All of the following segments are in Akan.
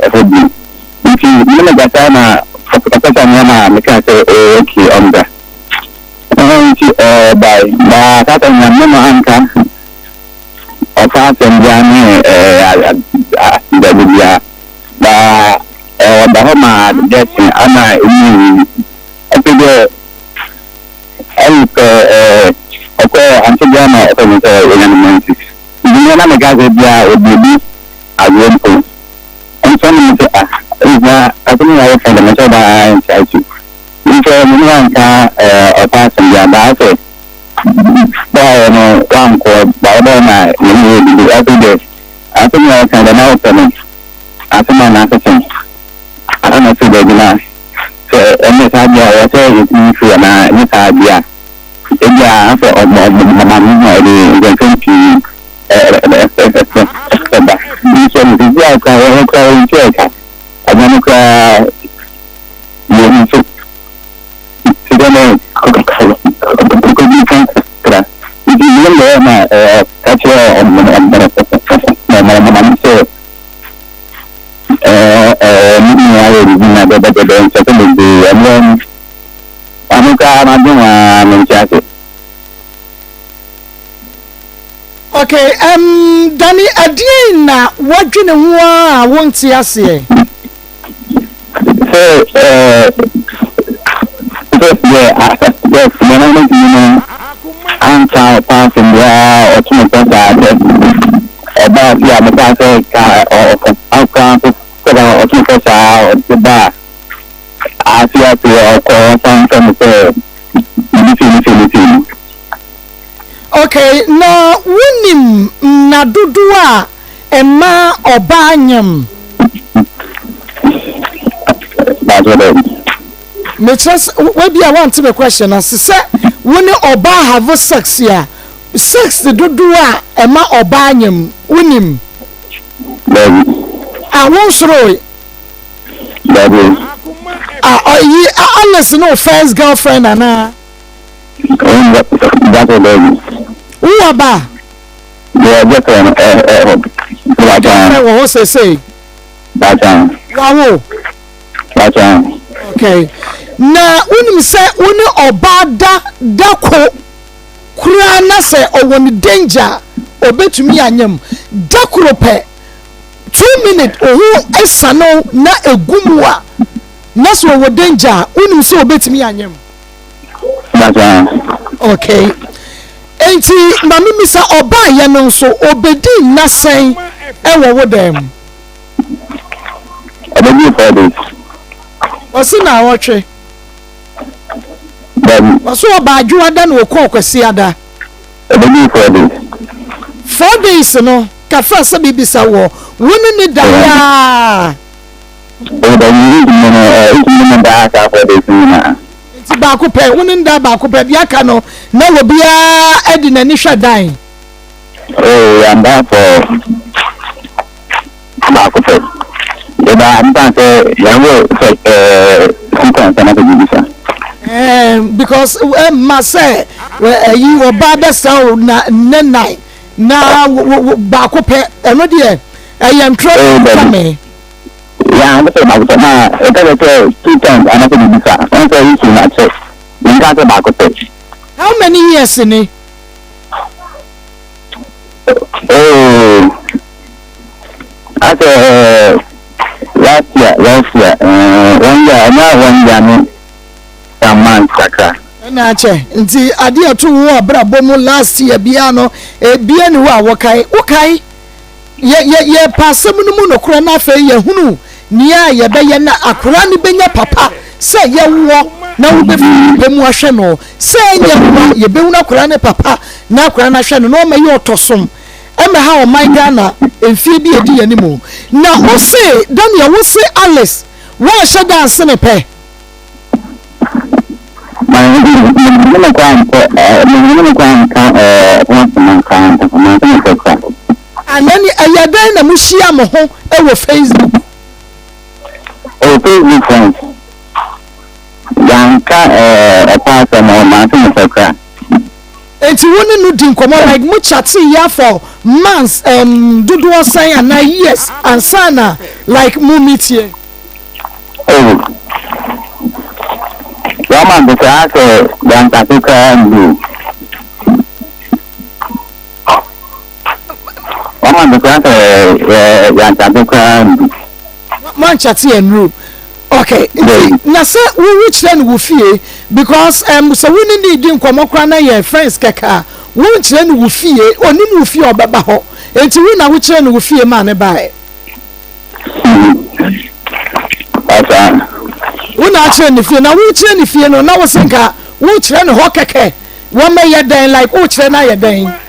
Ɛhɔ bio. Nti me ne no kasae na ɔkasa me na mekaa sɛ oh okay ɔmbra. Ɛhɔ nti ɔbae na saa time no me ne no anka ɔfa asɛm biara ne aseda biara na ɔda hɔ ma adeɛ kye ana ɛmu yi afei deɛ ɛyɛ ɔkɔ ante biara na ɔkɔ ne sɛ ɔnya no menses. Nti me na meka sɛ biara ɔdi agorɔ mpo. Nso na mese ah ebia asɛm yi a woka de menhyɛ da ara nte ase. Nso me ne wo anka ɔfa asɛm biara but asɛ baeɛ no woankɔ but wobɛyɛ na yɛne wo redidi. Afei deɛ asɛm yi a woka deɛ na wopɛ no asɛm anaa sesɛm? Ana mese dabi na sɛ ɛnyɛ saa deɛ a ɛwɔ sɛ yɛtumi firi anaa ɛnyɛ saa deɛ a ebia asɛ ɔma me ho ɛde nsɛnsɛm pii ɛba. Nso no sisi a koraa wɔn koraa wɔn ntua ɛka. Ɛda no koraa yɛn nso sika no kɔkɔdi kan kakra. Nti yɛn deɛ na ɛka kyerɛ ɔmɔmɔmɔ sɛ ɛɛ ne nyinaa yɛ bibi na dɛdɛdɛdɛ nsɛsɛ bebree ɛno ɛno koraa madwen a mente ase. Okay, um, Danny, ɛdeɛn na woadwene ho ara a wonte aseɛ? Sɛ ɛɛ sɛ yɛ yɛ nneɛma no tumi no anka ɔpa asɛm biara ɔto me pɛ saa sɛ ɔbaa fi a mekaa sɛ ka ɔka nso sɛ ɔto me pɛ saa ɔde ba a ase ase ɔkɔ ɔsan fɛ me sɛ bibi sei ne sei ne sei. Okay, na wonim nna dodoɔ a ɛma ɔbaa nyem? Mekyerɛ sɛ, wabia wante me question ase, sɛ wo ne ɔbaa have sex a, sex dodoɔ a ɛma ɔbaa nyem, wonim? Dabi. Ah, wonsoroe? Dabi. Ah, ɔyi Alice ne wo first girlfriend anaa? Wowɔ ba? Girlfriend wɔ hɔ seesei? Wawo? Okay. Na wonim sɛ wo ne ɔbaa da da ko koraa na sɛ ɔwɔ ne danger a ɔbɛtumi anyam da koro pɛ 2 minute oho esane na egu mu a na sɛ ɔwɔ danger a wonim sɛ ɔbɛtumi anyam. Okay. Enti ma me misa ɔbaa yɛ no nso obedi nna sɛn ɛwɔ wo dan mu? Ɔbɛdi 4 days. Ɔsi na awɔtwe. Dabi. Ɔso ɔba adwoada na ɔkɔɔ kwasiada. Ɔbɛdi 4 days. 4 days no kafra sɛ bibisa wɔ wo ne ne da yaa. Ɔbɛdi ntumi no ntumi no daa saa 4 days nyinaa. Nti baako pɛ wo ne ne da baako pɛ deɛ aka no na obiara de n'ani hwɛ dan. Oh, yɛanda for baako pɛ. Yɛda mpa sɛ yɛwɔ sɛ sequence anasɛ biribi sa. Because ɛma sɛ ɛyi ɔbaa bɛsra wo na ne nan na baako pɛ ɛno deɛ ɛyɛ ntorɔ twa me. Yeah, I'm sɛ baako pɛ na ɛka sɛ sɛ two times anasɛ biribi sa. Wɔn sɛ yi na kyɛ. Nka sɛ baako pɛ. How many years ni? Oh, asɛ last year, one year, ɛnyɛ one year ne some months kakra. Ɛna akyɛ nti adeɛ ɛto wo abrabɔ mu last year biara no ebia ni hɔ a wɔkae wokae yɛ yɛ yɛpa asɛm no mu nokorɛ na afei yɛhunu nea yɛbɛyɛ na akwaraa no bɛnya papa sɛ yɛwoɔ na wobɛfiri pɛ mu ahwɛ no sɛ ɛnyɛ wa yɛbɛhunu akwaraa no papa na akwaraa no ahwɛ no na ɔma yɛ ɔtɔsom ɛmɛ ha ɔman Ghana mfie bi edi yɛn anim na ɔse Daniel wose Alice wɔahyɛ da ase ne pɛ. Mene kɔ ankɔ mene kɔ anka ho asɛm anka ankasa manka ne pɛ kora. Anani ɛyɛ dɛn na mo hyia mo ho ɛwɔ Facebook? Oh, Facebook friends. Yanka ɔpa asɛm ɔ manka ne pɛ kora. Nti wo ne no di nkɔmɔ like mo chat ya for months dodoɔ sɛn anaa years ansa na Like mo meetie. Oh. One month koraa sɛ yɛansase koraa ndu. One month koraa sɛ yɛansase koraa ndu. Moankyate annuru. Okay, nti na sɛ wowu kyerɛ no wo fie because um, sɛ wo ne ne di nkɔmmɔ koraa na yɛ friends kɛkɛ a, wonkyerɛ no wo fie, onim wo fie a ɔbɛba hɔ. Nti wo na wokyerɛ no wo fie maa ne baeɛ. Asa. Wo na akyerɛ ne fie na wokyerɛ ne fie no na wo se nka wokyerɛ ne hɔ kɛkɛ wɔmɛyɛ dɛn like wokyerɛ no ayɛ dɛn.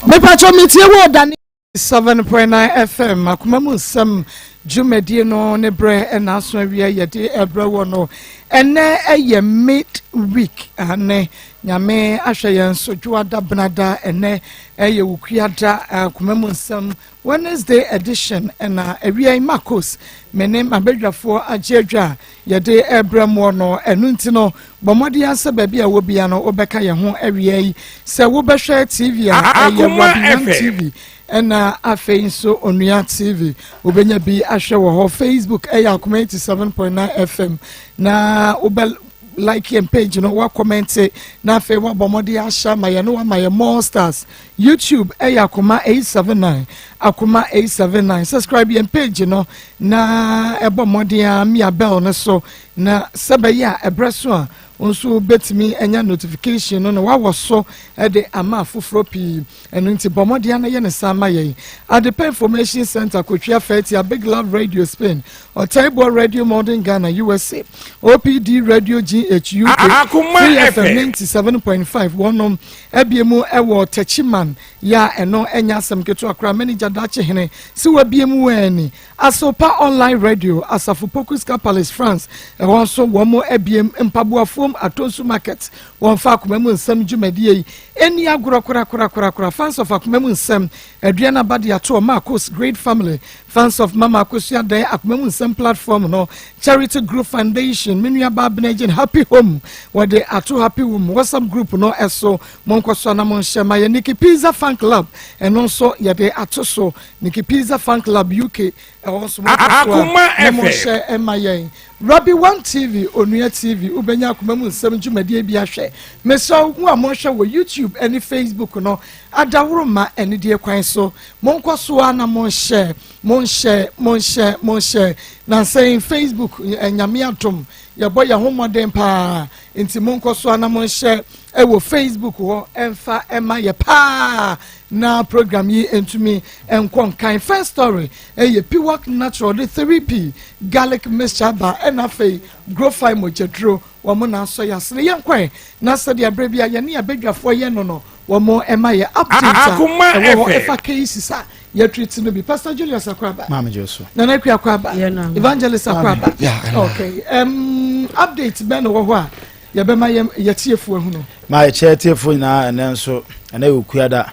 Mepatwɔ metie wo Dani. 7.9 FM akoma mu nsɛm dwumadie no ne berɛ ɛna aso awia yɛde ɛbrɛ wɔ no ɛnɛ ɛyɛ mid week ane Nyame ahwɛ yɛn so dwoada benada ɛnɛ ɛyɛ wukuada akoma mu nsɛm Wednesday edition ɛna awia yi Marcos me ne m'abadwafoɔ agye adwa a yɛde ɛbrɛ moɔ no ɛno nti no bɔ mmɔden ara sɛ baabi a wɔ bia no wobɛka yɛn ho awia yi sɛ wobɛhwɛ TV a ɛyɛ Rabbi Young TV ɛna afei nso Onua TV wobɛnya bi ahwɛ wɔ hɔ Facebook ɛyɛ Akoma 87.9 FM na wobɛ like yɛn page no wa comment na afei wabɔ mmɔden ahyɛ ama yɛn no wama yɛn more stars YouTube ɛyɛ Akoma 879 Akoma 879 subscribe yɛn page no na ɛbɔ mmɔden a mia bell no so na sɛ bɛyɛ a ɛbrɛ so a nso bɛtumi anya notification no na wawɔ so de ama afoforɔ pii. Ɛno nti bɔ mmɔden na yɛ ne saa ma yɛn. Adepa Information Center, Kotwia Fatia, Big Love Radio Spain, Ɔtaiboɔ Radio Modern Ghana USA, OPD Radio GH UK, Free FM 97.5 wɔnom abie mu wɔ Techiman yɛ a ɛno ɛnyɛ asɛm ketewa koraa. Manager Dakye Hene sɛ wabie mu ani. Asopa Online Radio, Asafo Pokuska Palace France, ɛhɔ nso wɔn abiem Mpaboafuom Atonsu Market wɔmfa akoma mu nsɛm dwumadie yi ɛni agorɔ korakorakorakora. Fans of akoma mu nsɛm aduan aba de ato Marcos Great Family, fans of Mama Akosua Dan akoma mu nsɛm platform no, Charity Group Foundation, me nua baa Benagin Happy Home wɔde ato Happy Home WhatsApp group no ɛso monkɔ so na monhyɛ ma yɛ. Nikki Pizza Fan Club ɛno nso yɛde ato so Nikki Pizza Fan Club UK ɛhɔ nso monkɔ so a na monhyɛ ɛma yɛn. Rabbi One TV, Onua TV, wobɛnya akoma mu nsɛm dwumadie bi ahwɛ. Mesrɛ wo a mohwɛ wɔ YouTube ne Facebook no, adaworo ma anidie kwan so. Monkɔ so a na monhyɛ, monhyɛ, monhyɛ, monhyɛ. Nansɛn Facebook, Nyame adom, yɛbɔ yɛn ho mmɔden paa. Nti monkɔ so a na monhyɛ ɛwɔ Facebook hɔ ɛmfa ɛma yɛ paa na program yi ntumi nkɔ nkan. First story ɛyɛ Piwak Natural de 3P garlic mixture ba ɛna afei Grofai mogyaduro wɔn na asɔ yɛ asene yɛn kwan na sɛdeɛ abere bi a yɛne abadwafoɔ yɛ no wɔn ɛma yɛ update a ɛwɔ hɔ ɛfa cases a yɛtreat no bi. Pastor Julius Akwaba, Nana Akua Akwaba, Evangelist Akwaba. Okay, update bɛn na wɔ hɔ a yɛbɛma yɛ yɛtiefoɔ ahunu? Ma yɛkyerɛ tiefoɔ nyinaa ɛnɛ nso ɛnɛ yɛ okuada.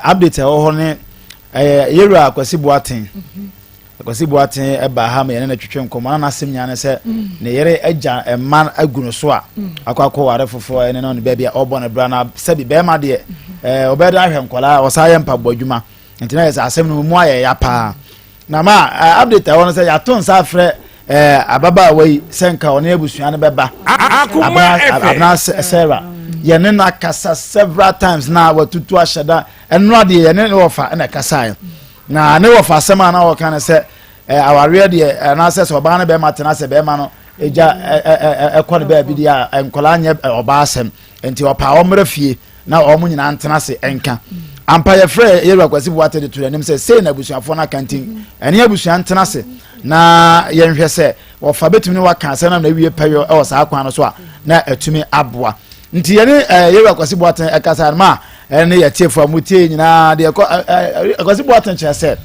Update a ɛwɔ hɔ ne ɛyɛ yɛwura Akwasi Boateng. Akwasi Boateng ɛba ha ma yɛne no twetwe nkɔmmɔ na n'asɛm nyinaa ne sɛ ne yere agya mma agu no so a akɔ akɔ ware foforɔ ɛne no ne baabi a ɔbɔ ne bra na sɛbi bɛrima deɛ ɔbɛyɛ de ahwɛ nkɔlaa ɔsan yɛ mpaboa adwuma nti na yɛ sɛ asɛm no mu ayɛ ya paa. Na ma update a ɛwɔ no sɛ yɛato nsa afrɛ ababaawa yi sɛ nka ɔne abusua no bɛba Abena Sarah. Yɛne no akasa several times na watutu ahyɛ da ɛno adeɛ yɛne ne wɔfa ɛna ɛkasaeɛ na ne wɔfa asɛm a na wɔka no sɛ awareɛ deɛ anaasɛ sɛ ɔbaa no bɛrima tena sɛ bɛrima no ɛgya ɛkɔ ne baabi deɛ a nkɔlaa nyɛ ɔbaa asɛm nti ɔpaa ɔmmerɛ fie na wɔn nyinaa ntena ase nka. Ampa yɛfrɛ yɛwura Kwasi Boate de to n'anim sɛ sei na abusuafoɔ no aka nti ɛne abusua ntena ase na yɛnhwɛ sɛ wɔfa bɛtumi ne waka asɛm no na awie pɛyɔ wɔ saa kwan no so a na atumi aboa. Nti yɛne yɛwura Kwasi Boate ɛkasa no ma ɛne yɛtiefoɔ a motie nyinaa deɛ Kwasi Boate kyerɛ sɛ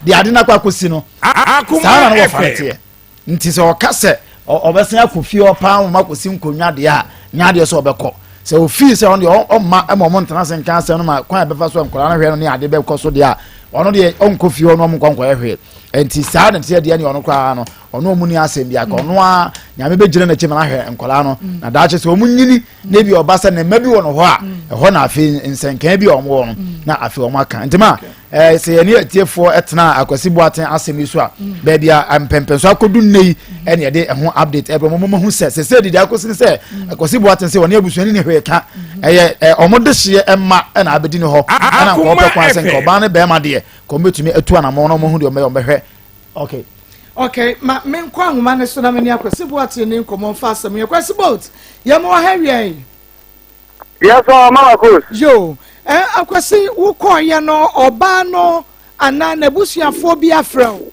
deɛ ade no akɔ akɔsi no saa na no wɔfa no teɛ. Nti sɛ ɔka sɛ ɔbɛsan akɔ fie hɔ paa wɔn akɔsi nkonnwa deɛ a, nyɛ adeɛ sɛ ɔbɛkɔ. Sɛ ofii sɛ ɔno deɛ ɔmma ma wɔn ntena ase nka asɛm no ma kwan a ɛbɛfa so a nkwadaa no hwɛ no ne ade bɛkɔ so deɛ a, ɔno deɛ ɔnkɔ fie hɔ na wɔn nkɔ nkɔyɛ hwee. Nti saa na ɛteɛ deɛ ne ɔno koraa no ɔno ɔmo ni asɛm bi aka ɔno a Nyame bɛgyina n'akyi ma no ahwɛ nkwadaa no na daakye sɛ ɔmo nyini na ebi ɔba sɛ ne mma bi wɔ no hɔ a ɛhɔ na afei nsɛnkan bi a ɔmo wɔ no na afei ɔmo aka. Nti ma sɛ yɛne atiefoɔ ɛtena Akwasi Boaten asɛm yi so a, baabi a mpɛmpɛnso akɔdu nne yi ɛne yɛde ɛho update ɛbrɛ mo mo ho sɛ sɛ didi akɔsi ne sɛ Akwasi Boaten sɛ ɔne abusuani ne hwee ka ɛyɛ ɔmo de hyeɛ ɛma ɛna abɛdi ne hɔ ɛna nkɔɔ pɛ kwan sɛ nka ɔbaa ne bɛrima deɛ kɔn bɛtumi atu anamɔ na ɔmo ho deɛ ɔmo bɛhwɛ. Okay. Okay, ma menkɔ ahoma ne so na me ne Akwasi Boate ne nkɔmmɔ mfa asɛm yɛ. Kwasi Boat, yɛma wɔ ha wia yi. Yes, sir, Mama Cruz. Yo, Akwasi, wokɔɔyɛ no, ɔbaa no anaa n'abusuafoɔ bi afrɛ wo?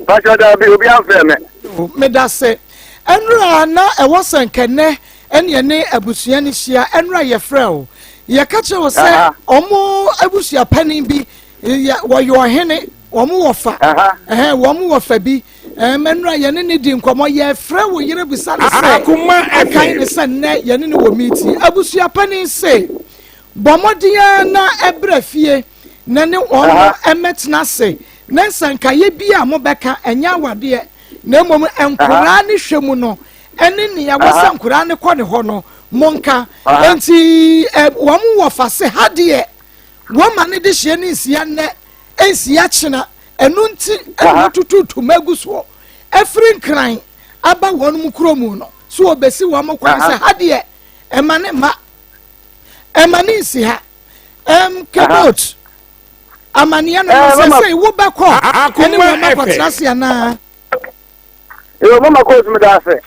Pastor Dabi, obi afrɛ me. Yo, meda se. Ɛnora na ɛwɔ sɛ nkɛnɛ ɛne ɛne abusua no hyia. Ɛnora yɛfrɛ wo. Yɛka kyerɛ wo sɛ ɔmo abusua panin bi wɔyɛ ɔhene, wɔn wɔ fa ɛhɛn, wɔn wɔ fa bi. Ɛnora yɛne ne di nkɔmɔ, yɛfrɛ wo yere bisa ne sɛ ɔkan ne sɛ nnɛ yɛne ne wɔ meeting. Abusua panin se bɔ mmɔden ara na ɛbrɛ fie na ne wɔn ɛmɛtena ase na nsankaeɛ bi a mobɛka ɛnyɛ awadeɛ na mmom nkoraa ne hwɛ mu no ɛne nea wɔsɛ nkoraa ne kɔ ne hɔ no monka. Nti wɔn wɔ fa se ha deɛ wɔn ma ne de hyɛ ne nsia nnɛ nsia kyena, ɛno nti ɛna wɔtutu ntoma agu soɔ ɛfiri Nkran aba wɔn mu kurom no so wɔbɛsi wɔn kwan sɛ ha deɛ ɛma ne mma ɛma ne nsi ha. Kebot amaneɛ no no sɛ wobɛkɔ ɛne wɔn akɔtena ase anaa? Yo, Mama Koosu, meda ase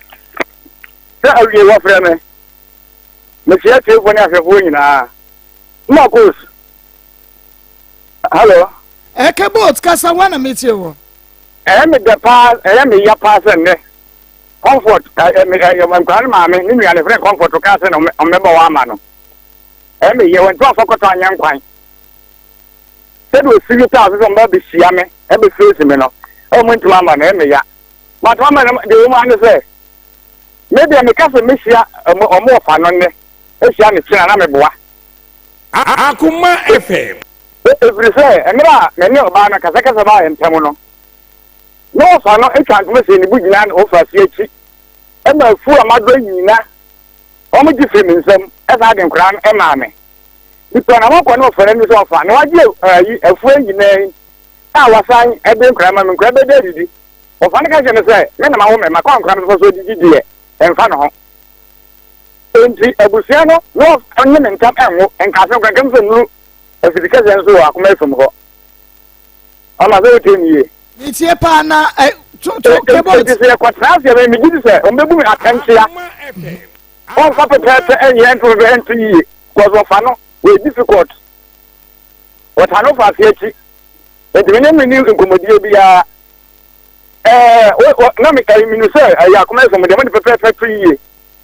sɛ awie wɔfrɛ me. Mekyia tiefoɔ ne ahwɛfoɔ nyinaa. Mama Koosu, hello. Kebot, kasa wa na metie wɔ. Ɛyɛ me dɛ paa, ɛyɛ me ya paa sɛ nnɛ Comfort nkwadaa no maame ne nua ne frɛ Comfort kaa sɛ na ɔmmɛbɔ wɔ ama no. Ɛyɛ me yɛ wɔn nti wɔmfa kɔtɔ anyɛ nkwan. Sɛdeɛ osi bi taa so sɛ ɔmba bɛhyia me ɛbɛfeesi me no, ɛwɔ mo ntoma ama no, ɛyɛ me ya. But mama no deɛ wɔn ano sɛ me deɛ meka sɛ mehyia ɔmo ɔfa no nnɛ ehyia ne kyena na meboa. Akoma FM. Ɛfiri sɛ mmerɛ a me ne ɔbaa no kasakasa baa yɛn ntam no, na ɔfa no atwa ntoma sɛ ne bo gyina na ɔfa ase akyi ɛma afuo a madɔ nyina wɔn gye firi me nsam ɛsan de nkoraa no ɛmaa me. Nipa na wɔkɔ ne ɔfa no ani sɛ ɔfa na wagye ayi afuo nyinaa yi a wasan ɛde nkoraa ma me, nkoraa bɛda adidi. Ɔfa no ka kyerɛ me sɛ me na mawo me ma kɔ nkoraa no fa so didi deɛ ɛmfa ne ho. Enti abusua no na ɔne me ntam ɛnwo nkaase nkora nkam sɛ nnuru afidi kɛseɛ nso wɔ akoma afam hɔ. Ɔma sɛ wotie ne yie. Metie paa na to to Kebot. Enti sɛ yɛkɔtena ase a, megye di sɛ wɔbɛbu me atɛnkyea. Wɔmfa pɛpɛɛpɛ ɛnyɛ nto pɛpɛ ɛnto yie because wɔfa no wɔyɛ difficult. Wɔta no fa ase akyi. Enti me ne me ni nkɔmmɔdie biara. Ɛɛ na me ɛyi minu sɛ ɛyɛ akoma afam deɛ mo de pɛpɛɛpɛ to yie.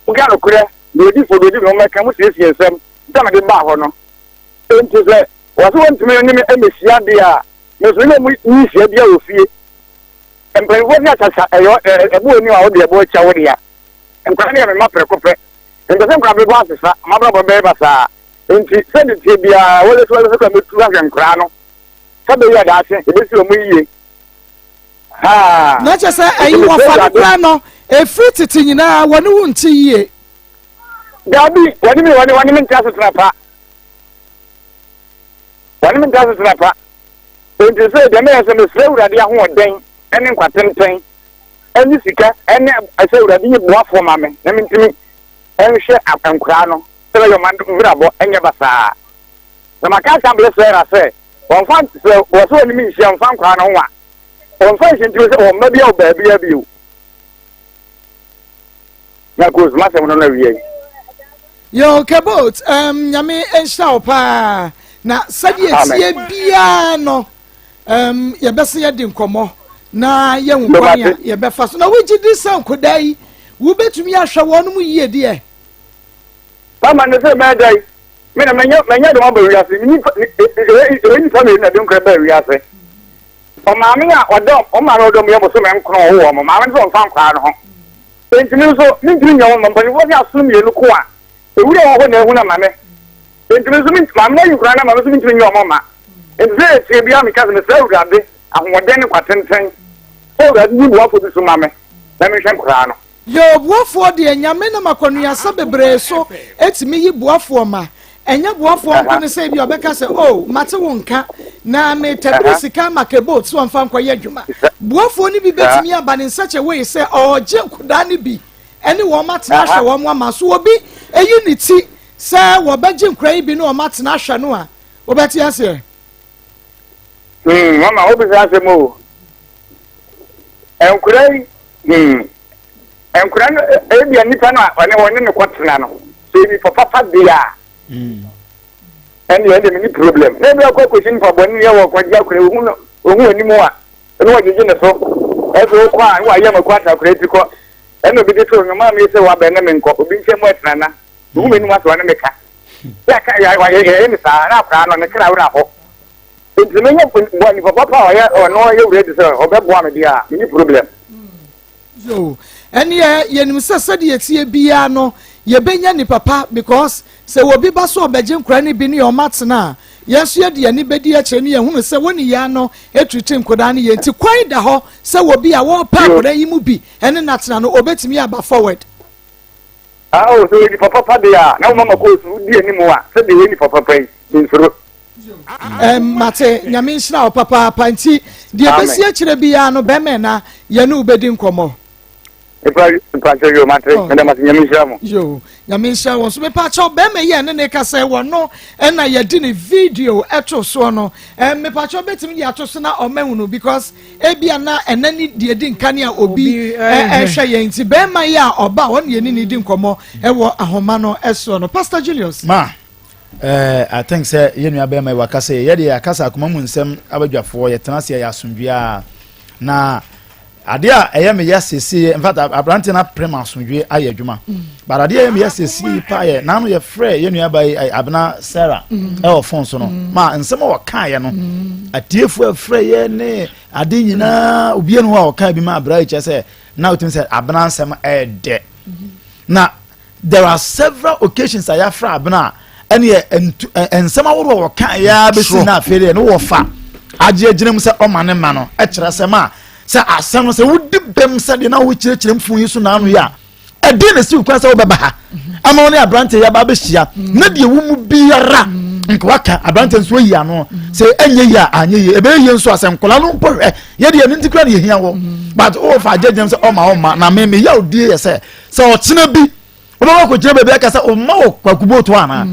Woka nokorɛ deɛ odi fo deɛ odi bi wɔmɛka mo siesie nsɛm sɛ mede baa hɔ no. Enti sɛ wɔsɛ wɔntumi ne me mmɛhyia deɛ a, me nso ne ɔmo nyi hyia bia wɔ fie. Mpanyinfoɔ si akyakya ɛyɛ ɛbo ani a wode ɛbo akyia wo dea. Nkwadaa no yɛ me mma prɛko pɛ. Mpɛ sɛ nkwadaa bɛbɔ asesa, ɔmo abrabɔ bɛyɛ basaa. Enti sɛde tie biara wɔlɛ so wɔlɛ so kora mɛtu ahwɛ nkwadaa no sɛ bɛyɛ daakye ɛbɛsi ɔmo yie. Haa. Na kyerɛ sɛ ɛyi wɔfa no koraa no ɛfiri tete nyinaa wɔne wo nte yie. Dabi, wɔne me wɔne wɔne me nte asetena pa. Wɔne me nte asetena pa. Enti sɛ deɛ meyɛ sɛ mesrɛ Awurade ahoɔden ne nkwa tenten ne sika ne sɛ Awurade yi boafoɔ ma me na mentumi nhwɛ nkoraa no sɛ bɛyɛ ɔma mbrabɔ nyɛ basaa. Na maka akyerɛ Abele Sarah sɛ wɔmfa sɛ wɔ sɛ wɔne me nhyia wɔmfa nkoraa no ho a wɔmfa nhyɛ ntimi sɛ wɔn mma bi a wɔ baabia bio. Na kos masɛm no no awie yi. Yo, Kebot, Nyame nhyira wo paa. Na sɛdeɛ tie biara no, yɛbɛsɛ yɛde nkɔmmɔ na yɛhu kwan a yɛbɛfa so. Na wogye di sɛ nkodaa yi, wobɛtumi ahwɛ wɔn mu yie deɛ? Mama ne sɛ mɛda yi, me na manya manya de wɔn aba wiase. Ɛyɛ nipa mmienu na de nkora baa wiase. Ɔmaame a ɔdɔ ɔmaame a ɔdɔ mu yɛ bosome nkron ɔwɔ wɔn. Maame no sɛ ɔmfa nkora no ho. Enti me nso, mintumi nyɛ wɔn mma. Mpanyimfoɔ se asono mmienu ko a, ewura wɔ hɔ na ehunu amane. Enti me nso, me maame no ayi nkwadaa no ama me nso mintumi nyɛ wɔn mma. Enti sɛ etie biara meka sɛ, mesrɛ Awurade ahoɔden ne nkwa tenten. Sɛ Awurade yi boafoɔ bi so ma me na menhwɛ nkoraa no. Yoo boafoɔ deɛ Nyame nam akɔnuasa bebree so tumi yi boafoɔ ma, ɛnyɛ boafoɔ nko ne sɛ ebia ɔbɛka sɛ oh mate wo nka na metabiri sika ama Kebot sɛ ɔmfa nkɔyɛ adwuma. Boafoɔ no bi bɛtumi aba ne such a way sɛ ɔregye nkodaa no bi ne wɔn atena ahwɛ wɔn ama so obi yi ne ti sɛ wɔbɛgye nkoraa yi bi ne wɔn atena ahwɛ no a wobɛte aseɛ. Hmm, mama wobisa asɛm o. Nkora yi, hmm, nkora no ebia nipa no a ɔne wɔne no kɔtena no, sɛ nipa papa deɛ a, hmm. ɛne ɛde me ne problem. Na ebi akɔ akɔsi nipa bɔne ne ɛwɔ kɔgye akora ohu no ohu anim a, ɛne wɔgyegye ne so. Ɛsɛ wokɔ a, ne wayɛ mako asa akora ti kɔ. Ɛna obi de to nnwom a mi sɛ wabɛn ne me nkɔ, obi nkyɛn mu ɛtena na. Ohu m'anim asɛ ɔne me ka. Yɛ ka yɛ yɛ ne saa na akora no ne kra wura hɔ. Nti me nyɛ bɔ nipa papa a ɔyɛ ɔno ɔyɛ wura di sɛ ɔbɛboa me deɛ a me ni problem. Yo, ɛneɛ yɛnim sɛ sɛdeɛ ɛteɛ biara no yɛbɛnya nipa pa because sɛ obi ba so ɔbɛgye nkora no bi ne ɔma tena a yɛn nso yɛde yɛn ani bɛdi akyire ne yɛhunu sɛ wɔne yɛn ano atutu nkwadaa no yɛ nti kwan da hɔ sɛ obi a wɔrepɛ akwadaa yi mu bi ɛne natena no ɔbɛtumi aba forward. Ao, sɛ ɔyɛ nipa papa deɛ a, na woma makɔ osu, wodi anim a, sɛdeɛ ɔyɛ nipa papa yi, mensuro. Mate, Nyame nhyira wo papaapa. Nti, deɛ ɛbɛsi akyerɛ biara no, bɛmɛ na yɛne wo bɛdi nkɔmmɔ. Mpakyɛ yo, mate, oh. meda mate, Nyame nhyira mo. Yo, Nyame nhyira wɔn so. Mepakyɛw, bɛrima yi a ɛne ne kasa yi, wɔno ɛna yɛde ne video ɛto soɔ no. Mepakyɛw, bɛtumi de ato so na ɔmahunu because Ebia na ɛnɛ ne deɛ edi nkan a obi ɛhwɛ yɛn nti bɛrima yi a ɔba a ɔne yɛne ne di nkɔmmɔ ɛwɔ ahoma no ɛsoɔ no Pastor Julius. Ma eh, I think sɛ yɛn nua bɛrima yi wakasa yɛ yɛde akasa akoma mu nsɛm abadwafoɔ yɛtena ase yɛ asomdwoeɛ a na adeɛ a ɛyɛ me yɛ siesie in fact aberante no apere ma asomdwoeɛ ayɛ adwuma mm. but adeɛ a ɛyɛ me yɛ siesie paa yɛ naano yɛfrɛ yɛn nua ba yi abena Sarah mm. ɛwɔ fon so no mm. ma nsɛm a wɔkaeɛ no atiefoɔ ɛfrɛ yɛ ne ade nyinaa obiara no hɔ a ɔka bi ma abira yi kyerɛ sɛ na otumi sɛ abena nsɛm ɛɛdɛ na there are several occasions a yɛafrɛ abena a ɛne nsɛm ahorow a wɔka yɛ ara bɛsi na afei deɛ ne wɔfa agye agyina mu sɛ ɔma ne ma no ɛkyerɛ sɛ ma sɛ asɛm no sɛ wodi bɛm sɛdeɛ na wokyerɛkyerɛ mfo yi so n'ano yi a ɛdeɛn na ɛsi wo kwan sɛ wobɛba ha ama wo ne aberanteɛ yi aba abɛhyia na deɛ wo mu biara nka waka aberanteɛ nso ayi ano sɛ ɛnyɛ yie a anyɛ yie ɛbɛyɛ yie nso a sɛ nkɔla no mpo hwɛ yɛdeɛ ɛno nti kora na yɛhia wɔ but wofa agyagyam sɛ ɔma ɔma na me meyɛ odie yɛ sɛ sɛ ɔkyena bi wobɛkɔ akɔgyina baabi aka sɛ ɔma wɔ kwakubo to anaa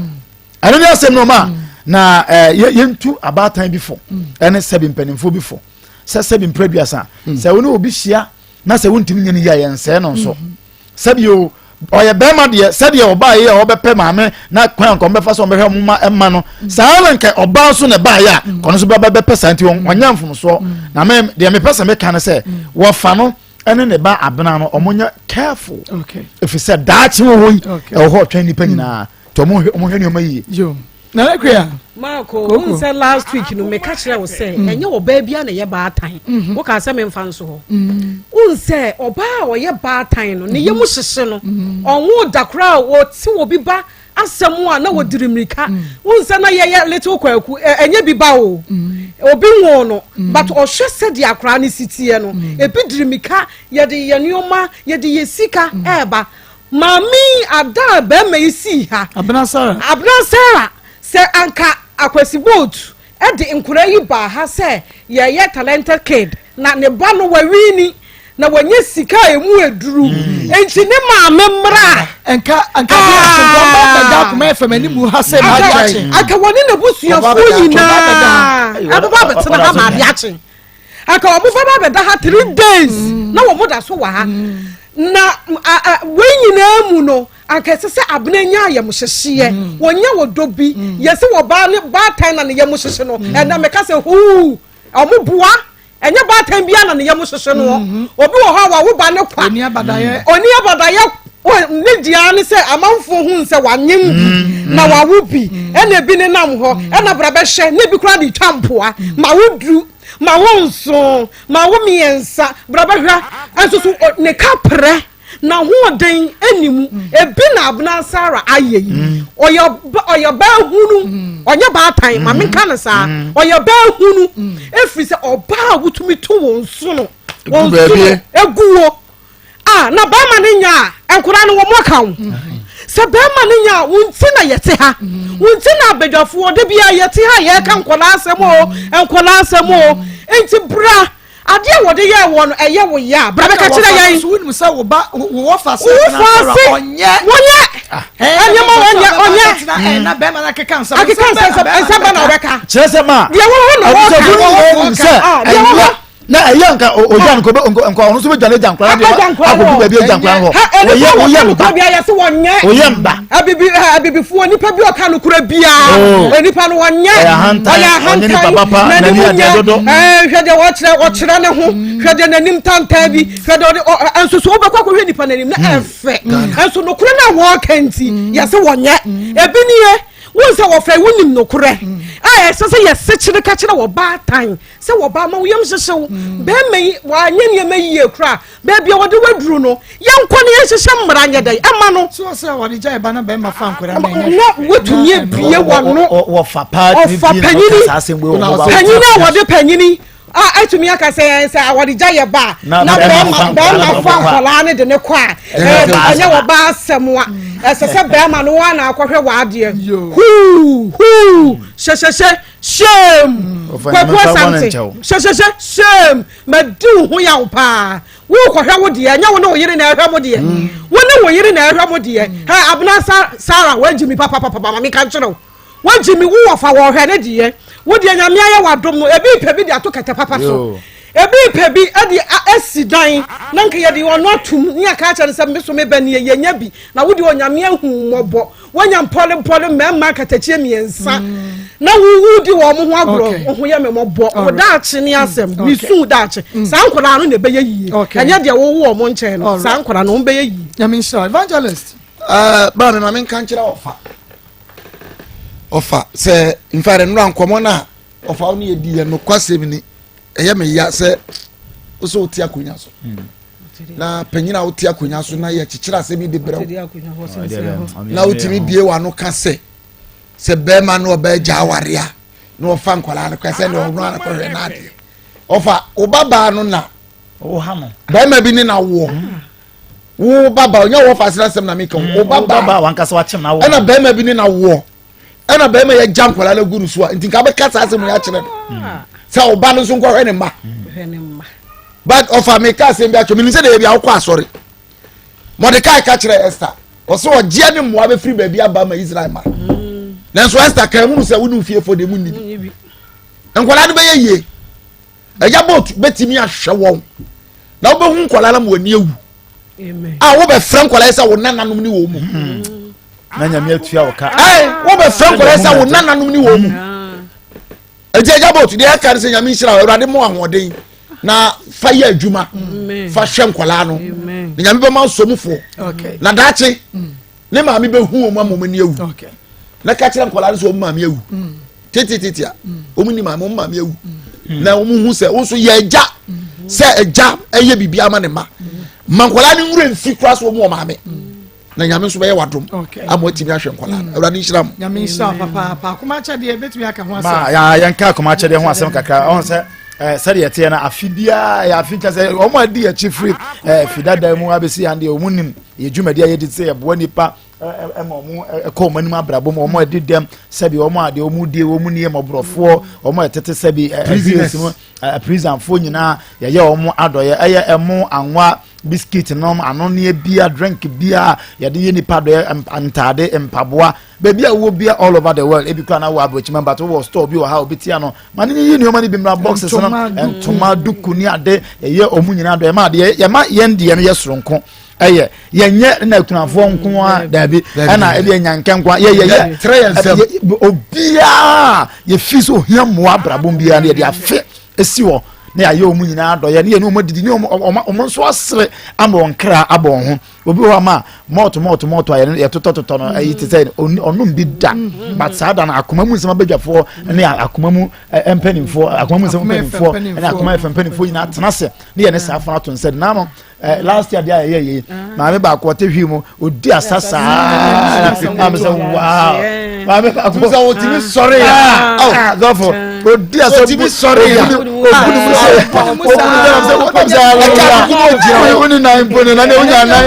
ɛno ne asɛm no ɔma na yɛntu abaatan bi fo ɛne sɛbi mpanimfoɔ bi fo sɛ sɛbi mprɛduasa sɛ wo ne obi hyia na sɛ wontumi nyɛ no yie a yɛnsɛe no nso mhm. sɛdeɛ ɔyɛ bɛrima deɛ sɛdeɛ ɔbaa yi a ɔbɛpɛ maame na kwan nkɔm bɛfa so ɔbɛhwɛ ɔmo ma ɛma no mhm. saa na nka ɔbaa nso na ɛbaa yɛ a mhm. kɔno nso bɛba bɛpɛ saa nti ɔnyɛ mfomsoɔ na mɛ deɛ mepɛ sɛ meka no sɛ wɔfa no ɛne ne ba abena no ɔmo nyɛ careful efisɛ daakye wɔ hɔ yi ɛwɔ hɔ ɔtwɛn nipa nyinaa nti ɔmo hwɛ nneɛma yie. Nana Kuya. Marco, wohu sɛ last week no meka kyerɛ wo sɛ mm. ɛnyɛ ɔbaa bia na ɛyɛ baatan. Mm-hmm. Woka sɛ memfa nso hɔ. Mm. Wohu sɛ ɔbaa a ɔyɛ baatan no ne yam mm-hmm. hyehye no. Mm-hmm. Ɔnwo da koraa a ɔte obi ba asɛm a na wɔdiri mmirika. Wohu sɛ na yɛyɛ little kwaku ɛnyɛ bi ba o. Obi nwo no but ɔhwɛ sɛdeɛ akoraa no si teɛ no ebi diri mmirika yɛde yɛ nneɛma yɛde yɛ sika ɛɛba. Maame yi ada a bɛrima yi sii ha. Abena Sarah. Abena Sarah, sɛ anka Akwasi Boat de nkwadaa yi baa ha sɛ yɛyɛ talented kid na ne ba no wawini na wanya sika a emu aduru mm. nti ne maame mmra. Nka nka bi akye wɔn ba bɛda akoma fm anim ha sɛ ma ade akye. Anka wɔne n'abusuafoɔ nyinaa ɛbɛba abɛtena ha ma ade akye. Anka wɔn ba bɛda ha 3 days mm. na wɔn da so wɔ ha. Mm. Na wei nyinaa mu no, anka ɛsɛ sɛ Abena nya ayamhyehyeɛ. Mm. Wɔnya wɔdɔ bi. Yɛsɛ wɔbaa ne baatan na ne yam hyehye no. Ɛnna meka sɛ huu, ɔmo boa. Ɛnyɛ baatan biara na ne yam hyehye no. Mm-hmm. Obi wɔ hɔ a wawo ba ne kwa. Oni abadayɛ. Oni abadayɛ ne deɛ ne sɛ amanfoɔ hu sɛ wanyem bi na wawo bi ɛna ebi ne nam hɔ ɛna bra bɛhwɛ na ebi koraa de twa mpoa ma wo duru ma wo nson ma wo mmiɛnsa bra bɛhwɛ nso so ne ka prɛ n'ahoɔden ɛni mu mm. Ebi na Abena Sara ayɛ yi mm. Ɔyɛ ɔyɛ baa hunu mm. Ɔnyɛ baatan maame nka no saa. Ɔyɛ baa hunu efiri sɛ ɔbaa a wotumi to wɔn so no. Wɔn su eguo a na bɛrima no nya a nkwadaa no wɔn aka ho sɛ bɛrima no nya a wɔn ti na yɛte ha wɔn ti na abadwafoɔ de bia yɛte ha yɛka nkwadaa asɛm o nkwadaa asɛm o nti bra adeɛ a wɔde yɛɛ wɔ no ɛyɛ wo yɛ a bra bɛka kyerɛ yɛn. So wonim sɛ wo ba wo wɔfa se wo fa se ɔnyɛ wɔnyɛ ɛnneɛma wɔnyɛ ɔnyɛ na bɛrima no akeka nsɛm akeka nsɛm nsɛm bɛ na ɔbɛka kyerɛ sɛ ma deɛ wɔ hɔ na wɔka sɛ deɛ wɔ hɔ na ɛyɛ nka ogya nka nka ɔno nso bɛdwane agya nkora deɛ akɔdu baabi agya nkora hɔ ɔyɛ ɔyɛ mba ɔyɛ mba abibi abibifoɔ nipa bi ɔka no kura biara oh. nipa no wɔnyɛ ɔyɛ ahantan ɔyɛ ahantan n'anim nyɛ ɛɛ hwɛ deɛ ɔkyerɛ ɔkyerɛ ne ho hwɛ deɛ n'anim tantan bi hwɛ deɛ ɔde ɔ nso so wobɛkɔ akɔhwɛ nipa n'anim na ɛfɛ nso nokorɛ no a wɔɔka nti yɛsɛ wɔnyɛ ebi nie wɔn sɛ wɔfɛ wonim nokorɛ a ɛsɛ sɛ yɛsekyere ka kyerɛ wɔ baatan sɛ wɔba ma wo yam hyehye wo bɛrima yi wanyɛ nneɛma yie koraa baabi a wɔde waduru no yɛnkɔ ne yɛnhyehyɛ mmara nyɛ dɛn ɛma no so sɛ wɔde gya ɛba na bɛrima fa nkora na ɛnyɛ na watumi abie wano wɔfa paa ɔfa panyini panyini a wɔde panyini a atumi aka sɛ yɛn sɛ wɔde gya yɛ ba na bɛrima bɛrima fa nkɔlaa ne de ne kɔ a ɛnyɛ wɔ ba asɛm a ɛsɛ sɛ bɛrima no wɔn na akɔhwɛ wɔ adeɛ huu huu hyɛhyɛhyɛ Shame! Kwaku Asante, hyɛhyɛhyɛ, shame! Madi wo ho yaw paa. Worekɔhwɛ wo deɛ, ɛnyɛ wo ne wo yere na ɛhwɛ mo deɛ. Mm. Wo ne wo yere na ɛhwɛ mo deɛ. Mm. Hɛ, Abena Sarah, woagyi mi papapapa, ma meka nkyerɛ wo. Woagyi mi, wo wɔfa wɔhwɛ ne deɛ. Wo deɛ Nyame ayɛ w'adom no, ebi pɛ bi de ato kɛtɛ papa so. Ebi pɛ bi de asi dan, na nka yɛde ɔno atum, ne yɛka akyerɛ no sɛ me so me ba nie, yɛnya bi. Na wo deɛ Onyame ahu mmɔbɔ. Woanya mpɔlempɔle mmarima akatakyie mmiɛnsa na wodi wɔn ho agorɔ. Wo ho yɛ me mmɔbɔ. Wo daakye ne asɛm. Mm. Mesu daakye. Mm. Saa nkwadaa no na ɛbɛyɛ yie. Ɛnyɛ deɛ wowo wɔn nkyɛn no. Saa nkwadaa no wɔn bɛyɛ yie. Nyame nhyira evangelist. Eh, baa mi ma mi nka nkyerɛ ɔfa ɔfa sɛ nfa de nnora nkɔmɔ no a ɔfa wo ne yɛ di yɛ nokwasɛm ni ɛyɛ me ya sɛ wosɛ wote akonnwa so. Mm. na panyin a wote akonnwa so na yɛkyekyere asɛm yi de brɛ wo na wotumi bie w'ano ka sɛ sɛ bɛrima ne ɔbaa gya aware a na ɔfa nkwadaa no kora sɛ ne ɔno ara kɔhwɛ n'adeɛ ɔfa wo babaa no na bɛrima bi ne na woɔ wo babaa ɔnyɛ wɔfa asena asɛm na meka wo babaa ɛna bɛrima bi ne na woɔ ɛna bɛrima yɛ gya nkwadaa no agu no so a nti nka bɛka saa asɛm yɛ akyerɛ no sɛ ɔba no nso nkɔhwɛ ne mma but ɔfa meka asɛm bi akyerɛ menim sɛ deɛ bi a wokɔ asɔre mɔdekai ka kyerɛ esther ɔsɛ ɔgyeɛ ne mmoa bɛfiri baabi aba ma israel ma nanso esther kan hunu sɛ wo ne ofiefoɔ deɛ mu nni bi nkwadaa no bɛyɛ yie Agya boat bɛtumi ahwɛ wɔn na wobɛhu nkwadaa no ma wɔn ani awu a wobɛfrɛ nkwadaa sɛ wo nananom ne wɔn mu hmm. na nyame atua wo ka wobɛfrɛ nkwadaa sɛ wo nananom ne wɔn mu ɛti agya boat deɛ ɛka no sɛ nyame nhyira awurade mo ahoɔden na fa yɛ adwuma fa hwɛ nkwadaa no na nyame bɛma nsɔmufoɔ na daakye mm. ne maame bɛhu wɔn ama wɔn ani awu na ka kyerɛ nkwadaa no sɛ wɔn maame awu mm. tetetete a mm. wɔn ni maame wɔn maame awu mm. na wɔn hu sɛ wɔn nso yɛ agya sɛ agya ɛyɛ biribi ama ne ma ma nkwadaa no nwura nfi kura so wɔn wɔ maame na nyame nso bɛyɛ wadom ama watumi ahwɛ nkwadaa no awurade nhyira mo. nyame nhyira papaapa akoma akyɛdeɛ bɛtumi aka ho asɛm. ma yɛnka akoma akyɛdeɛ ho asɛm kakra ɔn sɛ Eh, sɛdeɛ ɛteɛ no afe biara yɛ afe nkyɛ sɛ wɔn a di akyi firi eh, fi dada mu abɛsi yan deɛ wɔn nim yɛ dwumadi a yɛdi sɛ yɛboa nipa ɛma wɔn ɛkɔ wɔn anim abrabɔ mu wɔn a ɛdi dɛm sɛbi wɔn a deɛ wɔn die wɔn nie mɔborɔfoɔ wɔn a ɛtete sɛbi ɛɛ mu ɛɛ prisonfoɔ nyinaa yɛyɛ wɔn adɔyɛ ɛyɛ ɛmo anwa biscuit nom anoneɛ bia drink bia yɛde yɛ nipa adɔyɛ ntaade mpaboa Baabi a wowɔ bia all over the world ebi koraa na wɔ aburokyima but wowɔ store bi wɔ ha obi tia no ma ne yiyi nneɛma no bi mmra boxes no ntoma duku ne ade yɛyɛ ɔmo nyinaa do ɛma adeɛ yɛma yɛn deɛ no yɛ soronko ɛyɛ yɛnyɛ na akunafoɔ nko a daabi ɛna ebi ɛnya nkɛ nko a yɛyɛ yɛ trɛ yɛn nsam obiara yɛfi so ohia mmoa abrabɔ biara no yɛde afe esi hɔ na yɛayɛ ɔmo nyinaa dɔ yɛ ne yɛne ɔmo adidi ne ɔmo ɔmo nso asere ama wɔn kra abɔ wɔn ho Obi wɔ hɔ ama mɔɔto mɔɔto mɔɔto a yɛn yɛtotɔtotɔ no ɛyi te sɛ ɔnom bi da mm-hmm. but saa da no akoma mu nsɛm abadwafoɔ ne akoma mu mpanimfoɔ akoma mu nsɛm mpanimfoɔ ne akoma fm mpanimfoɔ nyinaa tena ase ne yɛne saa fana to nsa nano last year deɛ a yɛyɛ yei maame baako ɔte hwii mu ɔdi asa saa maame sɛ wow maame baako sɛ wɔtumi sɔre a sɔfo. Odi asɛm Otumi sɔre ya. Ogunu mu sɛ ogunu mu sɛ wọ́n sɛ aleluya. Wọ́n ní nan mpo ne nan onya nan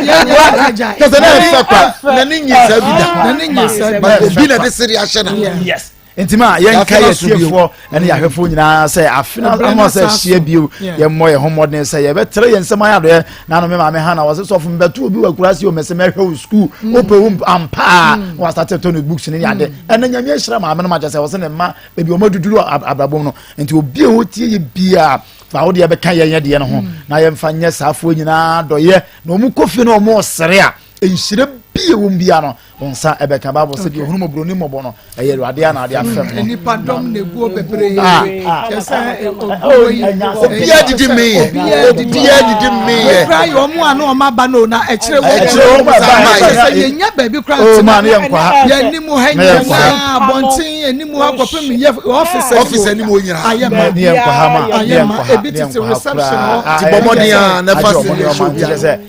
ya. Kẹsẹ̀ náà fẹ́ kwa. N'ani nye saa bi da. N'ani nye saa bi da. Obi na de sere ahyɛ na. Yes. Nti ma yɛnka yɛ tiefoɔ ne yɛahwɛfoɔ nyinaa sɛ afe no ama sɛ ahyia bio yɛmmɔ yɛn ho mmɔden sɛ yɛbɛtrɛ yɛn nsɛm ayɛ adɔeɛ na ano me maame ha na wɔsɛ sɔfo mbɛto obi wɔ akura se o mɛsɛ mɛhwɛ wo sukuu mm. wopɛ wo ampaa mm. na wasate tɔ no books ne ne ade mm. ɛnɛ nyame ahyira maame no ma kyɛ sɛ wɔsɛ ne mma baabi wɔn aduduru abrabɔ mu no nti obi a wɔtie yɛ biara fa wo deɛ bɛka yɛn yɛ deɛ no ho na yɛmfa nyɛ saafoɔ nyinaa dɔyɛ na wɔn kɔ fie na wɔn ɔsere a nhyira bi a wɔn biara no Wo nsa ɛbɛka Bible sɛ deɛ ohunu mmɔborɔ ne mmɔbɔ no ɛyɛ Awurade a na ade afɛm no. Nipa dɔm na eguo bebree. Ah, ah. Kyɛ sɛ oguo yi. Obiara didi mmeyɛ. Obiara didi mmeyɛ. Okura yɛ ɔmo a na ɔmo aba no na ɛkyerɛ wɔn. Ɛkyerɛ wɔn ba ba. Kyɛ sɛ yɛnya baabi kura ntena. O maa ne yɛ nkwa ha. Yɛ anim ha nyinaa abɔnten anim ha kɔpem yɛ ɔfis anim. Ɔfis anim hɔ nyinaa. Ayɛ ma. Ne yɛ nkwa ha ma. Ayɛ ma ebi tete reception hɔ. Ti bɔ mmɔden a na fa se ne so bi.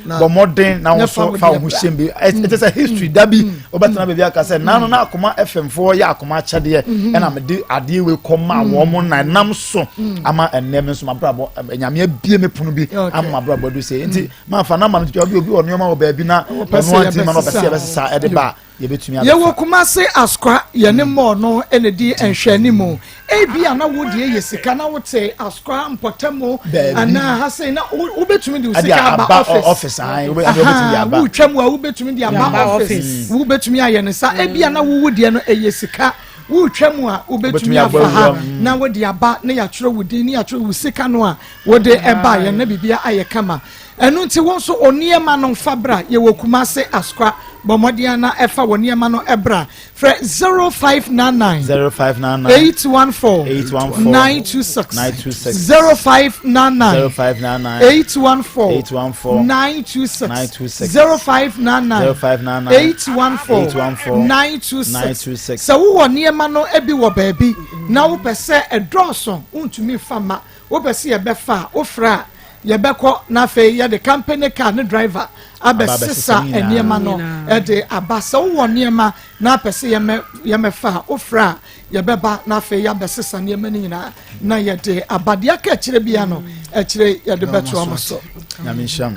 bɔ mmɔden na wo nso fa wo ho hyɛm bi ɛte sɛ history da bi wobɛtena baabi aka sɛ nano na akoma fm foɔ yɛ akoma akyɛdeɛ ɛna mede adeɛ wei kɔ ma wɔn mo na ɛnam so ama ɛnnɛ me nso mabrabɔ nyame abie me pono bi ama mabrabɔ adu sɛ nti mafa na ma no tutu obi wɔ nneɛma wɔ baabi na ɔno antimi ma no ɔpɛ sɛ yɛbɛsesa ɛde ba a yɛbɛtumi abɛfa. Yɛwɔ Kumasi Asokwa, yɛne mall no na ɛdi nhwɛanimu. Ebia na wo deɛ yɛ sika na wote Asokwa mpɔtamu anaa ha sei na wobɛtumi de wo sika aba office. Wotwa mu a wobɛtumi de aba office. Wobɛtumi ayɛ no saa. Ebia na wo wo deɛ no ɛyɛ sika. Wotwa mu a wobɛtumi afa ha na wode aba na yɛatwerɛ wo din na yɛatwerɛ wo sika no a wode ɛbaeɛ na biribiara ayɛ kama. Ɛno nti wo nso wo nneɛma no fa bra, yɛwɔ Kumase Asokwa, bɔ mmɔden ara na fa wo nneɛma no bra. Frɛ 0599 0599 814 814 926 926 0599 0599 814 814 926 926 0599 0599 814 814 926 926. Sɛ wowɔ nneɛma no bi wɔ baabi na wopɛ sɛ ɛdɔɔso wontumi mfa mma Wopɛ sɛ yɛbɛfa a, wofrɛ a, yɛbɛkɔ na afei yɛde company car ne driver abɛsesa nneɛma no de aba. Sɛ wowɔ nneɛma na apɛ sɛ yɛmɛ yɛmɛfa a, wofrɛ a, yɛbɛba na afei yɛabɛsesa nneɛma no nyinaa na yɛde aba. Deɛ aka akyire bia no, akyire yɛde bɛto ama so.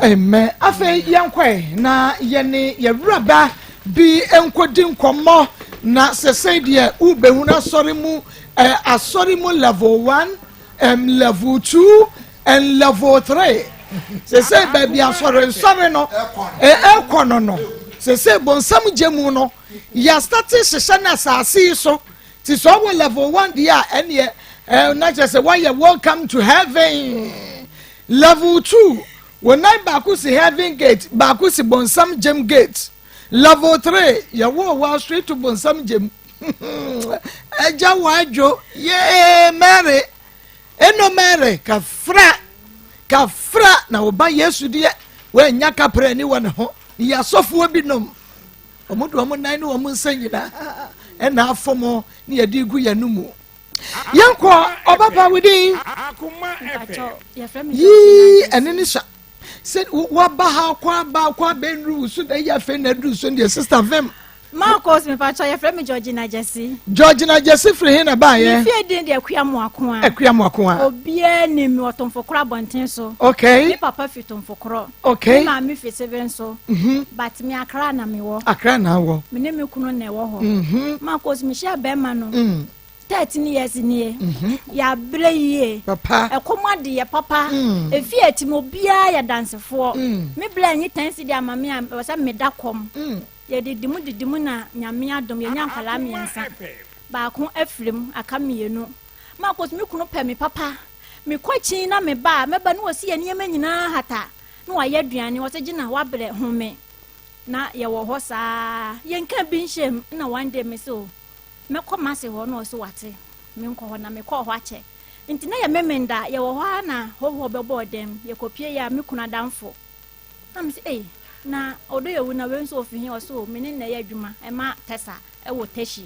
Amen. Afei yɛnkɔe na yɛne yɛwuraba bi nkɔdi nkɔmmɔ na sɛsɛi deɛ wobɛhunu asɔre mu eh, asɔre mu level one um, level 2 and level 3 sese baabi asɔre nsɔre no ɛkɔ no no sese bonsam gye mu no yɛastate hyehyɛ no asase yi so ti sɛ ɔwɔ level 1 deɛ a ɛneɛ ɛɛ na kyerɛ sɛ wɔayɛ welcome to heaven level 2 wɔn nan baako si heaven gate baako si bonsam gyem gate level 3 yɛwɔ wɔ straight to bonsam gyem Agya wadwo yee Mary eno Mary kafra kafra na wo ba Yesu deɛ wanya kapra ani wɔ ne ho yɛ asɔfoɔ bi nom wɔn de wɔn nan ne wɔn nsa nyinaa ɛna afɔm ne yɛde gu yɛn no mu yɛnkɔ ɔbaba wo din yii ɛne ne sa sɛ waba ha kɔ aba kɔ abɛnuru wo so na yɛ afei na aduru so deɛ sister vim Marcos, mepakyɛw, yɛfrɛ me Georgina Gyasi. Georgina Gyasi firi he na baayɛ? Me fie din de Akua Moakoa. Akua Moakoa. Obiara nim me wɔ Tomfokorɔ abɔnten so. Okay. Me papa fi Tomfokorɔ. Okay. Me maame fi Sebe nso. Mm -hmm. But me Accra na me wɔ. Accra na wɔ. Me ne me kunu na ɛwɔ hɔ. Mm -hmm. Marcos, mehyia bɛrima no. Mm. 13 years nie. Mm -hmm. Yɛabrɛ yie. Papa. Ɛkɔm ade yɛ papa. Mm. Efi atim obiara yɛ dansefoɔ. Mm. Me blɛ nye 10 cedi ama me a ɛwɔ sɛ meda kɔm. Mm. Yɛdidi mu didi mu na Nyame adom yɛnya nkwadaa miensa. Baako afiri mu, aka mienu. Marcos me kunu pɛ me papa. Me kɔ kyin na me ba a, mɛba na wasi yɛn nneɛma nyinaa hata na wayɛ aduane. Ɔse Gina wabrɛ, home. Na yɛwɔ hɔ saa. Yɛnka bi nhyɛ mu. Na one day me se o, mɛkɔ m'ase hɔ na ɔse wate, menkɔ hɔ na mekɔɔ hɔ akyɛ. Nti na yɛ Memenda, yɛwɔ hɔ ara na hɔhoɔ bɛbɔɔ dɛm. Yɛkɔpie yɛ a me kunu adamfo Na me se ei na ɔdɔ yɛ wu na wei nso ofi he ɔse o me ne na ɛyɛ adwuma ɛma tɛsa ɛwɔ tɛhyi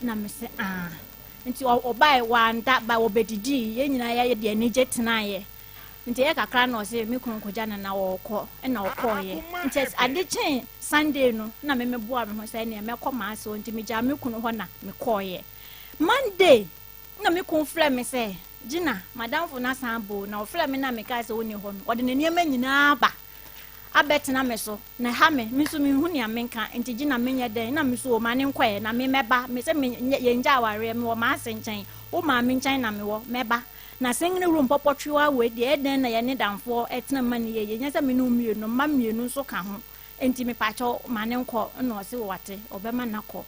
na me se aa nti ɔbae wanda ba wɔbɛdidii yɛn nyinaa yɛ de anigye tenaeɛ nti ɛyɛ kakra na ɔse me kunu nkɔgya no na ɔɔkɔ ɛna ɔkɔɔyɛ nti ade kyee Sunday no na me meboa me ho sɛ ɛneɛ mɛkɔ maase hɔ nti megyaa me kunu hɔ na mekɔɔyɛ Monday. Na me kun frɛ me sɛ, Gina, m'adamfo no asan aba o, na ɔfrɛɛ me na mekae sɛ onni hɔ no, ɔde ne nneɛma nyinaa aba abɛtena me so, na ɛha me, me nso minhu nea menka, nti Gina menyɛ dɛn? Na me nso o, ma no nkɔ ɛ, na me mɛba, me sɛ me, yɛngya awareɛ, mewɔ m'ase nkyɛn, wo maame nkyɛn na mewɔ, mɛba. Na singene room pɔpɔtwewa wei deɛ, ɛyɛ dɛn na yɛne damfoɔ tena ma no yɛ yie, nyɛ sɛ me ne wo mmienu, mma mmienu nso ka ho, nti mepakyɛw ma no nkɔ, ɛna ɔse wate, ɔbɛma no akɔ.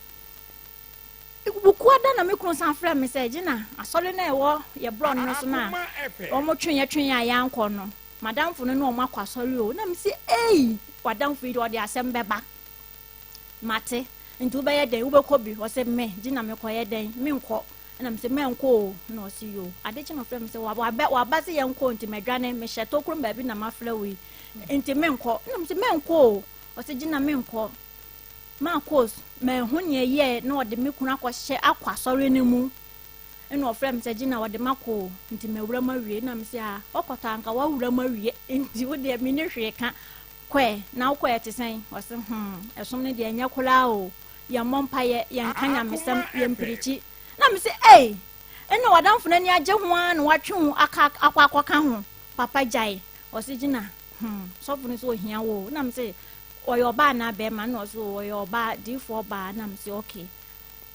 Wukuada na me kunu san frɛɛ me sɛ, Gina, asɔre no a ɛwɔ yɛn borɔn no so no a wɔtwe yɛn twee a yɛankɔ no, m'adamfo no ne wɔn akɔ asɔre o. Na mese, Ei, w'adamfo yi deɛ ɔde asɛm bɛba. Mate, nti wobɛyɛ dɛn? Wobɛkɔ bi? Ɔse, Me, Gina, mekɔyɛ dɛn? Menkɔ. Ɛna mese, Mɛnkɔ o. Na ɔse, Yoo. Ade kye na ɔfrɛ me sɛ, waba, waba sɛ yɛnkɔ nti madwane, mehyɛ tokrom baabi na mafrɛ wo yi, nti menkɔ. Ɛna mese, Mɛnkɔ o. Ɔse, Gina, menkɔ. Marcos, manhu nea ɛyɛe na ɔde me kunu akɔhyɛ akɔ asɔre no mu. Ɛna ɔfrɛ me sɛ Gina ɔde makɔ o, nti mawura mu awie. Na mese ah, ɔkɔtɔ anka wawura mu awie, nti wo deɛ menni hwee ka. Kɔɛ, na wokɔɛ te sɛn? Ɔse hmm, ɛsom no deɛ ɛnyɛ koraa o, yɛmmɔ mpaeɛ, yɛnka nyamesɛm, yɛmpirikyi. Na mese ei, ɛna w'adamfo no ani agye ho ara na watwe wo aka akɔ akɔka ho. Papa gyae. Ɔse Gina, hmm, sɔfo no sɛ ohia wo o. Na mese Ɔyɛ ɔbaa anaa bɛɛma ɛna ɔse oo ɔyɛ ɔbaa diifoɔ baa ɛna mese ok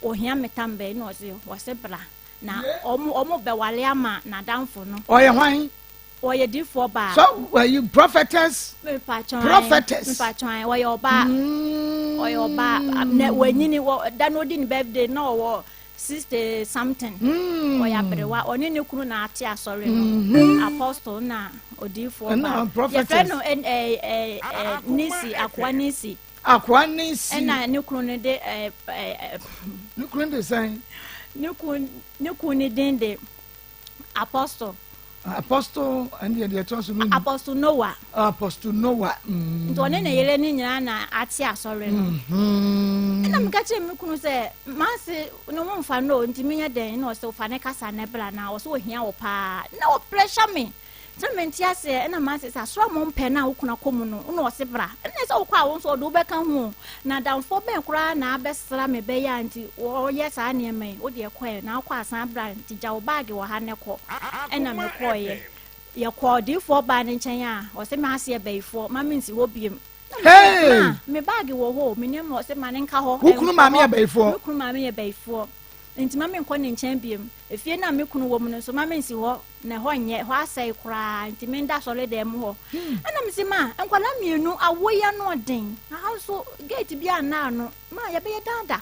ohia me tam bɛn ɛna ɔse ɔse bra na ɔmo ɔmo bɛwale ama n'adamfo no. Ɔyɛ hwan? Ɔyɛ diifoɔ baa. So ɛyi prophetess? Mepatwɔn Prophetess. Mepatwɔn ɔyɛ ɔbaa ɔyɛ ɔbaa na wanyini wɔ da na odi ne birthday na ɔwɔ 60 something mm. ɔyɛ aberewa ɔne ne kunu na ate asɔre no mm-hmm. apostle na odiifoɔ ba yɛfrɛ no eh, eh, eh, nisi akoa nisi akoa nisi ɛna ne kunu no de ne kunu de sɛn ne kunu ne kunu ne din de apostle Apostle ɛne deɛ deɛ ɛtoa so no. Apostle Noah. Apostle Noah. Mm. Nti ɔne ne yere ne nyinaa na ate asɔre no. Mm-hmm. Ɛna meka kyerɛ me kunu sɛ manse ne ho mfa no nti menyɛ dɛn na ɔsɛ ɔfa ne kasa ne bra na ɔsɛ ohia wo paa na ɔpressure me sɛ mente aseɛ ɛna manse sɛ asɔre mo mpɛ no a wo kunu akɔ mu no na ɔse bra ɛna sɛ wokɔ a wo nso ɔde wobɛka ho Na adamfoɔ bɛn koraa na abɛsra me bɛyɛ a nti wɔyɛ saa nneɛma yi? Wo deɛ kɔ ɛ, na wokɔ a san bra nti gya wo baage wɔ ha na kɔ. Ɛna mekɔeɛ. Yɛkɔɔ odiyifoɔ baa no nkyɛn a, ɔse m'ase yɛ bayifoɔ, ma mensi hɔ biom. Na mese, Hey! Ma, me baage wɔ hɔ o, me nneɛma, ɔse ma no nka hɔ, Wo kunu ɛnkɔ maame hɔ. yɛ bayifoɔ? Me kunu maame yɛ bayifoɔ, nti ma menkɔ ne nkyɛn biom. Efie no a me kunu wɔ mu no nso, ma mensi hɔ. Na ɛhɔ nyɛ, ɛhɔ asɛe koraa, nti menda asɔredan mu hɔ. Ɛna mese, ma, nkwadaa mmienu, awo yi ano ɔden, aha nso gate bi anna ano, ma yɛbɛyɛ dan da.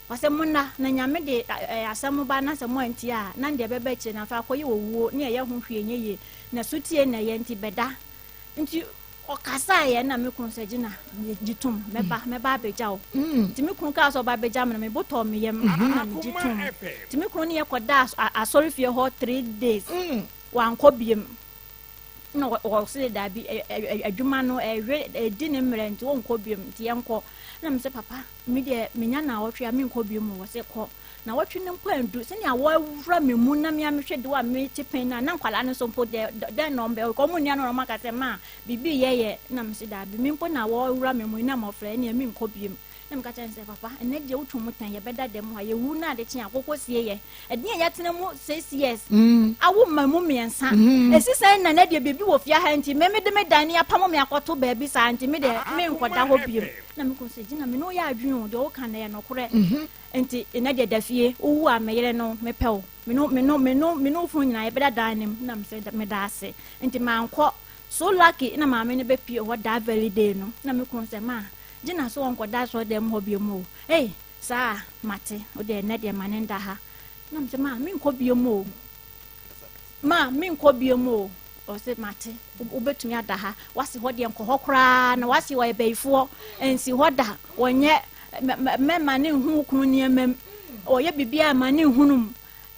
Ɔsɛ monna, na Nyame de asɛm ba na sɛ moantie a, na deɛ ɛbɛba akyire no afei akɔyɛ owuo ne ɛyɛ ho hwee nyɛ yie, na sotie na ɛyɛ nti bɛda. Nti ɔkasaeɛ na me kunu sɛ Gina gye tom mɛba mɛba abɛgya wo nti me kunu kaa sɛ ɔba abɛgya me no me bo tɔɔ me yam na megye tom nti me kunu ne yɛ kɔda asɔrefie hɔ 3 days wankɔ biem na ɔse daabi adwuma no ɛhwɛ ɛdi ne mmerɛ nti wɔnkɔ biem nti yɛnkɔ na me sɛ papa me deɛ menya naawɔtwe a menkɔ biem wɔ sɛ kɔ Nawɔtwe no mpo andu, sɛnea wɔawura me mu na me ara mehwɛ de wo a mete pɛn no a, na nkwadaa no nso mpo deɛ, dɛn na wɔbɛyɛ? Wɔn nni ano na wɔaka sɛ, Ma, biribi reyɛ yɛ. Na mese, Daabi, me mpo na wɔawura me mu yi na mmɔfra yi, ɛnneɛ menkɔ biom. Na meka kyerɛɛ no sɛ, Papa, ɛnnɛ deɛ wotwa mu tɛn, yɛbɛda dɛm hɔ a, yɛwu na ade kye a, kɔkɔ sie yɛ. Ɛdeɛn a yɛatena mu 6 years, awo mma mu mmiɛnsa, ɛsi sɛn na nnɛ deɛ biribi wɔ fie ha nti, me mede me dan no yɛapamo me akɔto baabi saa nti, me deɛ menkɔda hɔ biom. Na me kunu sɛ, Gina, me ne wo yɛ adwene o, deɛ woka no ɛyɛ nokorɛ. Nti nnɛ deɛ da fie, wowu a me yere no mepɛ wo, me ne me ne me ne me ne wo funu nyinaa yɛbɛda dan no mu, na mesɛ meda ase. Nti mankɔ. So lucky na maame no bɛpie hɔ that very day no, na me kunu sɛ ma Gina so ɔnkɔda asɔredan mu hɔ bio mu o. Ei, saa mate, wo deɛ nnɛ deɛ ma ne nda ha. Na mesɛ ma menkɔ bio mu o. Ma menkɔ bio mu o. Ɔse mate, wobɛtumi ada ha. Wase hɔ deɛ nkɔ hɔ koraa na wase ɔyɛ bayifoɔ. Nsi hɔ da. Ɔnyɛ mɛma ne nhu wo kunu nneɛma mu. Ɔyɛ biribiara ma ne nhunu mu.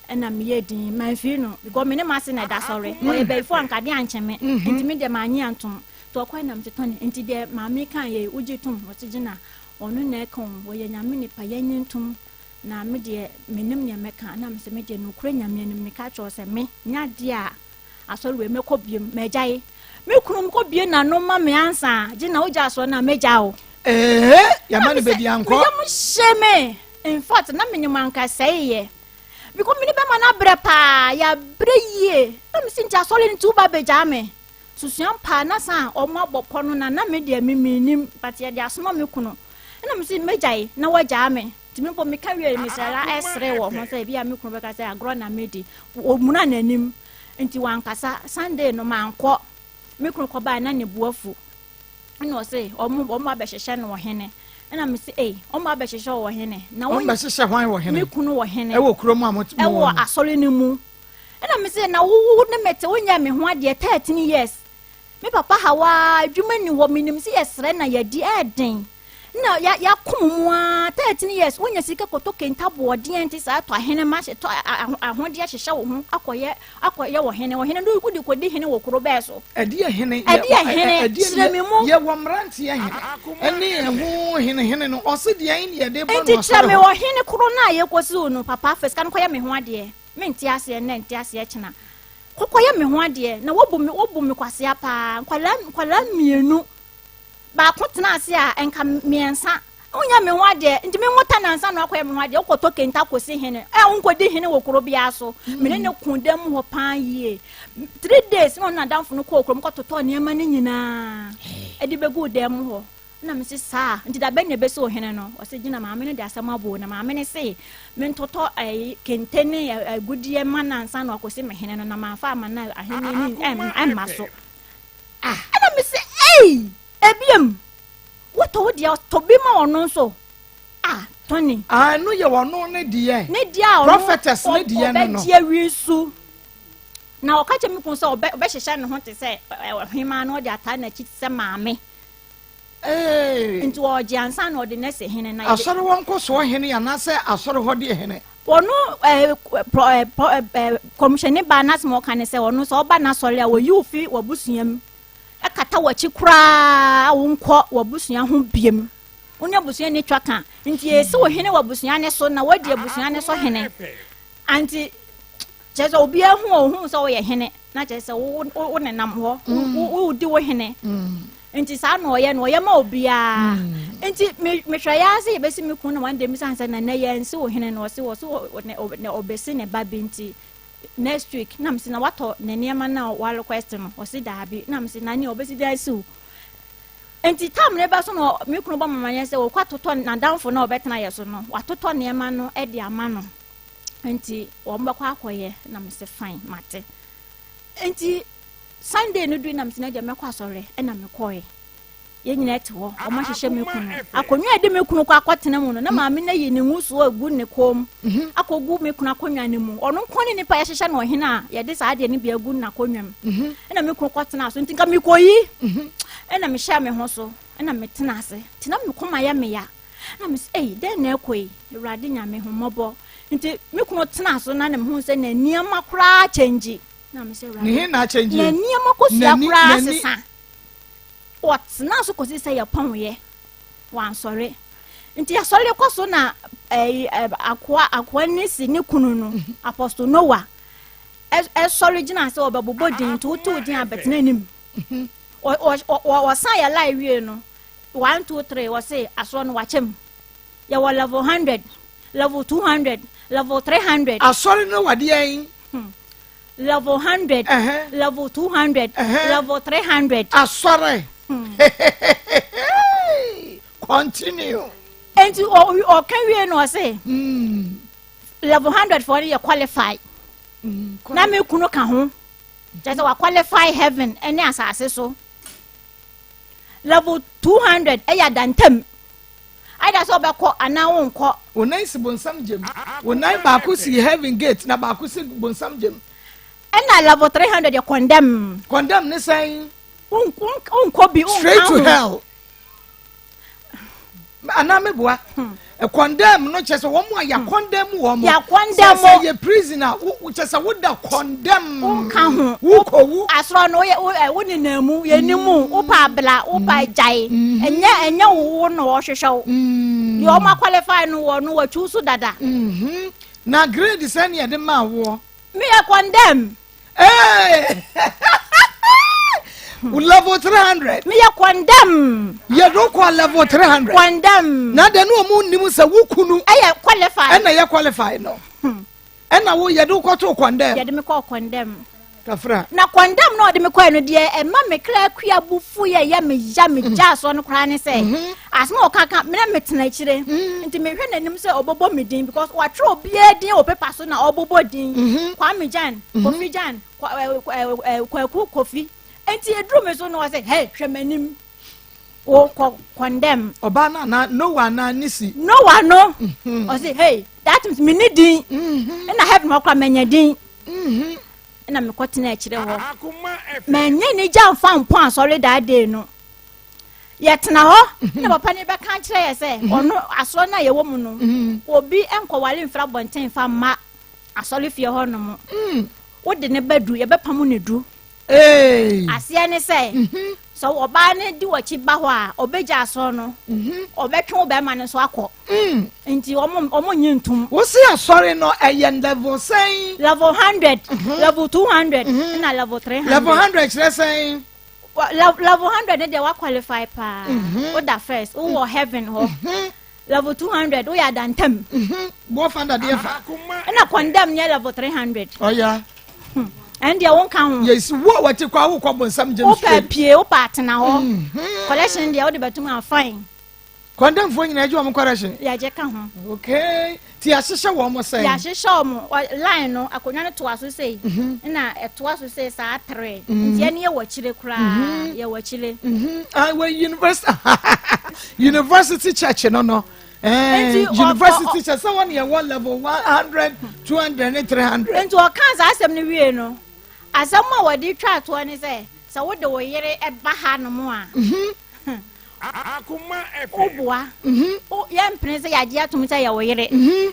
Ɛna meyɛ din mamfiri no because me ne m'ase na ɛda sɔre. Ɔyɛ bayifoɔ anka adeɛ ankyɛ me. Nti me deɛ manye antom. Nti ɔkɔe na mete tɔne. Nti deɛ maame kaa yɛ wogye tom. Ɔse gyina ɔno na ɛka o. Ɔyɛ Nyame nipa yɛnye ntom. Na me deɛ menim nea mɛka. Na mese me deɛ nokorɛ Nyame anim meka kyerɛ wo sɛ me nyɛ adeɛ a Asɔre wei mɛkɔ biem magyae. Me kunu mkɔ bie n'ano ma me ansa gye na wogya asɔre no a mɛgya o. Ee, yɛma no baabi ankɔ. Me yam hye me. In fact, na menim anka sɛe yɛ. Because me ne bɛma no abrɛ paa, yɛabrɛ yie. Na mese nti asɔre no nti woba bɛgyaa me. Susua paa na san ɔmo abɔ pɔ no na na me deɛ me mennim but yɛde asoma me kunu. Ɛna mese mɛgyae na wagyaa me. Nti me mpo meka wie no mesrɛ la ɛsere wɔ ho sɛ ebi a me kunu bɛka sɛ agorɔ na medi. Ɔmuna n'anim nti wankasa. Sunday no mankɔ. Me kunu kɔbae na ne bo afu. Ɛna ɔse ɔmo ɔmo abɛhyehyɛ no wɔ hene. Ɛna mese ei ɔmo abɛhyehyɛ wɔ hene. Na wo bɛhyehyɛ hwan wɔ hene? Me kunu wɔ hene. Ɛwɔ kurom a mo Ɛwɔ asɔre no mu. Ɛna mese na wo wo ne me te wonyɛ me ho adeɛ 13 years. Me papa ha waa adwuma ni hɔ menim sɛ yɛsrɛ na yɛdi ɛɛden. Na ya yakom mu ara 13 years wonya sika kɔtɔ kente aboɔdeɛ nti saa tɔ ahenema hyɛ tɔ ahodeɛ hyehyɛ wo ho akɔyɛ akɔyɛ wɔ hene ɔhene no wode kɔdi hene wɔ kuro bɛɛ so. Ɛdeɛ hene ɛdeɛ hene kyerɛ me mu. Yɛwɔ mmeranteɛ hene ɛne ɛho hene hene no ɔse deɛ ne yɛde bɔ no nti kyerɛ me wɔ hene koro no a yɛkɔsiw no papa fa sika no kɔyɛ me ho adeɛ mente aseɛ nnɛ nte aseɛ kyena kɔkɔyɛ me ho adeɛ na wobu me wobu me kwasea paa nkwadaa nkwadaa mmienu Baako tena ase a, nka mmiɛnsa. Wonyɛ me ho adeɛ, nti me nwota nansa na wakɔyɛ me ho adeɛ. Wokɔtɔ kente akɔsi hene. Ɛ wonkɔdi hene wɔ kuro biara so. Me ne ne ko dan mu hɔ paa yie. Three days na ɔne n'adamfo no kɔɔ kurom kɔtotɔɔ nneɛma no nyinaa ɛde bɛguu dan mu hɔ. Na me se saa, nti da bɛn na ɛbɛsi ohene no? Ɔse gyina maame no de asɛm abɔ na maame no se mentotɔ ɛyi kente ne agudeɛ ma no ansa na wakɔsi me hene no na mamfa ama no a ahennie no ɛmma so. Ah, ɛna me se, ei, ebiem, wotɔ wo deɛ, tɔ bi ma ɔno nso. Ah, Tony. Ah, ɛno yɛ ɔno ne deɛ. Ne deɛ a ɔno, Prophetess ne deɛ no no. ɔbɛgye awi so. Na ɔka kyerɛ me kun sɛ ɔbɛ ɔbɛhyehyɛ ne ho te sɛ ɔhemaa na ɔde ataa n'akyi te sɛ maame. Ee. Nti ɔgye ansa na ɔde n'asi hene na yɛde. Asɔre hɔ nkɔsoɔ hene anaasɛ asɔre hɔ deɛ hene? Ɔno ɛɛ prɔ ɛɛ prɔ ɛɛ kɔmhyɛni baa n'asɛm a ɔka ne sɛ ɔno sɛ ɔba n'asɔre a wɔyi wo fi w'abusua mu ɛkata w'akyi koraa a wonkɔ w'abusua ho biem wo ne abusua ni twa ka nti yɛsi wo hene wɔ abusua ne so na woadi abusua ne so hene anti kyerɛ sɛ obiara hu ɔhu sɛ woyɛ hene na kyerɛ sɛ wo wo nenam hɔ wodi wo hene mm. nti saa na ɔyɛ no ɔyɛ ma obiara mm. nti mehwɛ yɛ ase yɛbɛsi me kun na one day mesan sɛ nana yɛ nsi wo hene no ɔse wɔ so na ɔbɛsi ne ba bi nti next week na mesi na watɔ ne nneɛma na wa request no ɔse daabi na mesi na ne ɔbɛsi de asi wo nti tam ne ba so na me kunu bɔ mama yɛn sɛ wɔkɔ atotɔ n'adamfo na ɔbɛtena yɛ so no watotɔ nneɛma no de ama no nti wɔn bɛkɔ akɔyɛ na mese fine mate nti Sunday no dui na mese na deɛ mɛkɔ asɔre ɛna mekɔɛ yɛn nyinaa te hɔ wɔn ahyehyɛ me kunu akonnwa a yɛde me kunu kɔ akɔtena mu no na maame no ayi ne ngusoɔ agu ne kɔn mu mhm. akɔgu me kunu akonnwa no mu ɔno nko ne nipa yɛhyehyɛ no ɔhene a yɛde saa adeɛ no bi agu n'akonnwa mu mhm. ɛna me kunu kɔtena so nti nka mekɔyi mhm. ɛna mehyɛ me ho so ɛna metena ase nti na me kɔma yɛ me ya na me sɛ ei dɛn na ɛkɔ yi awurade nyame ho mmɔbɔ nti me kunu tena so na ne ho sɛ na nneɛma koraa kyɛngyi na me sɛ awurade ne he na akyɛngye na nneɛma kosua koraa sesa wɔtena so kɔsi sɛ yɛpɔn yɛ wansɔre nti asɔre kɔ so na ɛyi akoa akoa ne si ne kunu no mhm. apostle noah ɛsɔre gyina sɛ ɔbɛbobɔ din nti wotow din abɛtena anim mhm. ɔsan yɛ lai wie no one two three wɔse asoɔ no wakyɛm yɛwɔ level hundred level 200 level 300. Asɔre no wɔ deɛn? Hmm. Level 100 uh -huh. level 200 uh -huh. level 300. Asɔre. Hmm. Continue. Nti ɔka wie no ɔse hmm. level 100 foɔ no yɛ qualify. Hmm, na me kunu ka ho kyerɛ sɛ wa qualify heaven ne asase so level 200 ɛyɛ adantam Either sɛ wobɛkɔ anaa wonkɔ. Wo nan si bonsam gyem. Wo nan baako si heaven gate na baako si bonsam gyem. Ɛna level 300 yɛ condemn. Condemn ne sɛn? Wonkɔ bi, wonka ho. Straight to hell. Anaa meboa. Hmm. Condemn no kyerɛ sɛ wɔn a yɛ hmm. condemn wɔn. Yɛ condemn. Sɛ yɛ prison a kyerɛ sɛ woda condemn. Wonka ho. Wokɔ wu. Asɔrɔ no woyɛ wo ɛ wo nenam mu yɛ ni mu mm. wopɛ abla wopɛ mm. gyae. Mm-hmm. Ɛnyɛ ɛnyɛ wo na wɔhwehwɛ wo. Mm. Deɛ wɔn aqualify no wɔ no wɔtwiw so dada. Mm-hmm. Na grade sɛ ne yɛde maa woɔ. Meyɛ condemn. Hey! level 300. meyɛ condemn. yɛde kɔ level 300. condemn. na de ne ɔmo nim sɛ wo kunu. ɛyɛ qualify. ɛna yɛ qualify no. Hmm. Ɛna wo yɛde wo kɔtoo kɔndɛm. Yɛde me kɔɔ kɔndɛm. Kafra. Na kɔndɛm na ɔde me kɔɛ no deɛ ɛma me kra akua bu fu yɛ yɛ me ya me gya asoɔ no koraa ne sɛ mhm. asɛm a ɔka ka me na metena akyire mhm. nti mehwɛ n'anim sɛ ɔbɛbɔ me din because watwerɛ obiara din wɔ paper so na ɔbɛbɔ din mhm. Kwame Jan Kofi Jan Kwaku Kofi nti eduru me so no ɔsɛ hey hwɛ m'anim wo kɔ condemn. Ɔbaa no anaa Noah anaa Nisi. Noah no mhm. ɔsi hey that means mi ni din mhm. ɛna heaven hɔ kora mɛnya din mhm. ɛna mekɔ tena akyire hɔ mɛnyɛ ne gya nfa mpɔ asɔre that day no yɛtena hɔ na papa ne bɛka kyerɛ yɛ sɛ ɔno asɔre no a yɛwɔ mu no obi nkɔwale mfra bɔnten fa mma asɔre fie hɔ nom mm. wode ne ba du yɛbɛpam ne du Aseɛ ne sɛ, mhm. sɛ ɔbaa no di w'akyi ba hɔ a, ɔbɛgya asɔr no, mhm. ɔbɛtwe wo bɛrima no nso akɔ. Mm. Nti ɔmo nye ntom. Wosi asɔre no ɛyɛ level sɛn? Level 100, mhm. level 200, ɛna level 300. Level 100 kyerɛ sɛn? Level 100 ne deɛ wa qualify paa. Woda first, wowɔ heaven hɔ. Level 200 woyɛ adantam. Mhm. Boɔ fa dadeɛ fa. Ɛna condemn nyɛ level 300. Ɔya. Hmm. Ɛn deɛ wonka ho. Yes, wo a wɔte kɔ a wokɔ bonsam gyem straight. Wopɛ pie, wopɛ atena hɔ. Mhm. Collection deɛ wode bɛtum a fine. Condemn foɔ nyinaa gye wɔn correction. Yɛgye ka ho. Okay. Ti yɛahyehyɛ wɔn sɛn? Yɛahyehyɛ wɔn line no akonnwa no toa so sei. Mhm. Ɛna ɛtoa so sei saa tere. Mhm. Nti ɛne yɛ wɔ akyire koraa. Mhm. Yɛ wɔ akyire. Ah, wɔ university university church no no. Eh, university church sɛ wɔn yɛ wɔ level 100, 200 ne 300. Nti ɔka saa asɛm no wie no, asɛm a wɔde twa toɔ ne sɛ sɛ wode wo yere ba ha nom a. Woboa. Yɛmpene sɛ yɛagye atom sɛ yɛ wo yere.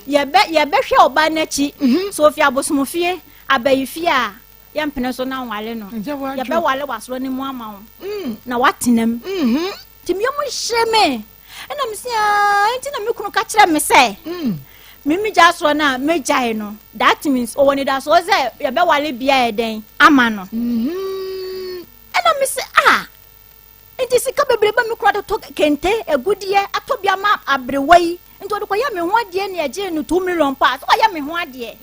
Yɛbɛhwɛ ɔbaa no akyi. Sɛ ofi abosomfie, abayifie a, yɛmpene so na nwale no. Yɛbɛwale w'asorɔ no mu ama wo mm. na woatena mu. Mm-hmm. Nti me yam hye me. Ɛna mese aa nti na me kunu ka kyerɛ me sɛ mm. me megya asorɔ no a megyae no. That means ɔwɔ nidasoɔ sɛ yɛbɛwale bia yɛ dɛn ama no. Mm-hmm. Ɛna mese ah Nti sika bebrebe a me kunu de tɔ kente, agudeɛ, atɔ bi ama aberewa yi, nti ɔde kɔyɛ me ho adeɛ ne ɛgyee no 2 million pa, sɛ wayɛ me ho adeɛ.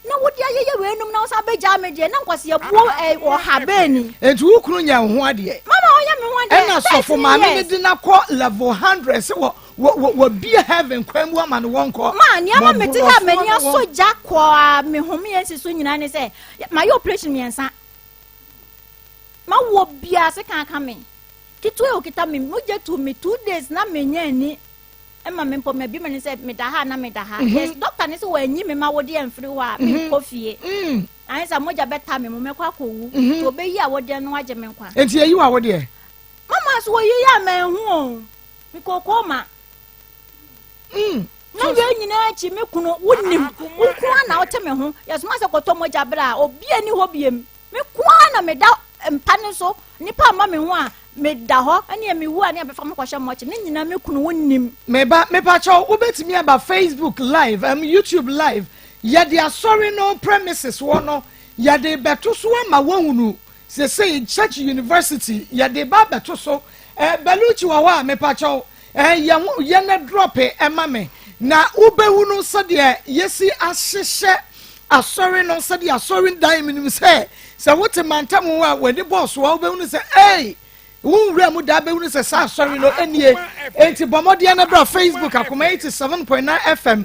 Na wode ayɛyɛ weinom na wosan bɛgyaa me deɛ, na nkwaseabuo ɛ, ɔha bɛn ni? Nti wo kunu nyɛ wo ho adeɛ? Mama ɔnyɛ me ho adeɛ, Ɛna sɔfo 13 maame no years. de no akɔ level 100 sɛ wɔ, wɔ, wɔ, wɔbie heaven kwan mu ama no wɔnkɔ. Ma, nea ama mete ha a Mmɔborɔfoɔ m'ani ne wɔn. asɔ gya kɔ a me home yɛ nsi so nyinaa ne sɛ, mayɛ operation mmiɛnsa. M'awoɔ biara sekan aka me. Ketewa a okita me mogya tuu me 2 days na menya ani ma me mpo mabie m'ani sɛ meda ha na meda ha. Mhm. Yes, doctor ne sɛ wɔanyi me ma wodeɛ mfiri hɔ a mhm. menkɔ fie. Mm. Ayɛ sɛ mogya bɛta me mu mɛkɔ akɔwu. Mhm. Nti ɔbɛyi awodeɛ no agye me nkwa. Nti yɛyi wɔ awodeɛ? Mama so wɔyi yɛ a manhu o. Mekɔ koma. Mm. Na yɛn nyinaa akyi me kunu wonim wo nko ara na wote me ho yɛsoma sɛ kɔtɔ mogya berɛ a obi ani hɔ biem. Me nko ara na meda mpa no so, nnipa mma me ho a, meda hɔ, ɛnneɛ mewu a ne abɛfa me kɔhyɛ mɔkye, ne nyinaa me kunu wonnim. Me ba, mepakyɛw wobɛtumi aba Facebook live, YouTube live, yɛde asɔre no premises hɔ no yɛde bɛto so ama woahunu, sesei Church University yɛde ba abɛto so, eh, Baluchi wɔ hɔ a, mepakyɛw, eh, yɛ ho, yɛ na drɔpe ɛma me, na wobɛhunu sɛdeɛ yɛsi ahyehyɛ asɔre no, sɛdeɛ asɔre dan, menim sɛ, sɛ wote mantam hɔ a, w'ani bɔɔ so a, wobɛhunu sɛ, ei, wo nwura mu daa bɛhunu sɛ saa asɔre no nie. Enti bɔ mmɔden na bra Facebook Akoma 87.9 FM.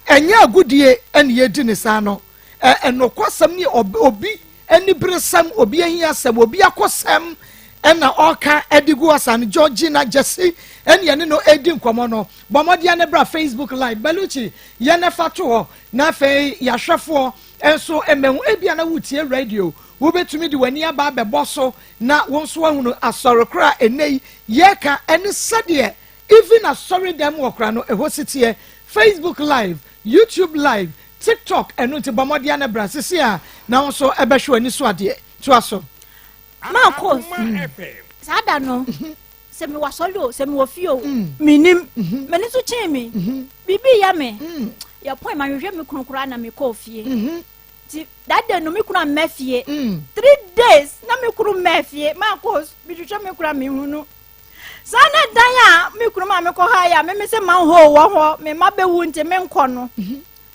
Ɛnyɛ agodie ɛne yɛdi ne saa no. Ɛnokwasɛm ne obi aniberesɛm, obi ahiasɛm, obi akosɛm ɛna ɔka ɛde gu ɔsa no. Georgina Jesse ɛne ɛne no ɛdi nkɔmɔ no. Bɔ mmɔden na bra Facebook live. Baluchi yɛn ɛfa to hɔ na afei yɛahwɛfoɔ nso mmɛhu. Ebia na wotie radio, wobɛtumi de w'ani aba abɛbɔ so na wo nso ahunu asɔre koro a ɛnnɛ yi yɛreka ɛne sɛdeɛ even asɔredan mu ɔkora no ɛhɔ si teɛ. Facebook live, YouTube live, TikTok, ɛno nti bɔ mmɔden na bra sisi a na wo nso ɛbɛhwɛ w'ani so adeɛ. Toa so. Marcos, saa da no, sɛ mewɔ asɔre o, sɛ mewɔ fie o, menim. M'ani so kyee me. Biribi yɛ me. Yɛpɔn mahwehwɛ me kunu koraa na mekɔɔ fie. Nti that day no me kunu amma fie. 3 days na me kunu mma fie. Marcos, mehwehwɛ me kunu a mehu no. Saa na dan a me kunu ma mekɔ ha yɛ a meme sɛ manhole wɔ hɔ, me mma bɛwu nti menkɔ no.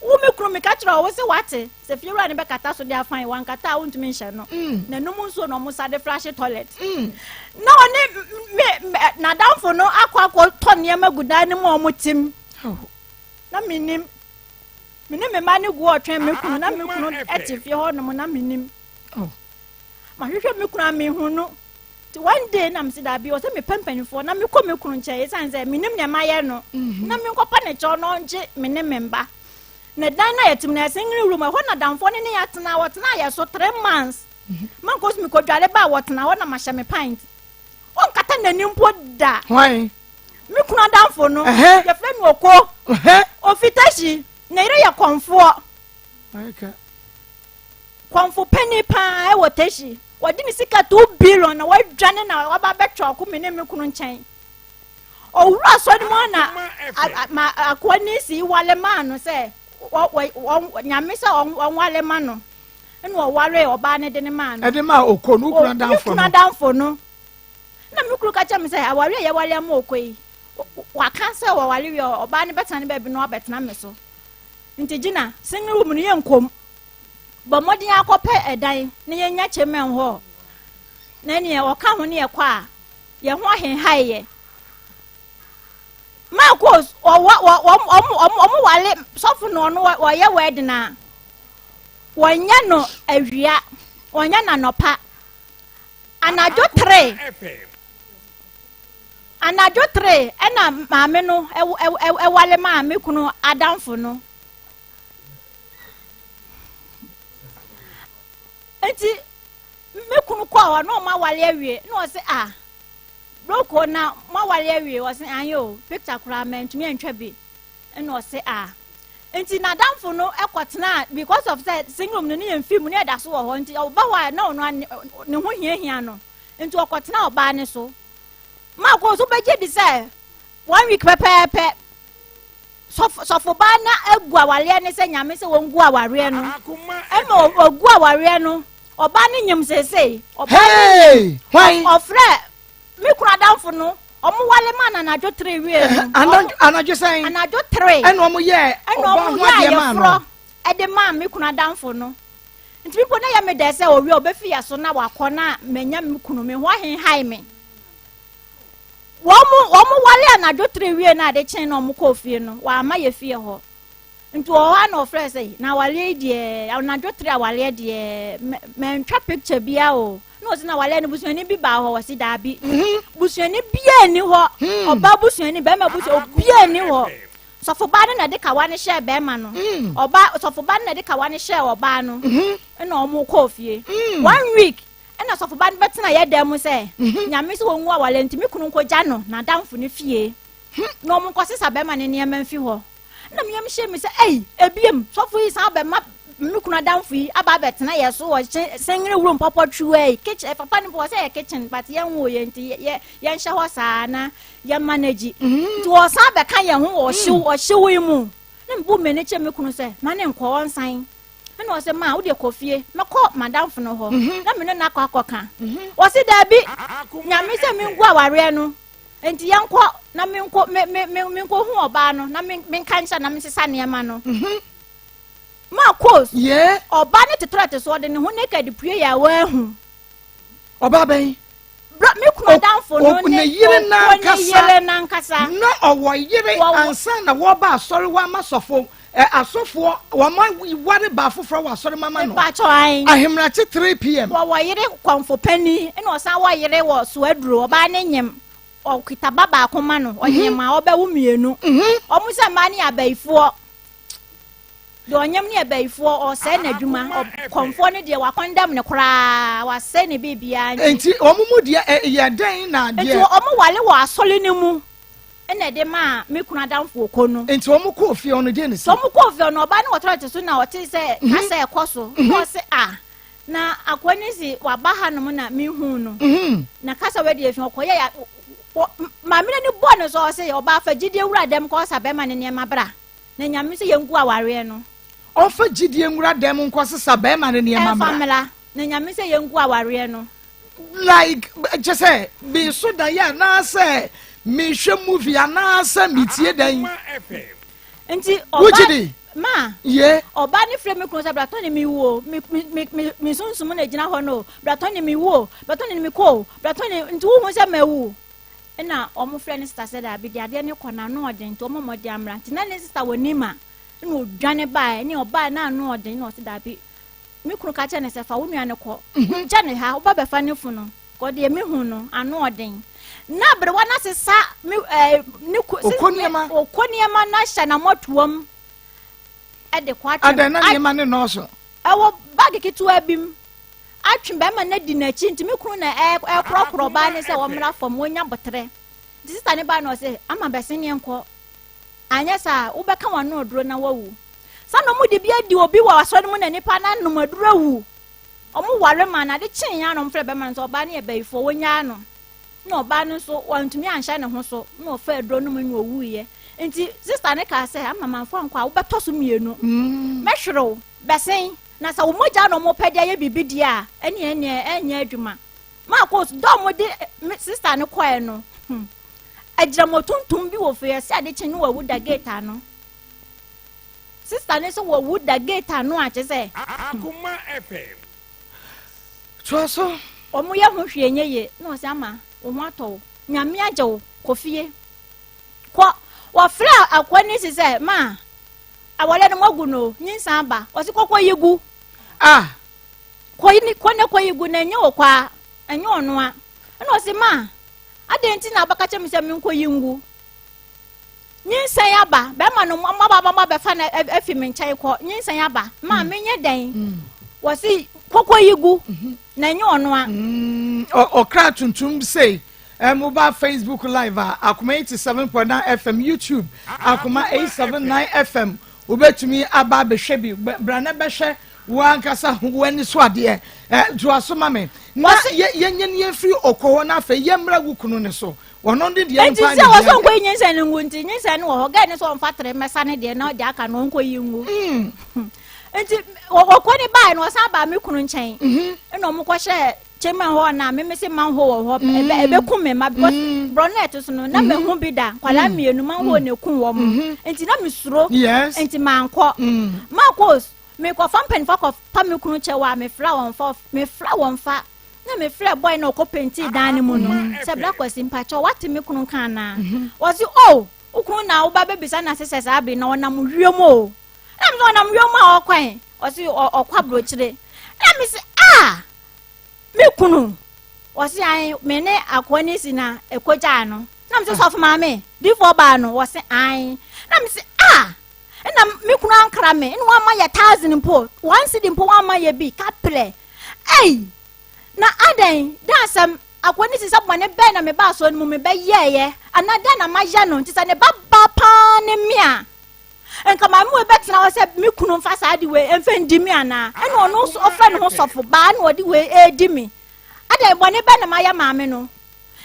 Wo me kunu meka kyerɛ wo sɛ wate sɛ fiewura no bɛkata so de afan wankata a wontumi nhyɛ no. Mm. N'anum nsuo na ɔmo sa de flashe toilet. Mm. Na ɔne me n'adamfo no akɔ akɔtɔ nneɛma gu dan no mu a ɔmo tim. Oh. Na menim. Me ne me mma no gu ɔtwɛn me kunu na me kunu te fie hɔ nom na menim. Oh. Mahwehwɛ me kunu a mehu no. Nti one day na mese daabi ɔsɛ mepɛ mpanimfoɔ na mekɔ me kunu nkyɛn ɛsiane sɛ menim nea mayɛ no mhm. na menkɔpa ne kyɛw na ɔngye me ne me mba. Na dan na yɛtem na yɛsengere room ɛhɔ na damfoɔ ne ne yɛatena wɔtena yɛ so three months. Mhm. Mankɔ so mekɔdware ba a wɔtena hɔ na mahyɛ me pint. Ɔnkata n'ani mpo da. Me kunu adamfo no, yɛfrɛ no Oko. Ofi Teshie. Ne yere yɛ kɔmfoɔ. Kɔmfo panin paa ɛwɔ Teshie. Wɔde ne sika 2 billion na wadwane na waba abɛtwa ɔko me ne me kunu nkyɛn. Owura asɔre mu na ma akoa ne si wale maa no sɛ nyame sɛ ɔnwale ma no. Ɛna ɔware ɔbaa no de ne maa no. Ɛde maa Oko no, wo kunu adamfo no. Me kunu adamfo no. Na me kunu ka kyerɛ me sɛ aware a yɛware ama ɔkɔ yi, waka sɛ wɔware wie a ɔbaa no bɛtena ne baabi na wabɛtena me so. Nti gyina single room no yɛnkɔm. Bɔ mmɔden akɔpɛ ɛdan na yɛnya chamber hall. Na neɛ ɔka ho ne yɛkɔ a yɛn ho ahenhae yɛ. Marcos ɔwɔ ɔmo wale sɔfo no ɔno wɔyɛ wedding a wɔnyɛ no awia wɔnyɛ no anɔpa. Anadwo tere anadwo tere ɛna maame no ɛwale maa me kunu adamfo no nti me kunu kɔɔ hɔ na ɔmo awale awie na ɔse ah broko na mo awale awie ɔse anyɛ o picture koraa mɛntumi antwa bi. Ɛna ɔse ah. Nti n'adamfo no kɔtenaa because of sɛ single room no ne yɛn fi mu ne ɛda so wɔ hɔ nti ɔba hɔ a na ɔno ne ho hiahia no nti ɔkɔtena ɔbaa ne so. Maako nso bɛgye di sɛ one week pɛpɛɛpɛ sɔfobaa na agu awareɛ ne sɛ nyame sɛ wɔngu awareɛ no ɛma ɔgu awareɛ no ɔbaa no nyim seesei ɔbaa no nyim ɔfrɛ Me kunu adamfo no, wɔn wale maa no anadwo tere wie no. Anadwo sɛn? Anadwo tere. Ɛna wɔn yɛ ɔbaa ho adeɛ maa no. Ɛde maa me kunu adamfo no. Nti mi po na yɛ me dɛ sɛ owie obefi yɛ so na wakɔ na manya me kunu me ho ahenhae me. Wɔn wɔn wale anadwo tere wie na ade kyen na wɔn kɔɔ fie no wɔama yɛ fie hɔ. Nti wɔ hɔ a na ɔfrɛ sɛ na awareɛ yi deɛ anadwo tere awareɛ deɛ mantwa picture bia o na ɔsi na awareɛ no busuani bi baa hɔ ɔsi daabi mhm. busuani bia ni hɔ hmm. ɔbaa busuani bɛrima busuani obia ni hɔ sɔfoba no na ɛde kawa no hyɛɛ bɛrima no hmm. ɔba sɔfoba no na ɛde kawa no hyɛɛ ɔbaa no mhm. ɛna wɔn kɔɔ fie hmm. one week ɛna sɔfoba no bɛtena yɛ dan mu sɛ mhm. nyame sɛ wɔn ngu awareɛ nti me kunu nkɔgya no n'adamfo no fie na wɔn nkɔsesa bɛrima no nneɛma mfi hɔ. Na me yam hyee me sɛ, Ei, ebiem, sɔfo yi san bɛma me kunu adamfo yi aba abɛtena yɛ so wɔ sengere wurom pɔpɔtwea yi kitchen eh, papa no mpo wɔ sɛ yɛ kitchen but yɛn wo yɛ nti yɛ yɛnhyɛ hɔ saa na yɛ manage mm-hmm. nti wɔsan bɛka yɛn ho wɔ ɔhyew mm. ɔhyew yi mu na mebu m'ani kyerɛ me kunu sɛ ma ne nkɔ ɔnsan ɛna ɔsɛ ma wode kɔ fie mɛkɔ madamfo no hɔ mm-hmm. na me ne no akɔ akɔka mm-hmm. ɔse daabi nyame sɛ mengu awareɛ no Enti yɛnkɔ na menkɔ me me me menkɔhu ɔbaa no na me menka nkyerɛ na mensesa nneɛma no. Mhm. Ma kos. Yeah. Ɔbaa no te toilet so ɔde ne ho naked pue yɛ a wɔahu. Ɔbaa bɛn? Bra me kunu adamfo no ne ne yere ne yere nankasa. Na ɔwɔ yere ansa na wɔba asɔre wɔ ama sɔfo ɛ asɔfoɔ wɔn ware baa foforɔ wɔ asɔre mama no. Mepakyɛw ae. Ahemrakye 3 pm. Wɔwɔ yere kɔmfo panin ɛna ɔsan wɔ yere wɔ soaduro ɔbaa ne nyem ɔkita ba baako ma no ɔnyem a ɔbɛwo mmienu wɔn sɛ mmaa ne yɛ abayifoɔ deɛ ɔnyem ne yɛ abayifoɔ ɔsɛe n'adwuma kɔmfoɔ no deɛ wakɔndɛm no koraa wasɛe ne biribiara nti wɔn mu deɛ ɛyɛ dɛn na deɛ nti wɔn wale wɔ asɔre no mu ɛna ɛde maa me kunu adamfo ɔkɔ no. Nti wɔn kɔɔ fie ɔno deɛ ne si. Wɔn kɔɔ fie ɔno ɔbaa no wɔ toilet so na ɔte sɛ mhm. kasa ɛkɔ so. Mhm. Na ɔse a na akoa no si waba ha nom na mehu no. Mhm. Na kasa wɔ deɛ fi ɔkɔ yɛ ya maame no ni bɔ no so ɔse ɔbaa fa gyidie wura dɛm kɔ ɔsa bɛrima ne nneɛma bra na nyame sɛ yɛngu awareɛ no. Ɔmfa gyidie nwura dɛm nkɔ sesa bɛrima ne nneɛma mmra. Ɛmfa mmra na nyame sɛ yɛngu awareɛ no. Like kyɛ sɛ meso dan anaasɛ mehwɛ movie anaasɛ metie dan. Nti ɔba wogye di. Ma. Ye. Ɔbaa no frɛ me kunu sɛ bratɔ ne me wu o me me me me sunsum na egyina hɔ no o bratɔ ne me wu o bratɔ ne me kɔ o bratɔ ne nti wohu sɛ mawu ɛna wɔn frɛ ne sista sɛ daabi de adeɛ ne kɔ na ano ɔden nti wɔn mmɔde amra nti na ne sista wɔ nim a ɛna odwane baeɛ ne ɔbaa na ano ɔden na ɔsɛ daabi me kunu ka kyerɛ ne sɛ fa wo nua no kɔ mhm. gya ne ha woba bɛfa ne funu kɔ deɛ mehu no ano ɔden na aberewa no asesa me ɛɛ ne ko okɔ nneɛma okɔ nneɛma no ahyɛ n'amɔtoam ɛde kɔ atwe adan na nneɛma ne nɔɔso ɛwɔ baagi ketewa bi mu atwe bɛrima no adi n'akyi nti me kunu na ɛkorɔkorɔ ɔbaa ne sɛ wɔmmra fam wɔnya botere nti sista ne baa na ɔsɛ ama bɛsen ne nkɔ Anyɛ saa a, wobɛka w'ano aduro na woawu. Sa na wɔde bi adi obi wɔ asɔre no mu na nipa no anom aduro awu. Wɔware ma no, ade kyee ara na wɔfrɛ bɛrima no sɛ ɔbaa no yɛ bayifoɔ, wɔnyaa no. Na ɔbaa no nso, wantumi anhyɛ ne ho so, na ɔfa aduro no mu na ɔwuiɛ. Nti sista no kaa sɛ, ama mamfa nkɔ a, wobɛtɔ so mmienu. Mm. Mɛhwere wo, bɛsen. Na sɛ wo mogya na wɔpɛ de ayɛ biribi deɛ a, ɛneɛ ɛneɛ ɛnyɛ adwuma. Maakɔ so, dɔ a wɔde sista no kɔɛ no, hmm. Agyinamɔ tuntum bi wɔ fie ɛsɛ ade kye no wawu da gate ano. Sister ne sɛ wawu da gate ano a kyɛ sɛ. Akoma FM. Toa so. Wɔn yɛ ho hwee nyɛ yie na ɔsɛ ama wo ho atɔ wo nyame agye wo kɔ fie kɔ wɔfrɛ akoa ne si sɛ ma awɔlɛ no moagu no nyinsan aba ɔsɛ kɔkɔ yi gu ah kɔ yi kɔ ne kɔ yi gu na ɛnyɛ wɔ kɔ a ɛnyɛ ɔnoa ɛna ɔsɛ ma Adɛn nti na wobɛka kyerɛ me sɛ menkɔyi ngu? Nyinsɛn aba, bɛrima no mmababa bɛfa no afi me nkyɛn kɔ. Nyinsɛn aba, ma mm. menyɛ dɛn? Mm. Wɔsi kɔkɔ yi gu mm-hmm. na ɛnyɛ ɔno a. Mm, ɔkra tuntum sei mobile Facebook live a Akoma 87.9 FM YouTube Akoma 879 FM wobɛtumi aba abɛhwɛ bi bra na bɛhwɛ Wo ankasa hu w'ani so adeɛ. Ɛ toa so ma me. Na yɛ yɛnyɛ ne yɛmfiri ɔkɔ hɔ na afei yɛmmra wo kunu no so. Ɔno ne deɛ Enti mpa sɛ ne wɔsɛ deɛ. ɔnkɔyi nyinsɛn no ngu nti nyinsɛn no wɔ hɔ gɛɛ ne sɛ ɔmfa tere mmɛsa ne deɛ na deɛ aka no ɔnkɔyi ngu. Nti ɔkɔ ne baeɛ no ɔsan baa me kunu nkyɛn ɛna ɔmo kɔhyɛɛ chamber hɔ na me mese manhole wɔ hɔ ɛbɛ ɛbɛku me ma because borɔ no ɛto so no na mehu bi da nkwadaa mmienu manhole na eku wɔn nti na mesuro Yes. nti mankɔ makɔ Mekɔfa mpanyinfoɔ akɔpa me kunu kyɛw a mefrɛ a wɔmfa mefrɛ a wɔmfa na mefrɛ boy na ɔkɔ pentii dan no mu no sɛ bra kwasi mpakyɛw wate me kunu nka anaa mhm. wɔse o oh, wo kunu na woba bɛbisa na sesɛ saa bere na ɔnam wiem o na mesɛ ɔnam wiem a ɔkwan ɔse ɔkɔ aburokyire na mese a me kunu wɔse an me ne akoa ne si na ɛkɔgyaa no na mese sɔfo maame difoɔ baa no wɔse an na mese a Nna me kunu ankra me, nna ɔamma yɛ thousand mpo, one cedi mpo ɔamma yɛ bi, kaprɛ. Ei! Na adɛn, dɛn asɛm, akoa no si sɛ bɔne bɛn na mebaa asɔre no mu mebɛyɛeɛ, anaa dɛn na mayɛ no, nti sɛ ne ba baa paa ne me a, nka maame wei bɛtena hɔ sɛ me kunu mfa saa ade wei mfa ndi me anaa? Ɛna ɔno nso ɔfrɛ ne ho sɔfo baa na ɔde wei redi me. Adɛn, bɔne bɛn na mayɛ maame no?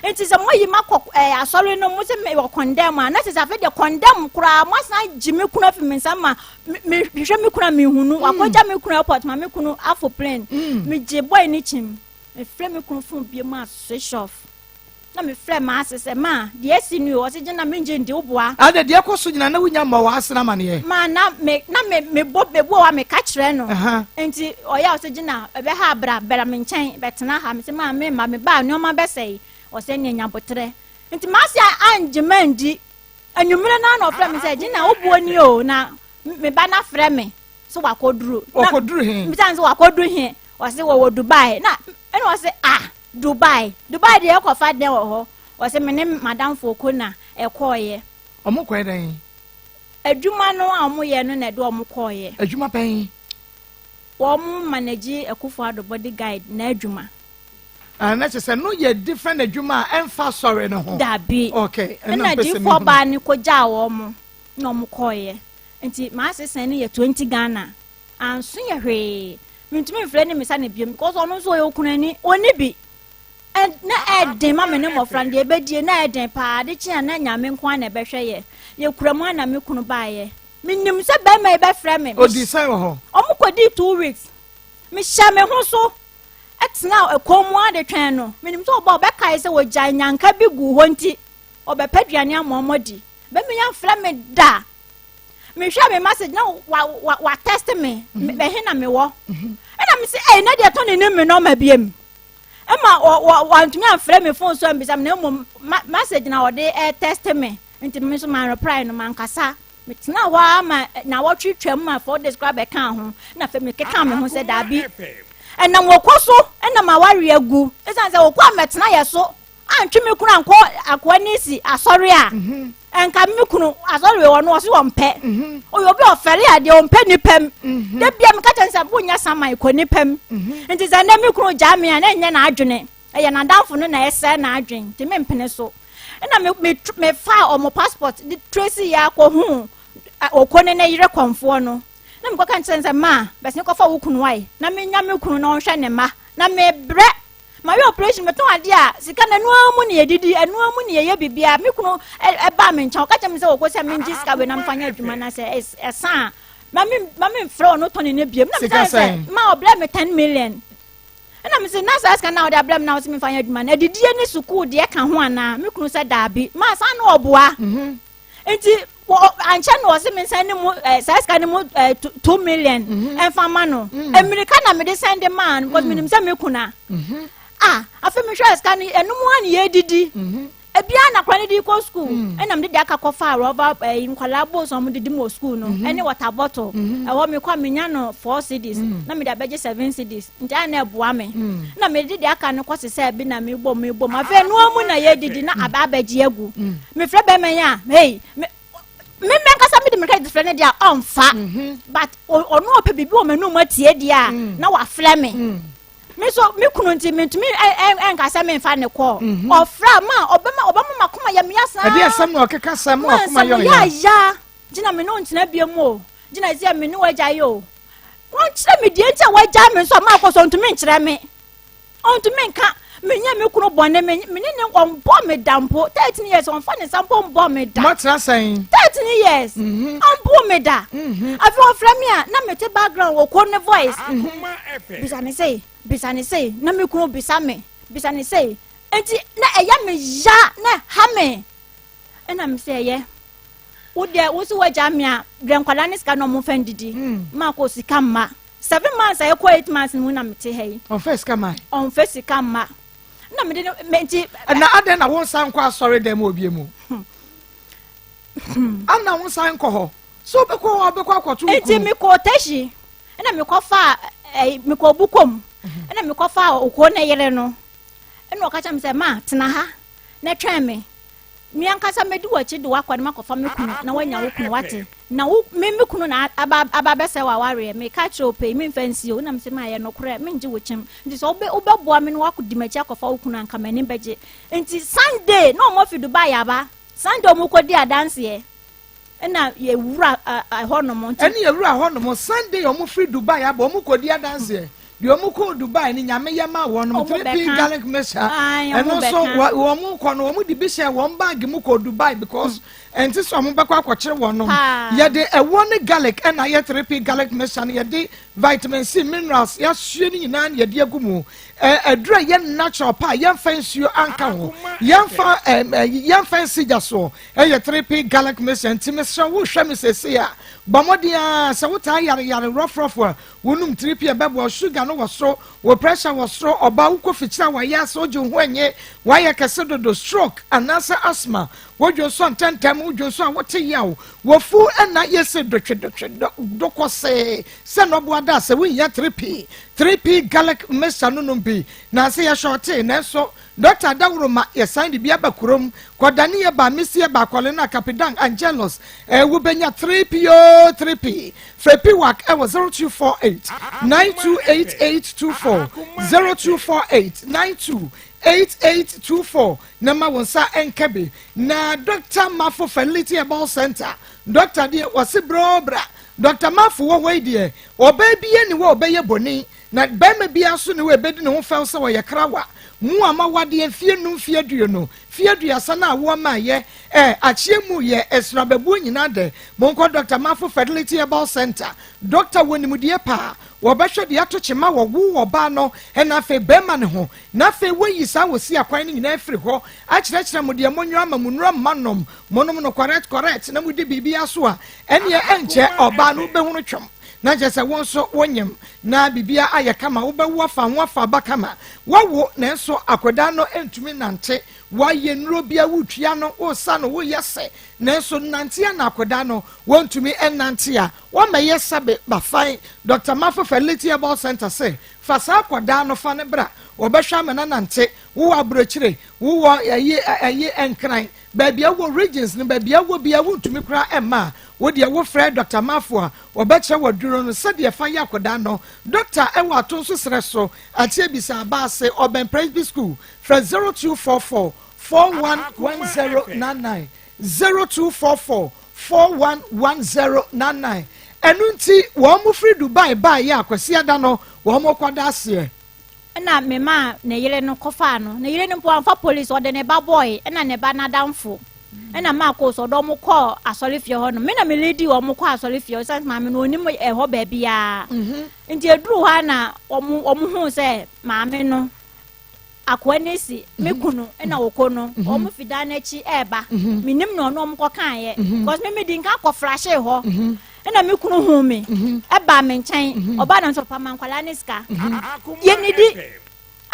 Nti sɛ moayi makɔ ɛɛ eh, asɔre no mo sɛ mewɔ kɔndɛm a na sɛ sɛ afei deɛ kɔndɛm koraa moasan gye me kunu afi me nsa ma mehwɛ me kunu a mehunu mm. wakɔgya me kunu airport ma me kunu afo plane mm. megye bɔe ne kyim mefrɛ me kunu fon bie mu a switch off na mefrɛ m'ase sɛ ma deɛ asi ni o ɔse gye na mengye ndi woboa ade deɛ kɔ so nyina na wonya mmɔ w'ase no amaneɛ ma na me na me mebɔ mebu wa meka kyerɛ no nti ɔyɛ a ɔsɛ gyina ɛbɛha bra bra me nkyɛn bɛtena ha mese maa me ma me ba nneɛma bɛsɛe ɔsɛ nea nya botrɛ nti m'ase angye mandi anwummerɛ no na ɔfrɛ me sɛ gyina wo boɔ ni o na me ba no afrɛ me sɛ wakɔduru wakɔduru he mbisa sɛ wakɔduru he ɔse wɔwɔ Dubai na ɛna ɔse ah Dubai Dubai deɛ ɛkɔfa dɛn wɔ hɔ ɔse me ne madamfoɔ ko na ɛkɔɔyɛ ɔmo kɔɛ dɛn adwuma no a ɔmo yɛ no na ɛde ɔmo kɔɔyɛ adwuma bɛn Wɔn manage Akufo Addo body guide n'adwuma. Ah, na kyerɛ sɛ no yɛ different adwuma a ɛmfa asɔre no ho. Dabi. Okay, ɛna Ɛna mpɛ sɛ diifoɔ mehunu. baa no kɔgyaa wɔn na wɔn kɔeɛ. Nti m'asesa no yɛ 20 Ghana. Anso yɛ hwee. Mentumi mfrɛ no mmisa no biom because ɔno nso ɔyɛ okunani, ɔnni bi. Ɛ na ɛɛden ma me ne mmɔfra no deɛ ɛbɛdie na ɛɛden paa. Ade kye a na Nyame nko ara na ɛbɛhwɛ yɛ. Yɛkura mu ara na me kunu baeɛ. Menim sɛ bɛrima yi bɛfrɛ me. Ɔdii sɛn wɔ hɔ? Wɔn kɔdii 2 weeks. Mehyɛ me ho so tena ɛkɔm mu ara de twɛn no. Menim sɛ ɔba ɔbɛkae sɛ wɔgyae nyanka bi guu hɔ nti ɔbɛpɛ aduane ama wɔn adi. Bɛrima yi amfrɛ me da. Mehwɛ me message na wa wa wa text me. Ɛhe na mewɔ? Ɛna mese ɛy na deɛ Tony ne me nɔma biem. Ɛma wɔ wɔ wantumi amfrɛ me phone so ambisa me na mmom ma message na ɔde ɛtɛste me. Nti me nso man reply no mankasa. Metenaa hɔ ara ma nnawɔtwe twaam ma 4 days koraa bɛkaa ho na afei mekekaa me ho sɛ daabi. Ɛnam ɔkɔ so na m'awareɛ agu. Ɛsiane sɛ ɔkɔ a mɛtena yɛ so antwe me kunu ankɔ akoa ne si asɔre a mhm. nka me kunu asɔre wɔ no ɔse ɔmpɛ mhm. ɔyɛ obi ɔfɛre adeɛ ɔmpɛ nipa m mhm. da bia meka kyɛ sɛ wonya saman kɔ nipa m nti sɛ nnɛ me kunu gyaa me a na ɛnyɛ n'adwene ɛyɛ n'adamfo no na ɛsɛe n'adwene nti mempene so ɛna me me mefaa ɔmo passport de tracy yɛ akɔhu ɔkɔ ne ne yere kɔnfoɔ no na mekɔka nkyerɛ sɛ maa bɛsene kɔfa wo kunu ae na menya me kunu na ɔnhwɛ ne mma na mebrɛ Mayɛ operation metɔn adeɛ a sika no ɛno ara mu na yɛdidi ɛno ara mu na yɛyɛ biribiara me kunu ɛbaa me nkyɛn ɔka kyerɛ me sɛ ɔkɔ sɛ mengye sika wei na mfa nyɛ adwuma na sɛ ɛsa a ma me ma me mfrɛ ɔno tɔne no biom na mesɛ sɛ ma ɔbrɛ me 10 million ɛna mese na saa sika na ɔde abrɛ me na ɔsɛ memfa nyɛ adwuma no adidie ne sukuu deɛ ka ho anaa me kunu sɛ daabi ma saa na ɔboa mhm. nti ankyɛ na ɔse me nsan ne mu eh, saa sika ne mu eh, 2 million mhm. ɛmfa ma no mhm. mmirika na mede sɛn de maa no because mhm. menim sɛ me kuna ah afei mehwɛ sika no ɛno mu a ne yɛdidi ebiara na kora ne de kɔ sukuu ɛna mede de aka kɔfa rɔba ɛyi nkwadaa bowls a wɔde di mu wɔ sukuu no ɛne water bottle ɛhɔ mekɔ a menya no 4 cedis na mede abɛgye 7 cedis nti ayɛ na ɛboa me na mede de aka no kɔ sesɛ bi na mebɔ mebɔ mu afei noa mu na yɛdidi na aba abɛgye agu mefrɛ bɛrima yi a hey me me menkasa mede me credit frɛ no deɛ a ɔmfa mhm. but ɔno ɔpɛ biribi wɔ m'anum atie deɛ a mm. na wafrɛ me mm. me nso me kunu nti mentumi ɛnka sɛ memfa ne kɔɔ mhm. ɔfrɛ ma ɔbɛma ɔbɛma makoma yɛ meya saa ɛde asɛm na ɔkeka sɛm ma wakoma yɛ ɔya ya gyina me ne ɔntena bie mu o gyina sɛ me ne wagya yɛ o wɔnkyerɛ me deɛ nti a wagya me nso a maakɔ so ɔntumi nkyerɛ me Ɔntumi nka menyɛ me kunu bɔne me me ne ne ɔmbɔ me da mpo 13 years ɔmfa ne nsa mpo mbɔ me da. Moatena sɛn? 13 years mhm. ɔmbo me da. Mhm. Afei ɔfrɛ me a na mete background wɔ kɔ ne voice. Mhm. Bisa ne sei bisa ne sei na me kunu bisa me bisa ne sei nti na ɛyɛ me ya na ɛha me ɛna me sɛ ɛyɛ wo deɛ wo so wagya me a brɛ nkwadaa ne sika na ɔmo fɛn didi mm. ma kɔ sika mma 7 months a ɛkɔ 8 months mu na mete ha yi. Ɔnfɛ sika ma. Ɔnfɛ sika mma na mede no mɛ nti. Na adɛn na wo nsa nkɔ asɔre dɛm wɔ bie mu ana wo nsa nkɔ hɔ so wobɛkɔ hɔ wobɛkɔ akɔto wo Nti mekɔ Teshie ɛna mekɔfa ɛɛ mekɔ Bukom ɛna mekɔfa okuo ne yere no ɛna ɔka kyerɛ me sɛ ma tena ha na twɛn me. Me ankasa mɛdi w'akyi de wo akɔ na makɔfa me kunu na woanya wo kunu wate na wo me me kunu na aba aba abɛsɛe w'awareɛ meka kyerɛ wo pɛi memfa nsie wo na mese ma ɛyɛ nokorɛ mengye wo kyɛm nti sɛ wobɛ wobɛboa me na woakɔdi m'akyi akɔfa wo kunu anka m'ani bɛgye nti Sunday na wɔn afi Dubai aba Sunday wɔn kɔdi adanseɛ ɛna yɛwura ɛhɔ nom nti Ɛne yɛwura hɔ nom Sunday ɔmo firi Dubai aba ɔmo kɔdi adanseɛ deɛ ɔmo kɔɔ Dubai no Nyame yɛ ma wɔn nom 3P garlic mixture ɛno nso wɔn kɔ no wɔn de bi hyɛ wɔn bag mu kɔ Dubai because ɛnte sɛ ɔmo bɛkɔ akɔkyere wɔn nom yɛde ɛwɔ ne garlic ɛna ayɛ 3P garlic mixture no yɛde vitamin C minerals yɛasue ne nyinaa na yɛde agu mu aduru a yɛ natural pa yɛmfa nsuo anka ho yɛmfa yɛmfa nsi gya soɔ ɛyɛ 3P garlic mixture nti mesrɛ wo hwɛ me sɛsei a bɔ mmɔden a sɛ wotaa yare yare rɔforɔfo a wonom 3P ɛbɛboa sugar no wɔ soro wo pressure wɔ soro ɔbaa wokɔ fikyiri a wayɛ ase wogye wo ho enye wayɛ kɛse dodo stroke anaasɛ asthma wodwo nso ntɛntɛm wodwo nso a wote yaw wofu ɛna yɛsɛ dotwe dotwe dokɔsee sɛ nɔboa da sɛ wohia 3P 3P garlic mixture no nom bi na sɛ yɛhyɛ ɔtee nanso Dɔkta dawuro ma yɛsan de bi aba kurom kɔdane yɛ ba mesi yɛ ba akɔle no akapidan angelus eh, wobɛnya 3P o 3P frɛ piwak ɛwɔ 0248 928824 0248 928824 na ma wo nsa nka bi na Dr. Mafo Fertility Herbal Center dɔkta deɛ wɔse brɛ bra Dr. Mafo wɔ hɔ yi deɛ ɔbaa bi ani wɔ ɔbɛyɛ bɔne. Na barima biara nso nni hɔ a ɛbɛdi ne ho fɛw sɛ ɔyɛ krawa. Mo a moawadeɛ mfeɛ nnum, mfeɛ aduonu, mfeɛ aduasa no a awoɔ mmaeɛ, ɛ, akyeɛ mu yɛ, ɛsono abɛbuo nyinaa dɛ. Monkɔ Dɔkta Mafo Fertility Herbal Centre. Dɔkta wɔ nimdeɛ paa. Wɔbɛhwɛ deɛ ato kyema wɔ wo ɔbaa no ɛna afei barima no ho. Na afei wɔayi saa wɔsi akwan no nyinaa afiri hɔ akyerɛkyerɛ mo deɛ monyɔ ama mo nnuro mma nom. Monom no correct correct na modi biribiara so a, ɛnneɛ ɛnkyɛ ɔbaa no wobɛhunu twom. Na kyerɛ sɛ wo nso wonyem na biribiara ayɛ kama, wobɛwo afa ho afa aba kama. Woawo nanso akwadaa no ntumi nnante. Woayɛ nnuro biara, woretua no, woresa no, woreyɛ sɛ, nanso nante a na akwadaa no wɔntumi nnante a, wɔmmɛyɛ sɛbe bafan. Dɔkta Mafo Fertility Herbal Centre se fa saa akwadaa no fa no bra, wɔbɛhwɛ ama no anante. Wowɔ aburokyire, wowɔ ɛyi ɛyi Nkran, Baabi a wowɔ regions no baabi a wowɔ biara wontumi koraa mma a, wo deɛ wo frɛ Doctor Mafo a ɔbɛkyerɛ wo aduro no sɛdeɛ fa yɛ akwadaa no. Doctor ɛwɔ Atonso serɛ so, Akyea Bisa aba ase, ɔbɛn Presby school, frɛ 0244 411099, 0244 411099. Ɛno nti wɔn firi Dubai baeɛ a Kwasiada no wɔn kɔda aseɛ. Ɛna memaa ne yere no kɔfaa no. Ne yere no mpo wamfa police, ɔde ne ba bɔe, ɛna ne ba n'adamfo. Ɛna maa kɔɔ so, ɔde wɔn kɔɔ asɔrefie hɔ nom. Me na me leadi wɔn kɔɔ asɔrefie hɔ, ɛsiane sɛ maame no ɔnim ɛhɔ baabiara. Mhm. Nti eduru hɔ a na wɔn wɔn huu sɛ maame no akoa no si me mhm. kunu ɛna ɔkɔ no mhm. wɔn fi dan n'akyi ɛɛba. Menim na ɔno wɔn kɔ kaeɛ. Because me me di nka kɔ flashe hɔ. Ɛna me kunu huu me ɛbaa me nkyɛn ɔbaa na nso papa ma nkwadaa ne sika yɛnidi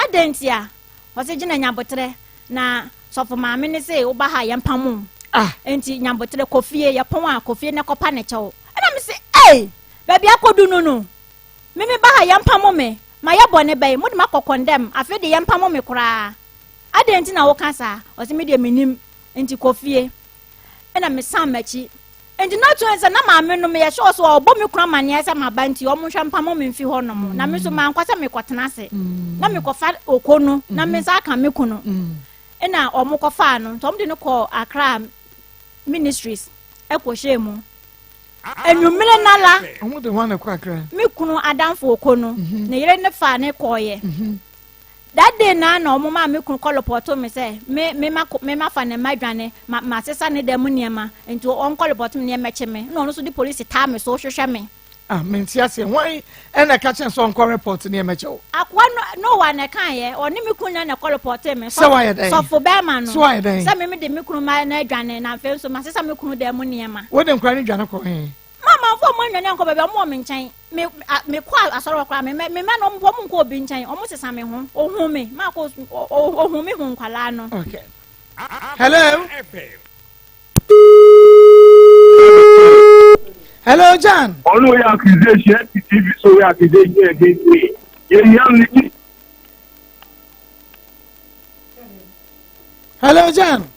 adɛn ntia ɔse gyina nyaboterɛ na sɔfo maame ne se woba ha yɛmpam wo ah. nti nyaboterɛ kɔ fie yɛpɔn a kɔ fie na kɔpa ne kyɛw ɛna me se ei baabi akɔdu no no me me ba ha yɛmpam me ma yɛ bɔne bɛyi mo de ma kɔ kɔndɛm afei de yɛmpam me koraa adɛn nti na woka saa ɔse me deɛ menim nti kɔ fie ɛna mesan m'akyi Nti na ɔtumi sɛ na maame no meyɛ sure sɛ ɔbɔ me kunu amaneɛ sɛ maba nti ɔmo nhwɛ mpamo me mfi hɔ nom na me nso mankɔ sɛ mekɔtena ase na mekɔfa oko no na me nsa aka me kunu ɛna ɔmo kɔfaa no nti ɔmo de no kɔɔ Accra Ministries ɛkɔhyɛɛ mu anwummere nala ɔmo de hwan na ɛkɔ Accra me kunu adamfo oko no ne yere ne faa ne kɔɔyɛ That day no ara na wɔn maa me kunu kɔ repɔtoo me sɛ me me ma me ma fa ne mma dwane ma ma sesa ne dan mu nneɛma nti ɔnkɔ repɔto me nneɛma kye me na ɔno nso de polisi taa me so hwehwɛ me. Ah mente aseɛ hwan ɛna ɛka kyɛn sɛ ɔnkɔ report nneɛma kyɛ wo? Akoa no Noah na ɛka yɛ ɔne me kunu na na ɛkɔ repɔtee me. Sɛ wayɛ dɛn? Sɔfo bɛrima no. Sɛ wayɛ dɛn? Sɛ me me de me kunu ma na adwane na afei nso ma sesa me kunu dan mu nneɛma. Wode nkora no dwane kɔ he? Ma amanfoɔ ɔmo annwane ankɔ baabi ɔmo wɔ me nkyɛn. Me a me kɔ asɔre hɔ koraa me me mma no ɔmo nkɔ obi nkyɛn ɔmo sesa me ho ohun me maa kɔ ohun me hu nkwalaa no. Okay. Hello. Hello, John. Ɔno yɛ accusation TV so yɛ accusation against me. Yɛ yam ni. Hello, John.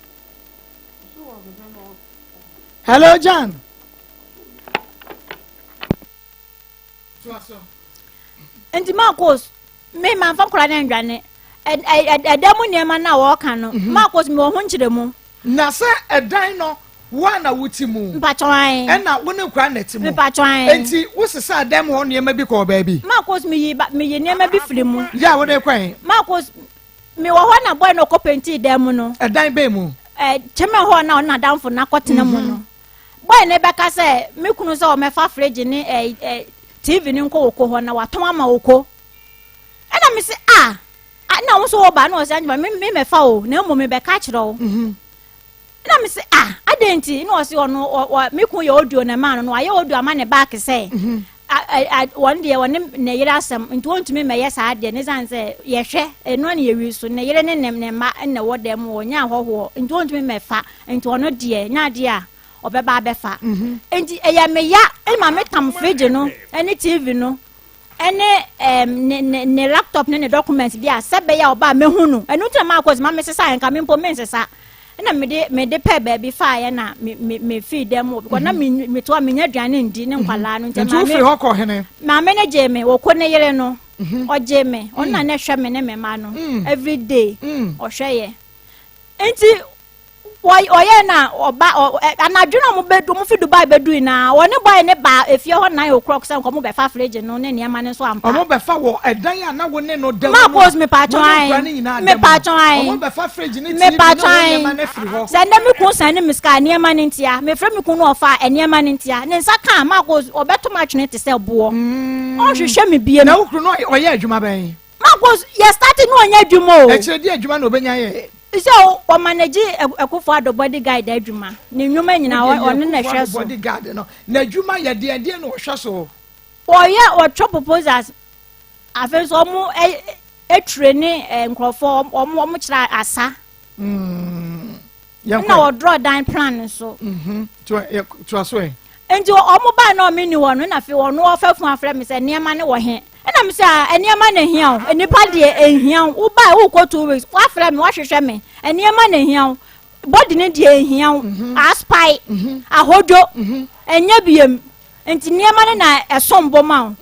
Hello, John. Nti Marcos, me manfa nkora no ndwane. Ɛdan mu nneɛma no a wɔka no, mhm. Marcos mewɔ ho nkyerɛmu. Na sɛ ɛdan no wo a na wote mu. Mpatwɔn. Ɛna wo ne nkora na ɛte mu. Mpatwɔn. Nti wosesa dan mu hɔ nneɛma bi kɔɔ baabi. Marcos meyi meyi nneɛma bi firi mu. Yɛ a wode kɔɛ. Marcos Mewɔ hɔ na boy no ɔkɔ pentii dan mu no. Ɛdan bɛn mu? Ɛ kyɛmɛ hɔ na ɔno n'adamfo no akɔtena mu no. Mhm. Boy no bɛka sɛ me kunu sɛ ɔmɛfa fridge ne ɛ ɛ TV no nkɔ oko hɔ na watɔn ama oko. Ɛna me se a a na wo nso wo ba na ɔsɛ angyema me me mɛfa o na mmom mebɛka kyerɛ wo. Mhm. Ɛna me se ah adɛn nti na ɔse ɔno ɔ ɔ me kun yɛ audio na ɛmaa no no wayɛ audio ama ne back sɛ mhm. wɔn deɛ wɔne ne yere asɛm nti wɔntumi mmɛyɛ saa deɛ ne san sɛ yɛhwɛ ɛno ne yɛwi so ne yere ne ne ne mma na ɛwɔ dɛm wɔ nyɛ ahɔhoɔ nti wɔntumi mmɛfa nti ɔno deɛ nyɛ adeɛ a ɔbɛba abɛfa mhm. nti ɛyɛ me ya ɛma me tam fridge no ɛne tv no ɛne ɛɛm ne ne ne laptop ne ne documents bi a sɛ bɛyɛ a ɔba a mehu no ɛno nti na maa kɔ ma mesesa yɛn nka me mpo mensesa ɛna mede mede pɛ baabi faeɛ na me me me fii dɛm wɔ because na me me to a menya aduane ndi ne nkwalaa no nti nti wofiri hɔ kɔ hene maame no gyee me wɔkɔ ne yere no mhm. ɔgyee me ɔno na mm. na ɛhwɛ me ne me mma no mm. every day mm. ɔhwɛ yɛ nti. Ɔyɛ na ɔba anadwo na ɔmo bɛdu, ɔmo fi Dubai bɛdui na ɔne boy ne ba efie hɔ 9 o'clock sɛ nkɔmo bɛfa fridge no ne nneɛma no nso ampa. Ɔmo bɛfa wɔ ɛdan a na wo ne no da mu no. Marcos mepatwɔn ayi, mepatwɔn ayi, ɔmo bɛfa fridge ne TV ne nneɛma no afiri hɔ. Sɛ ndɛ me kun sɛn ne me sika nneɛma no ntia, mefrɛ me kun no ɔfa nneɛma no ntia, ne nsa ka Marcos ɔbɛto me atwene te sɛ boɔ. Ɔnhwehwɛ me biem. Na wo kunu no ɔyɛ adwuma bɛn? Marcos yɛ start no ɔnyɛ adwuma o. Ɛkyerɛ di adwuma na ɔbɛnya yɛ. Sɛ ɔmanage Akufo Addo body guard adwuma, ne nnwuma nyinaa ɔno na ɛhwɛ so. Body guard no, n'adwuma yɛ deɛ deɛ na ɔhwɛ so. Ɔyɛ ɔtwɛ proposals, afei nso ɔmo ɛtire ne nkurɔfoɔ ɔmo ɔmo kyerɛ asa. Ɛna ɔdraw dan plan nso. Toa so ɛ. Nti ɔmo baa na ɔmo ni hɔ no, na afei ɔno ɔfɛ fun afrɛ mi sɛ nneɛma ne wɔ he. Ɛna mi sɛ nneɛma na ehia o, nipa deɛ ehia o, wo baa wokɔ 2 weeks, wafrɛ mi wahwehwɛ mi, nneɛma na ehia o, body ne deɛ ehia o, aspae ahodwo ɛnyɛ biem, nti nneɛma no na ɛsom bo ma o,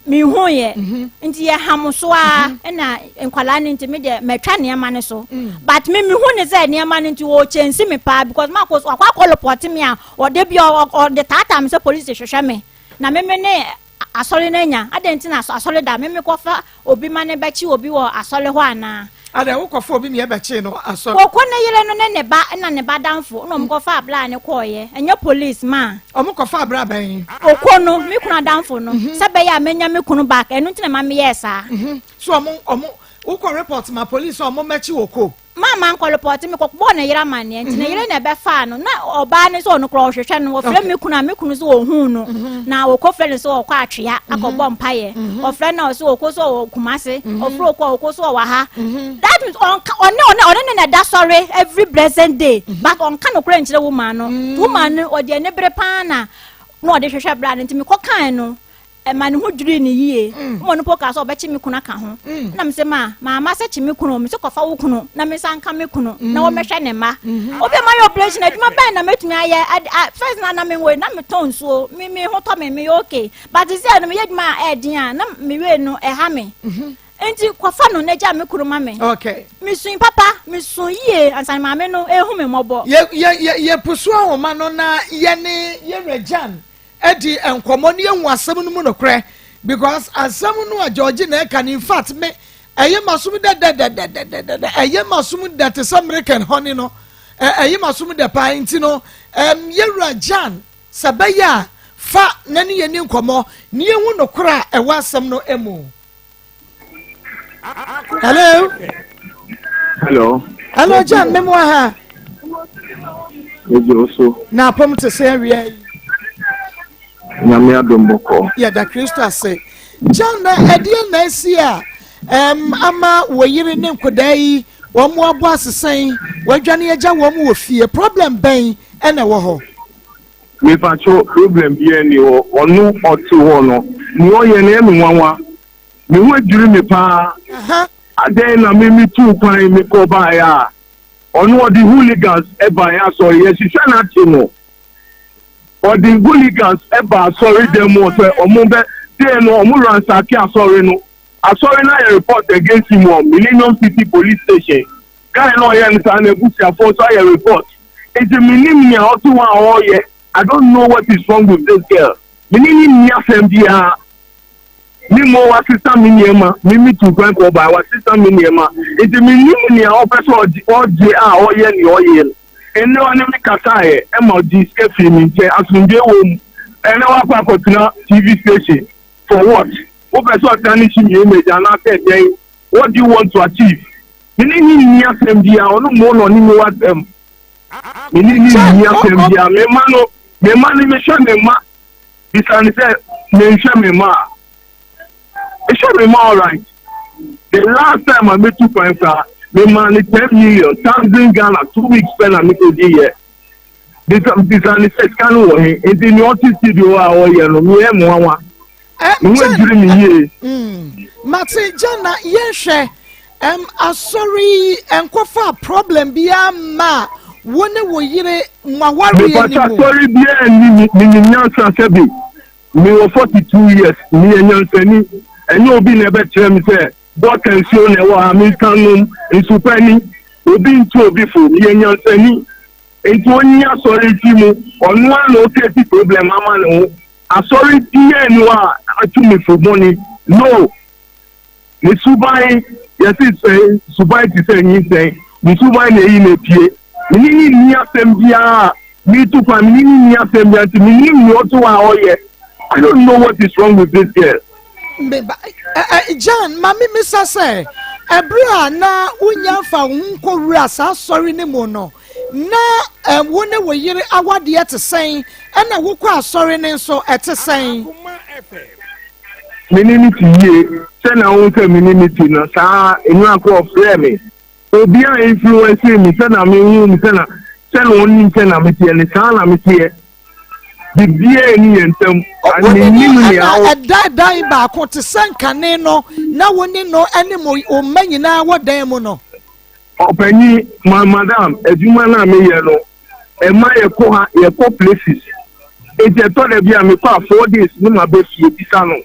mihu yɛ nti yɛ ham so a ɛna nkwalaa no nti mi deɛ mɛtwa nneɛma no so, but mi mihu ne sɛ nneɛma no nti wɔkyɛnsi mi paa because mako wakɔ akɔ report mi a ɔde bi ɔde taataa mi sɛ polisi hwehwɛ mi na mímí ne asɔre no anya adan nti na asɔre da mímí kɔfa obi ma ne bɛkyi obi wɔ asɔre hɔ anaa. Ada wokɔfa obi mi ɛbɛkyi no asɔre. Koko ne yere no ne ne ba na ne ba danfo na ɔmo kɔfa abla ne kɔɔyɛ, ɛnyɛ police ma. Ɔmo kɔfa abla bɛn? Oko no mi kunu adamfo no sɛ bɛyɛ a menya mi kunu back, ɛno nti na ma mi yɛ saa. So ɔmo wokɔ report ma police ɔmo mɛkyi wɔ ko? Mama nkɔ report, mi kɔ bɔɔ ne yere amanneɛ nti ne yere na ɛbɛfaa no na ɔbaa ne sɛ ɔno korɔ ɔhwehwɛ no, wɔfrɛ mi kunu a mi kunu sɛ ɔhuu no na wɔkɔ frɛ no sɛ ɔkɔ atwea akɔbɔ mpayɛ, ɔfrɛ no sɛ ɔkɔ so ɔwɔ Kumase, ɔfrɛ ɔkɔ ɔkɔ so ɔwɔ ha. That means ɔnka ɔne ne na ɛda sɔre every blessed day, but ɔnka no korɛ nkyerɛ woman no. Woman no ɔde ani bere paa na ɔde hwehwɛ bra no, nti mekɔ kan no ɛma ne ho dwiri ne yie mo no po ka sɛ ɔbɛkye me kunu aka ho, na me sɛ ma maama sɛ kye me kunu, me sɛ kɔfa wo kunu na me nsa nka me kunu na wɔmɛhwɛ ne mma. Obi ma yɛ operation, adwuma bɛn na mɛtumi ayɛ? First na me wɔ na metɔn nsuo, me ho tɔ me, meyɛ okay, but sɛ no meyɛ adwuma a ɛɛden a na me wei no ɛha me, nti kɔfa no na gya me kunu ma me. Mesun papa, mesun yie ansa maame no ehu me mmɔbɔ. Yɛ yɛ yɛ yɛ pusu ahoma no na yɛne yɛwura Jan ɛdi nkɔmɔ ne ehu asɛm no mu nokorɛ, because asɛm no a George na ɛka no, in fact me ɛyɛ ma som dɛdɛdɛdɛdɛdɛ, ɛyɛ ma som dɛ te sɛ American honey no, ɛyɛ ma som dɛ paa. Nti no yɛwura Jan sɛ bɛyɛ a fa na ne yɛ ni nkɔmɔ ne ehu nokorɛ a ɛwɔ asɛm no mu. Hello. Hello. Hello Jan, memu aha. Eji oso. Na apɔm te sɛ awia yi? Nyame adom, bɔkɔ. Yɛda Kristo ase. Jan, na ɛdeɛ na asi a ama wɔ yere ne nkwadaa yi wɔn abɔ asesan wɔadwane agya wɔn wɔ fie? Problem bɛn ɛna ɛwɔ hɔ? Mepacho, problem biara ni hɔ. Ɔno ɔte hɔ no, nea ɔyɛ no ɛyɛ me nwanwa. Me ho adwiri me paa. Adɛn na me metuu kwan mekɔ baeɛ a ɔno ɔde hooligans ɛbaeɛ asɔre yɛhyehyɛ no ate no, ɔde hooligans ɛba asɔre dan mu sɛ ɔmo bɛ deɛ no ɔmo ransack asɔre no, asɔre no ayɛ report against him wɔ Millennium City Police Station. Guy na ɔyɛ no saa na abusuafoɔ nso ayɛ report, nti menim nea ɔte hɔ a ɔreyɛ. I don't know what is wrong with this girl. Mene ne nni asɛm biara. Me mo wasesa me nneɛma, me tu kwan kɔ ɔbaa wasesa me nneɛma, nti menim nea ɔpɛ sɛ ɔgye a ɔyɛ nea ɔyɛ no. Ɛnɛ ɔne me kasaeɛ ɛma ɔgye sika firi me nkyɛn, asomdwe wɔ mu. Ɛnɛ wakɔ akɔtena TV station for what? Wopɛ sɛ ɔta ne hyi me image anaasɛ dɛn? What do you want to achieve? Mene ne nni asɛm biara. Ɔno mo na ɔne me wɔ asɛm. Mene ne nni asɛm biara. Mema no, mema no, mehwɛ me ma. Bisa ne sɛ menhwɛ me ma a, mehwɛ me ma alright. The last time a metu kwan koraa, mema ne 10 million thousand Ghana, 2 weeks pɛ na mekɔdi yɛ. Bisa ne sɛ sika no wɔ he? Nti nea ɔte studio a ɔyɛ no meyɛ me nwanwa, me ho adwiri me yie. Mate Jan, na yɛnhwɛ asɔre yi nkɔfa problem biara ma wo ne wo yere nwawareɛ ni mu? Mepata asɔre biara nni. Menim nyansa sɛ bi mewɔ 42 years, meyɛ nyansani. Ɛnyɛ obi na ɛbɛkyerɛ me sɛ bɔta nsuo na ɛwɔ ha menka nom nsu pa ni. Obi ntu obi fo, meyɛ nyansani. Nti ɔnyi asɔre mfi mu. Ɔno ara na ɔcreate problem ama ne ho. Asɔre biaa nni hɔ a atu me fo bɔne. No! Ne suban, yɛse sɛ suban te sɛ nyinsɛn, ne suban na eyi na epue. Me ne no nni asɛm biara a meretu kwan, me ne no nni asɛm biara nti mennim nea ɔte hɔ a ɔyɛ. I don't know what is wrong with this girl. Me ba, ɛ ɛ Jan, ma me misa sɛ, ɛberɛ a na wonya mfa wo ho nkɔwura saa asɔre no mu no, na ɛ wo ne wo yere awadeɛ te sɛn, ɛna wokɔ asɔre no nso ɛte sɛn? Me ne no te yie. Sɛnea wohu sɛ me ne no te no, saa ara. Nnora koraa ɔfrɛɛ me. Obiara influence me sɛnea mehu no, sɛnea sɛnea ɔnim sɛnea meteɛ no, saa na meteɛ. Biribiara nni yɛn ntam. Wo ne Mennim no nea na ɔ. ɛda dan baako te sɛ nkane no, na wo ne no ne mo wo mma nyinaa wɔ dan mu no. Ɔpanyin, ma madam, adwuma no a meyɛ no, ɛma yɛkɔ ha, yɛkɔ places. Nti ɛtɔ da bi a mekɔ a 4 days ne maba fie. Bisa no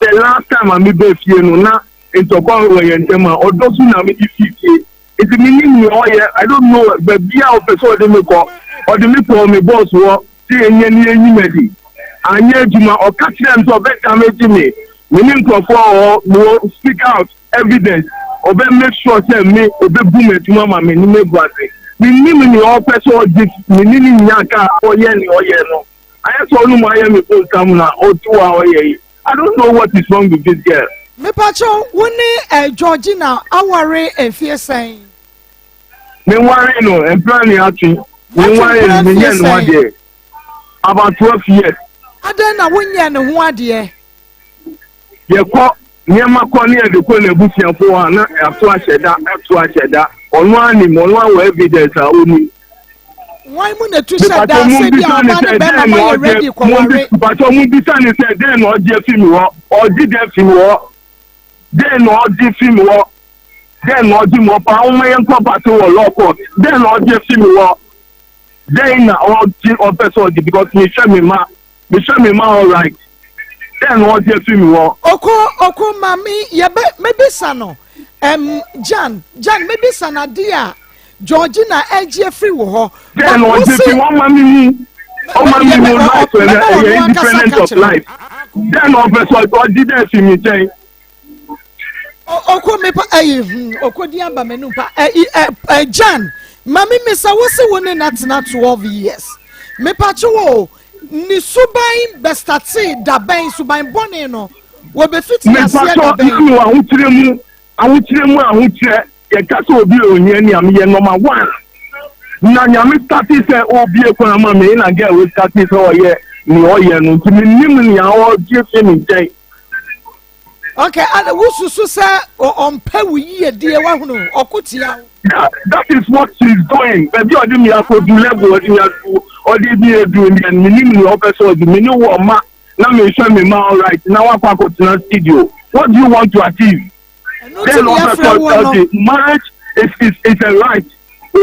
sɛ last time a mebaa fie no na ntɔkwa wɔ yɛn ntam a ɔdɔ so na mede fii fie. Nti menim nea ɔyɛ. I don't know baabi a ɔpɛ sɛ ɔde me kɔ. Ɔde me kɔɔ me boss hɔ sɛ yɛnyɛ ne yɛnyi m'adi. Anyɛ adwuma. Ɔka kyerɛɛ me sɛ ɔbɛ damage me. Me ne nkurɔfoɔ wɔ hɔ, mewɔ speak out evidence. Ɔbɛ make sure sɛ me ɔbɛbu m'adwuma ma m'anim agu ase. Menim nea ɔpɛ sɛ ɔgye me ne ne nya ka a ɔyɛ nea ɔyɛ no. Ayɛ sɛ ɔno mu ayɛ me bonsam na ɔte hɔ a ɔyɛ yi. I don't know what is wrong with this girl. Mepakyɛw, wo ne eh, Georgina aware mfie sɛn? Menwaree no, mpra ne atwe. Woatwe Menwaree mpra no, mfie menyɛɛ ne ho sɛn? adeɛ. About 12 years. Adɛn na wonyɛɛ ne ho adeɛ? Yɛkɔ nneɛma kɔ ne yɛde kɔ n'abusuafo hɔ a na ato ahyɛ da, ato ahyɛ da. Ɔno ara nim, ɔno ara wɔ evidence a ɔnim. Wan mu na etu hyɛ da sɛ bi a ɔbaa ne bɛrima ma yɛ ready kɔware? Mpatsɔ mu bisa ne sɛ dɛn na ɔgye fi mi hɔ? Ɔgye dɛn fi mi hɔ? Dɛn na ɔgye fi mi hɔ? Dɛn na ɔgye mi hɔ? Paa wɔn yɛn kɔ pate wɔ law court. Dɛn na ɔgye fi mi hɔ? Dɛn na ɔgye ɔpɛ sɛ ɔgye because mehwɛ mi ma mehwɛ mi ma all right. Dɛn na ɔgye fi mi hɔ? Oko oko maame yɛbɛ mebisa no ɛm Jan Jan mebisa no adeɛ a Georgina ɛgye afiri wo hɔ. Dɛn na ɔgye fi wɔn ma mi hu ɔma mi hu life ɛnɛ ɛyɛ independent of life. Dɛn na ɔpɛ sɛ ɔgye dɛ fi mi nkyɛn. Oko mepa ɛyi hmm oko di aba m'anum pa ɛyi ɛ ɛ Jan maame mi sɛ wosi wo ne na tena 12 years mepa kye wo ne suban bɛstate dabɛn suban bɔne no wɔbɛfiti aseɛ Mepatɔ dabɛn. ne wɔ ahokyerɛ mu ahokyerɛ mu ahokyerɛ yɛka sɛ obi yɛ ohia ni a meyɛ number one na Nyame start sɛ ɔbie kwan ama me na girl wei start sɛ ɔyɛ nea ɔyɛ no nti menim nea ɔgye fi me nkyɛn. Okay, and wosusu sɛ ɔmpɛ wo yiedie wahunu ɔko tia wo. That is what she is doing. Baabi a ɔde mi akɔdu level ɔde mi adu ɔde mi edu ndeɛ menim nea ɔpɛ sɛ ɔde me ne wɔ ɔma na mehwɛ me ma all right na wakɔ akɔtena studio. What do you want to achieve? Ɛno nti Then ne ɔpɛ yɛfrɛ sɛ wo no. ɔde marriage is a right.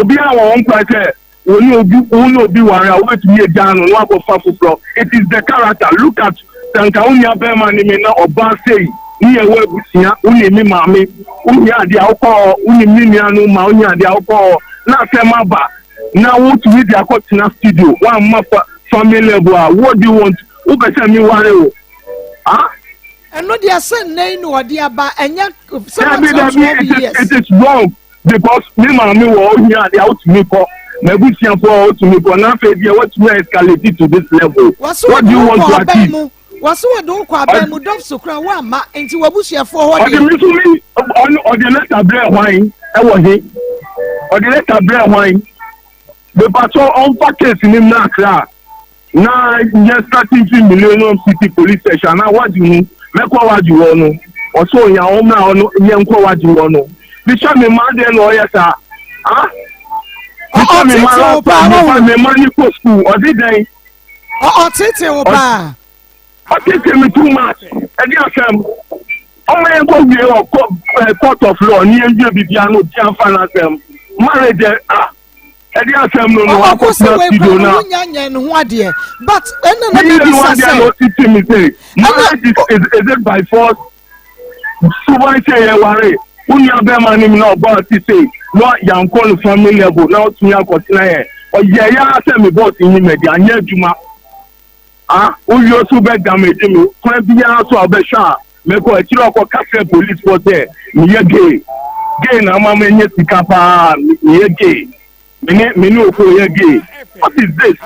Obi a wɔn kwan sɛ wɔne obi wɔn ne obi ware a wobɛtumi agya no na wakɔfa foforɔ. It is the character. Look at sɛ nka wo nua bɛrima ne me na ɔbaa sei ne yɛ wɔ abusua wo ne me maame wohia adeɛ a wokɔ hɔ wo ne me nua no ma wohia adeɛ a wokɔ hɔ na asɛm aba na wotumi de akɔtena studio woamma fa family level a, what do you want? Wopɛ sɛ me ware wo ah? Ɛno deɛ sɛ nnɛ yi na ɔde aba ɛnyɛ sɛ Dabi watena dabi 12 it is years. it is wrong because me maame wɔ ohia adeɛ a wotumi kɔ m'abusuafoɔ a wotumi kɔ na afei deɛ watumi escalate to this level. Wɔso What wɔde do you wo want kɔ to aban achieve? mu wɔso wɔde wo kɔ aban mu dɔfso kora woamma nti w'abusuafoɔ hɔ Ɔde deɛ. me nso me ɔno ɔde lɛta brɛ hwan ɛwɔ he? Ɔde lɛta brɛ hwan? Mepatɔ ɔmfa case ni mmra Accra na yɛ starting fi Millennium City Police Station na wagye mu mɛkɔ wagye hɔ no ɔsɛ onya ɔmmra hɔ no yɛnkɔ wagye hɔ no mehyɛ me ma deɛ na ɔyɛ saa ah mehyɛ me ma Ɔtete wo paa last wahu. time me ma ne kɔ school ɔde dɛn. Ɔtete wo paa. Ɔtete me too much ɛde asɛm ɔmo yɛn kɔ wie wɔ court of law ne yɛn wie bibia no obi anfa n'asɛm marriage ɛ ah ɛde asɛm no no Ɔkɔ sɛ akɔtena wei studio kora no na wonya nyɛ ne ho adeɛ but ɛna na ne yɛ no mebisa adeɛ na sɛ ɔtete me sɛ marriage is it by force suban sɛ yɛ ware wo nua bɛrima no mu na ɔbɔ ase sei na yankɔ no family level na ɔtumi akɔtena yɛ. Ɔyɛeɛ ara sɛ me boss nyi me adi, anyɛ adwuma. Ah, wowie nso wobɛ damage me, kwan biara so a wobɛhwɛ a mɛkɔ akyire ɔkɔka kyerɛ policefoɔ sɛ meyɛ gay. Gay na ama manya sika paa, meyɛ gay. Me ne me ne Oko yɛ gay. What is this?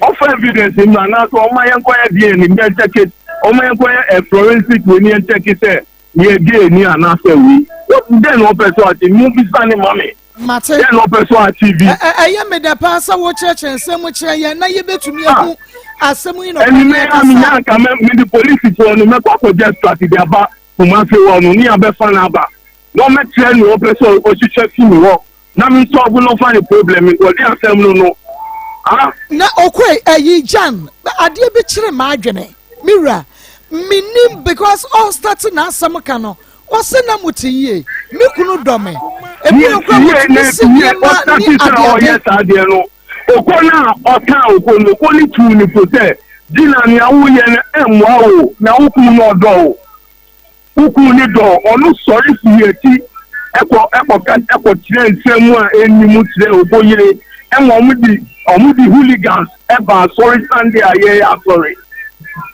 Ɔfa evidence mmra anaasɛ ɔma yɛnkɔyɛ DNA yɛnkyɛke, ɔma yɛnkɔyɛ eh, forensic wei ne yɛnkyɛke sɛ meyɛ gay ni anaasɛ wei. What dɛn na ɔpɛ sɛ ɔte? Mo bisa ne ma me. Mate. Dɛn na ɔpɛ sɛ ɔachieve? Ɛ ɛ ɛyɛ me dɛ paa sɛ wokyerɛkyerɛ nsɛm mu kyerɛ yɛn na yɛbɛtumi ahu asɛm yi nɔkwa Ɛnumere ne a menya ɛkasa. anka mɛ mede polisifoɔ no mɛkɔ akɔgye extract de aba Kumasi hɔ no ne abɛfa no aba na ɔmɛkyerɛ nea ɔpɛ sɛ ɔhyehyɛ fi me hɔ na me solve no ɔfa ne problem wɔde asɛm no no ah. Na okoe ɛyi Jan adeɛ bi kyere m'adwene me wura menim because ɔstarte n'asɛm ka no Ɔse na mo te yie, me kunu dɔ me. Ebi wɔ kora wɔtumi si nneɛma ne adeade. Ɔyɛ saa deɛ no, oko no a ɔtaa oko no, oko no tuu ne fo sɛ, Gina, nea woyɛ no ɛmmoa wo, na wo kunu no ɔdɔ wo. Wo kunu no dɔ wo. Ɔno sɔre firi akyi ɛkɔ ɛkɔka ɛkɔkyerɛ nsɛm mu a ɛnni mu kyerɛ oko yere ɛma wɔn de wɔn de hooligans ɛba asɔre Sunday a yɛyɛ asɔre.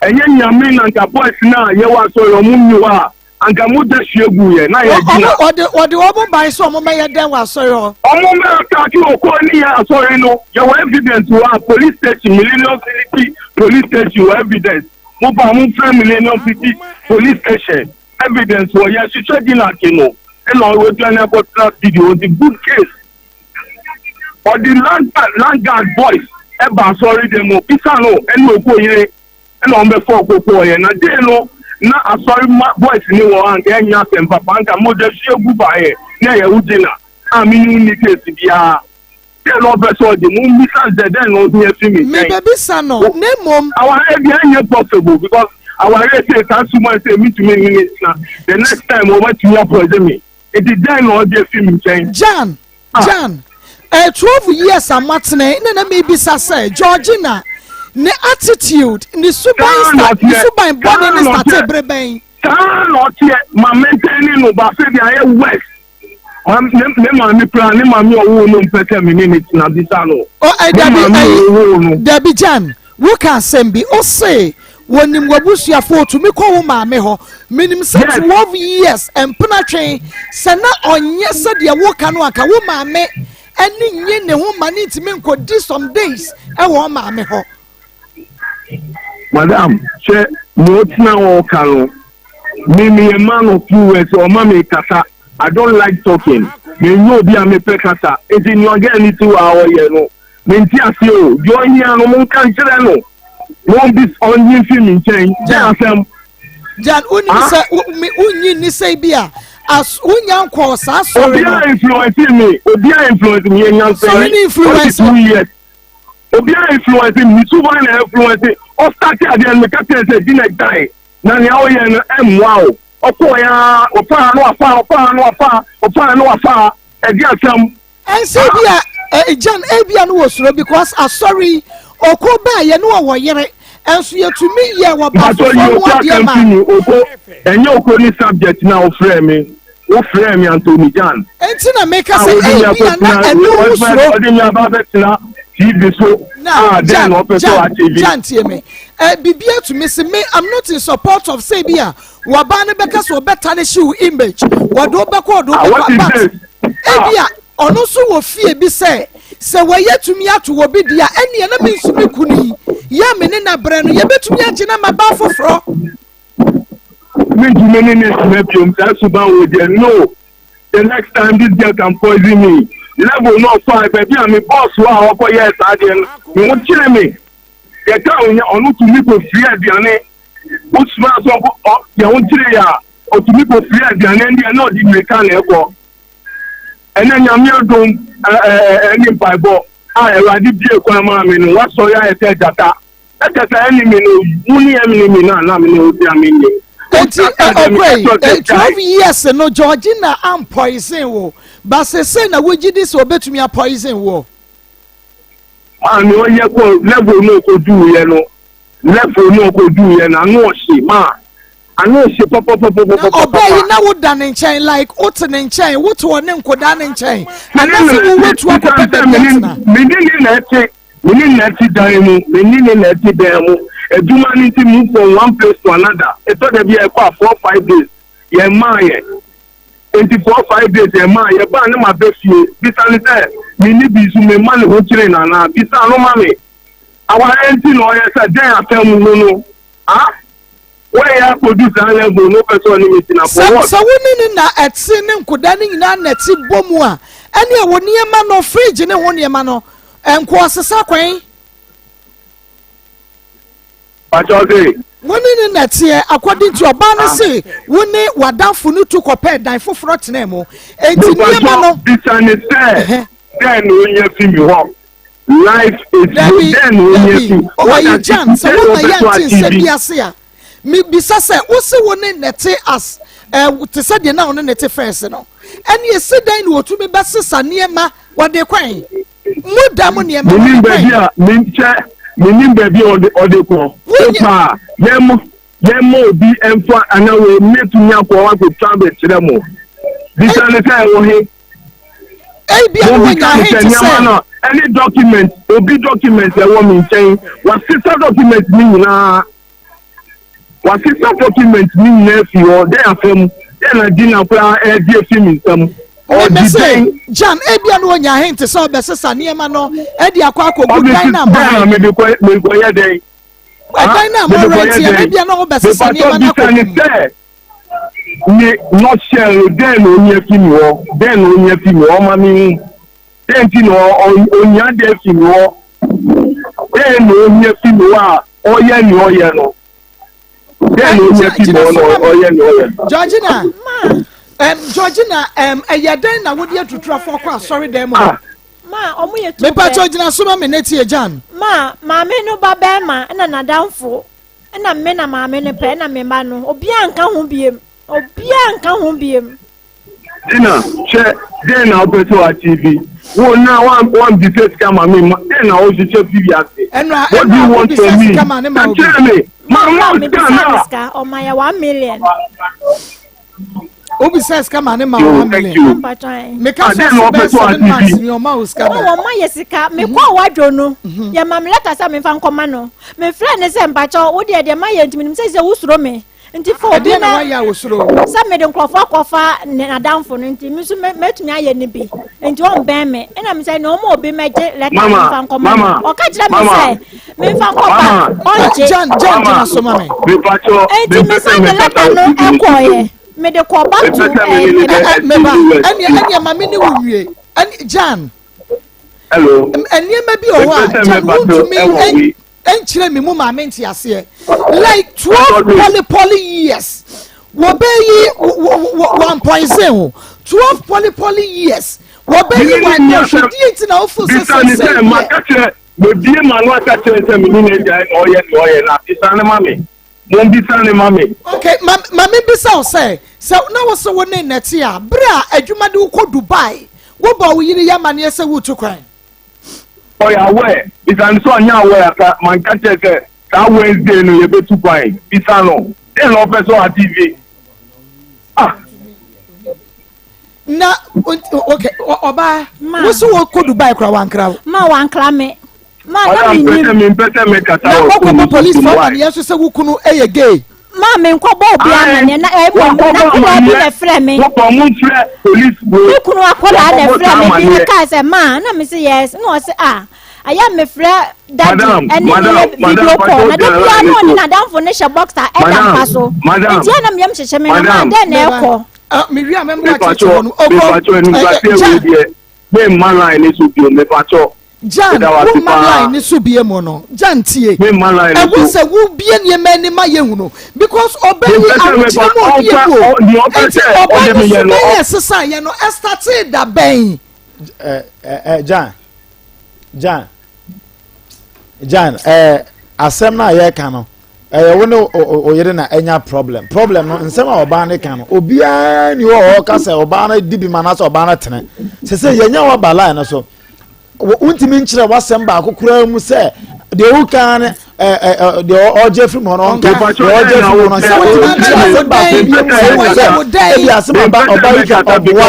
Ɛnyɛ Nyame na nka boys no a yɛwɔ asɔre ɔmo nni hɔ a anka mogya hwie guu yɛn na yɛgyina. Ɔmo ɔde ɔmo bae sɛ ɔmo mɛyɛ dɛn wɔ asɔre hɔ? Ɔmo mɛ atake okɔ ne yɛn asɔre no yɛwɔ evidence wɔ a police station Millennium City police station wɔ evidence mo ba mo nfrɛ Millennium City police station evidence wɔ yɛ hwehwɛ Gina no ɛna ɔwadwane akɔtena studio nti good case. Ɔde land guard boys ɛba asɔre dɛm mu bisa no ɛne oko yere ɛna wɔn bɛfa oko kɔɔ yɛ na dee no na asɔre ma boys ne wɔ anka ɛnyɛ asɛm papa anka mogya hwie gu baayɛ na ɛyɛ wo gyina a me ne wo nni case biara dɛn na ɔpɛ sɛ ɔgye mo mbisa sɛ dɛn na ɔhia fi me nkyɛn. Mebɛbisa no na mmom. Awareɛ deɛ ɛnyɛ possible because awareɛ sɛ saa suma sɛ mentumi ne ne tena the next time wɔbɛtumi apɔgye me. Enti dɛn na ɔgye fi me nkyɛn? Jan, Jan, eh, 12 years a moatena yi, na na mebisa sɛ, Georgina, ne attitude, ne suban sta, ne suban bɔne ne starte bere bɛn? Saa na ɔteɛ, ma maintain no, ba afei deɛ ayɛ worse. Ma, ne, ne maame koraa, ne maame ɔwoo no mpɛ sɛ me ne ne tena, bisa no. Oh, eh, Ne dabi, maame eh, ɔwoo no. dabi, Jan, Woka asɛm bi, ose wɔnim w'abusuafo, otumi kɔ wo maame hɔ. Menim sɛ 12 years mpena twe, sɛ na ɔnyɛ sɛdeɛ woka no anka wo maame ani nye ne ho ma ne ntumi nkɔdi some days ɛwɔ maame hɔ. Madam, hwɛ nea ɔtena hɔ ka no, me meyɛ man of few words, ɔma me kasa. I don't like talking. Menyɛ obi a mepɛ kasa. Nti nea ɔgɛɛ ne ti wɔ a ɔyɛ no, Mente aseɛ o, deɛ ɔhia no monka nkyerɛ no na ɔmbis ɔnyi mfi me nkyɛn. Dɛn asɛm? Jan, wonim sɛ wonnyi nni sɛ bi a as wonya nkɔɔ saa sɔre no. Obiara influence me, obiara influence me, yɛ nyansani. Sɔre ne influence. 42 years. Obiara influence me, me suban na influence. Ɔstarte adeɛ no meka kyerɛ sɛ di na gyae na nea woyɛ no ɛmmoa wo. Ɔkɔɔ ya, ɔfaa no wafaa, ɔfaa no wafaa, ɔfaa no wafaa. Ɛde asɛm. Ɛnsɛ ebi a eh, Jan ebi a no wɔ suro because asɔre yi oko baa yɛ ne ɔwɔ yere ɛnso yɛtumi yɛ wɔ ba foforɔ ho adeɛ ma. Oko ɛnyɛ oko ne subject na wofrɛ me wofrɛ me Anthony Jan. Enti na meka sɛ ebi a na ɛno ho suro. Ɔde mi aba abɛtena TV so. Na Jan Jan Jan tie me eh, bibi atumi se me I'm not in support of say bi a wɔbaa no bɛka sɛ ɔbɛta ne hyew image wɔde wobɛkɔ ɔde wobɛkɔ but Ebia ɔno nso wɔ fie bi sɛ, sɛ wɔyɛ tumi ato wɔ bi di a, ɛnneɛ na me nso me kunu yi yɛ me ne na brɛ no, yɛbɛtumi agye no ama baa foforɔ. Mentumi ne ne ntena biom saa suban wɔ deɛ no the next time this girl can poison me level no ɔfaa baabi a me boss wɔ a ɔkɔyɛɛ saa deɛ no me ho kyere me yɛka onya ɔno tumi kɔ firi aduane wosoma sɛ ɔkɔ ɔ yɛn ho kyere yɛ a ɔtumi kɔ firi aduane ɛndeɛ na ɔde mmirika na ɛkɔ Ɛnɛ Nyame adom ɛne mpaebɔ a Awurade bue kwan maa me no, wasɔre ayɛ sɛ gyata. Ɛkyɛ sɛ enemy no, wo ne enemy no a na me ne wo tia me nni. Eti ɔkɔe 12 years no Georgina ampoison wo ba sese na wogye di sɛ obetumi apoison wo. Maame ɔyɛ kɔ level no okoduuyɛ no level no okoduuyɛ no ano ɔhye maa. Ano hye Na ɔbaa yi pɔpɔpɔpɔpɔpɔpɔpɔ. na woda ne nkyɛn like wote ne nkyɛn wote ɔne nkodaa ne nkyɛn Me ne anaasɛ no wo na woatu ɛte akɔpɛ esiane sɛ baabi me ne atena? me ne ne na ɛte me ne na ɛte dan mu me ne ne na ɛte dan mu adwuma no nti move from one place to another ɛtɔ da bi a ɛkɔ a 4, 5 days yɛn maa yɛ nti 4, 5 days yɛn maa yɛ baa ne ma bɛ fie. Bisa ne sɛ me ne bi so me ma ne ho kyerɛ nana bisa no ma me awareɛ nti na ɔyɛ sɛ dɛn asɛm no no ah wɔyɛ akɔdu saa level no wopɛ sɛ ɔne me gyina for Sɛ what? sɛ wo ne ne na ɛte ne nkodaa ne nyinaa na ɛte bɔ mu a, ɛne ɛwɔ nneɛma no fridge ne ho nneɛma no nko ɔsesa kwan. Pakyɛ ɔse. Wo ne ne na ɛteɛ according to ɔbaa no se wo ne w'adamfo no tu kɔpɛɛ dan foforɔ tenaa mu enti nneɛma no. Bisa ne sɛ dɛn na onya fi mi hɔ life is Dabi, dɛn na onya dabi, fi what ɔyɛ does Jan it sɛ dɛn na woma ɔpɛ so yɛnte nsɛm achieve. bi ase a, mebisa sɛ wo se wo ne ne te as eh, te sɛ deɛ na wo ne ne te first no, ɛne ɛsi dɛn na wɔtumi bɛsesa nneɛma wɔde kwan mu da mu nneɛma Menim wɔde baabi kwan. a menkyɛ menim baabi a ɔde ɔde kɔ Wonye wopa a yɛmmɔ yɛmmɔ obi ɛmfa anaa wɔ mɛtumi akɔ akɔtwa abɛkyerɛ mo bisa ne sɛ ɛwɔ he. Ebia na Mo wɔnya bisa ne ahe sɛ te nneɛma sɛ no ɛne document obi document ɛwɔ me nkyɛn wasesa document ne nyinaa wasesa document ne nyinaa fi hɔ dɛn afam dɛn na di na koraa ɛgye efi mi nsam meme ɔgye se dɛn. Jan ebia na wɔnya ahe te sɛ ɔbɛsesa nneɛma no ɛde akɔ akɔgu ɔde dan na dɛn na mo mede kɔ mede kɔ yɛ dɛn. ɛdan na mo mede kɔ rent yɛ yɛ dɛn ebia na wɔbɛsesa mepatɔ nneɛma no bisa ne akɔgu mu. sɛ ne nutshell no dɛn na onya fi mi hɔ dɛn na onya fi mi hɔ ɔma mi hu dɛn ti na onya dɛn fi mi hɔ dɛn na onya fi mi hɔ a ɔyɛ nea ɔyɛ no dɛn na onya fi mi Gyina hɔ so na ma me. ɔyɛ nea ɔyɛ no. Georgina, Georgina, ɛyɛ dɛn na wode atuturafo kɔ asɔre dɛn mu hɔ? Ah. Ma ɔmo yɛ tu Mepa pɛ. kyɛw gyina so ma me ne tie Jan. Ma maame no ba bɛrima ɛna n'adamfo ɛna me na maame no pɛ ɛna me ma no obiara nka ho biem obiara nka ho biem. Dina hwɛ dɛn na wopɛ sɛ w'achieve wo na wan bisa sika ma me ma dɛn na wohyehyɛ fi wiase. Ɛnura What do ɛnura you want wobisa from me? sika ma ne ma Ka obi. kyerɛ me ma Ma ma ma me sika bisa ne na. sika ɔma yɛ 1 million. Wobisa sika ma ne ma Yo, 1 thank million. you. Mpatwan. Meka Ah, sɛ dɛn na ɔso wopɛ bɛyɛ sɛ 7 months w'achieve? ni ɔma wo sika Ma da. wɔn ma yɛ sika mekɔ wadwo no yɛ ma me letter sɛ mefa nkɔma no mefrɛ ne sɛ mpakyɛw wo deɛ deɛ ma yɛ ntumi nim sɛ sɛ wosuro me nti fa obi Ɛdeɛ na na wayɛ a wosoro? Sɛ mede nkurɔfoɔ akɔfa ne n'adamfo no nti me nso mɛtumi ayɛ ne bi nti ɔmbɛn me ɛna me sɛ na ɔma obi mɛgye letter Mama, memfa nkɔma no mama, ɔka kyerɛ me mama. sɛ memfa nkɔba Mama. ɔngye. Jan Jan gyina Mama, so ma me. mepatɔ enti mepɛ sɛ mesan de mekasa letter no wɔ TV so. ɛkɔɔyɛ mede kɔ back to Mepɛ sɛ me ne ne ɛɛ bɛ Ɛ meba US. ɛneɛ ɛneɛ ma me ne wo nwie ɛne Jan. Hello. Nneɛma bi wɔ hɔ Mepɛ a sɛ Jan mepatɔ wontumi ɛwɔ wi. nkyerɛ me mu maame nte aseɛ like 12 Sorry. poly poly years wɔbɛyi wɔn ho 12 poly poly years wɔbɛyi Mene ne wɔn nni asɛm. ahwɛdie nti na wofo sɛ Bisa ne sɛ sɛ sɛ maka kyerɛ mebie ma no aka kyerɛ sɛ mene ne agyae na ɔyɛ nea ɔyɛ na bisa ne ma me. Mombisa ne ma me. Okay, ma ma me bisa wo sɛ sɛ na wo sɛ wo ne nnɛte a bere a adwuma de wokɔ Dubai wobɔ wo yere yɛ amanneɛ sɛ wotu kwan? Ɔyɛ aware. Bisa no sɛ ɔnyɛ aware asa manka kyerɛ sɛ saa Wednesday no yɛbɛtu kwan. Bisa no. Dɛn na ɔpɛ sɛ ɔachieve? Ah. Na okay, ɔbaa Ma. wo sɛ wokɔ Dubai kora wankra wo? Ma wankra me ma na Ɔda mpɛ sɛ menim. mempɛ sɛ mekasa Na wɔ wokɔbɔ phone so police so fo why? amanneɛ nso sɛ wo kunu yɛ gay? Ma menkɔbɔ obi amanneɛ na ɛmɔ Wakɔbɔ na akwadaa bi amanneɛ. na ɛfrɛ me. Wopɔ mo mfrɛ police wo. Me kunu akwadaa na Wakɔbɔ ɛfrɛ saa me bi amanneɛ. kaa sɛ ma na me sɛ yes na ɔsɛ a ayɛ mefrɛ daddy Madam, ɛne ne madam, yɛ video madam, call na da Pacho, biara na ɔne gyina n'adamfo no hyɛ boxer ɛda Madam, mpa so madam, nti ɛna meyam hyehyɛ me na ma madam. dɛn na ɛkɔ. Ah, mewie a mɛmmoa Mepatɔ, kyerɛkyerɛ hɔ no ɔkɔ mepatɔ animguaseɛ wei Jan deɛ memma line ne so bio mepatɔ. Jan Meda wo ase womma paa. line ne so bie mu no Jan tie Memma line ne ɛwɔ so. sɛ wobie nneɛma anim a yɛhu no because ɔbɛ yi Mepɛ sɛ ahokyerɛ mepa mu ɔde ɔmfa egu ɔ- nea ɔpɛ nti sɛ ɔbɛ ɔde no me so yɛ no bɛyɛ ɔ- ɛsesa yɛ no ɛstartee da bɛn? ɛ ɛ ɛ Jan Jan Jan ɛ asɛm no a yɛreka no ɛyɛ wo ne o yere na ɛnya problem problem no nsɛm a ɔbaa no ka no obiara ni hɔ a ɔka sɛ ɔbaa no di bi ma anaasɛ ɔbaa no tene sɛ sɛ yɛnya waba line no so wontumi nkyerɛ w'asɛm baako koraa mu sɛ. Deɛ wo kan ne ɛ ɛ deɛ ɔgye firi mu hɔ no ɔnka deɛ ɔgye firi mu hɔ no sɛ asɛm baako bi mu sɛ ebi asɛm aba ɔba yi ka ɔboa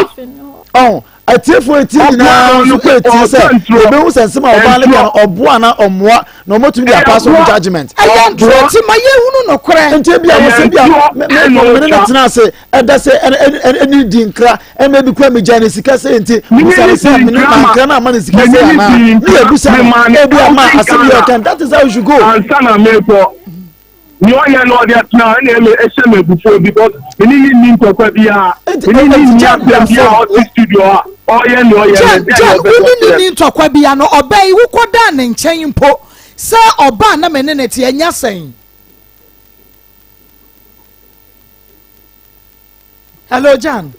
ɔn atiefoɔ etie nyinaa nso kɔ etie sɛ ebehu sɛ nsɛm a ɔbaa no ka no ɔboa na ɔmoa na ɔmɔtumi de apass on judgement. Ɛyɛ ntorɔ nti ma yɛhunu nokorɛ. Nti ebi a wɔsɛ bi a me me me ne tena ase ɛda sɛ ɛne di nkra ɛna ebi kura mi gya ne sika sɛ nti busa ne sɛ mene ma nkra na ama ne sika sɛ anaa ne yɛ busa no ebi ama asɛm yɛ ɔkan that is how you should go. Ansa na mekɔ nea ɔyɛ no ɔde atena ɛna ɛmɛ ɛhyɛ me abufuo because me ne ne nni ntɔkwa biara me ne ne nni asɛm biara ɔte studio a ɔyɛ nea ɔyɛ no Jan ɛdeɛn na Jan ɔpɛ wo sɛ ne ne ɔkyerɛ. nni ntɔkwa biara no ɔbaa yi wokɔdaa ne nkyɛn mpo sɛ ɔbaa na me ne no te ɛnyɛ sɛn. Hello Jan.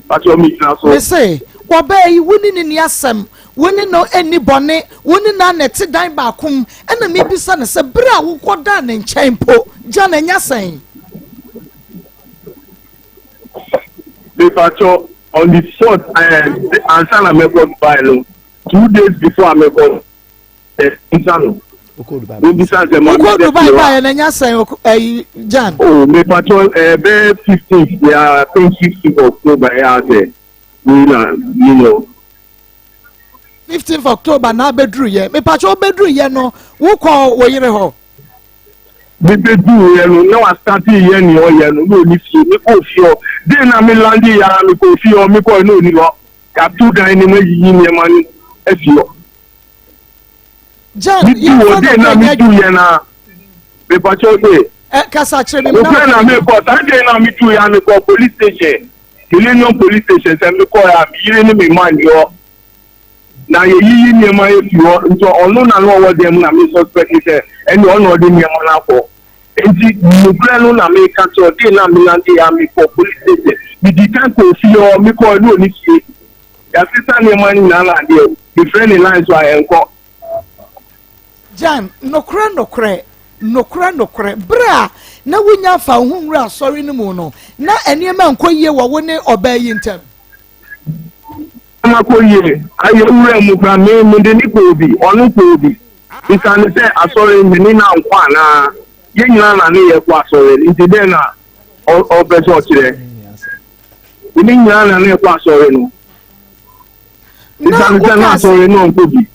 Patrɔ mi gyina so. Me se wɔbaa yi wo ne ne ni asɛm wo ne no ɛni bɔne wo ne no na ɛte dan baako mu ɛna mebisa no sɛ bere a wokɔ daa ne nkyɛn mpo Jan ɛnya sɛn. Mepatrɔ on the fourth ɛɛ ansa na mɛkɔ Dubai no 2 days before a mɛkɔ. Bisa no. Wobisa sɛ ma Wokɔ Dubai baeɛ na nya sɛn ɛyi Jan. Oh mepatɔ ɛbɛyɛ 15th yeah, I think 15th October ɛyɛ asɛ wei na you know. 15th October na abɛduru yɛ mepatɔ wobɛduru yɛ no wokɔ wo yere hɔ. Mebɛduru yɛ no na wasate yɛ nea ɔyɛ no na ɔni fie mekɔɔ fie hɔ den na me lande yɛ ara mekɔɔ fie hɔ mekɔɔ na ɔni hɔ yɛato dan no mu ayiyi nneɛma no afi hɔ. Jan, Metu wɔ den na metu yɛ na mepakyɛw sɛ. Ɛ kasa kyerɛ mi na. Okura na mekɔ saa den na metu yɛ mekɔ police station Millennium police station sɛ mekɔ yɛ a me yere ne me mma nni hɔ na yɛyiyi nneɛma efi hɔ nti ɔno na na ɔwɔ dan mu na me suspect sɛ ɛne ɔno ɔde nneɛma no akɔ nti nokorɛ no na meka kyerɛ den na menante yɛ a mekɔ police station medi kan kɔ fie hɔ mekɔ ɛne ɔne fie. Yɛasesa nneɛma no nyinaa na adeɛ mefrɛ ne line so a ɛnkɔ. Jan, nokorɛ, nokorɛ, nokorɛ, nokorɛ, berɛ a na wonnya mfaa wo ho nwuraa asɔre no mu no, na nneɛma nkɔ yie wɔ wo ne ɔbaa yi ntam? Nneɛma kɔ yie, ayɛ wura mu koraa, me mede ne kɔɔ bi, ɔno kɔɔ bi. Bisa no sɛ asɔre me ne no ankɔ anaa? Yɛn nyinaa na ne yɛkɔ asɔre, nti dɛn na ɔpɛ sɛ ɔkyerɛ? Ne nyinaa na na ɛkɔ asɔre no. Esiane sɛ na asɔre no ɔnkɔ bi.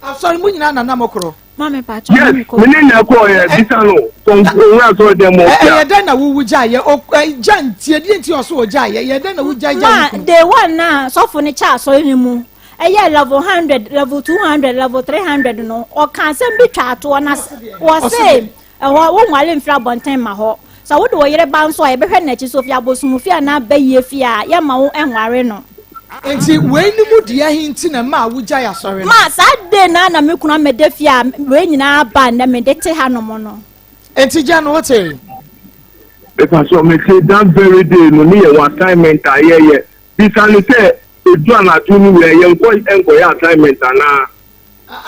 Asɔre mu nyinaa na na mo korɔ. Maame pàtó Yes, me ne na ɛkɔ yɛ bisa no owura asɔre dɛm mɔ fia. Ɛyɛ dɛn na wuwu gya yɛ o gya ntie deɛ nti ɔso ɔgya yɛ yɛ dɛn na wugya gya Ma day one na sɔfo ne kyɛ asɔre no mu ɛyɛ level 100 level 200 level 300 no ɔka asɛm bi twa atoɔ na wɔse Ɛhɔ, wonware mfiri abɔnten mma hɔ. Sɛ wode wo yere ba nso a, yɛbɛhwɛ n'akyi. Sɛ ofi abosomfie anaa bayie fie a, yɛmma wo nware no. Enti wei no mu deɛ he nti na ɛmaa wogyae asɔre no? Ma, saa day no ara na me kunu ammɛda fie a wei nyinaa aba nnɛ mede te hanom no. Enti gya no wotee? Mepakyɛw mete that very day no ne yɛwɔ assignment a yɛyɛ. Bisa no sɛ edu anadwo no wie a yɛnkɔ nkɔyɛ assignment anaa?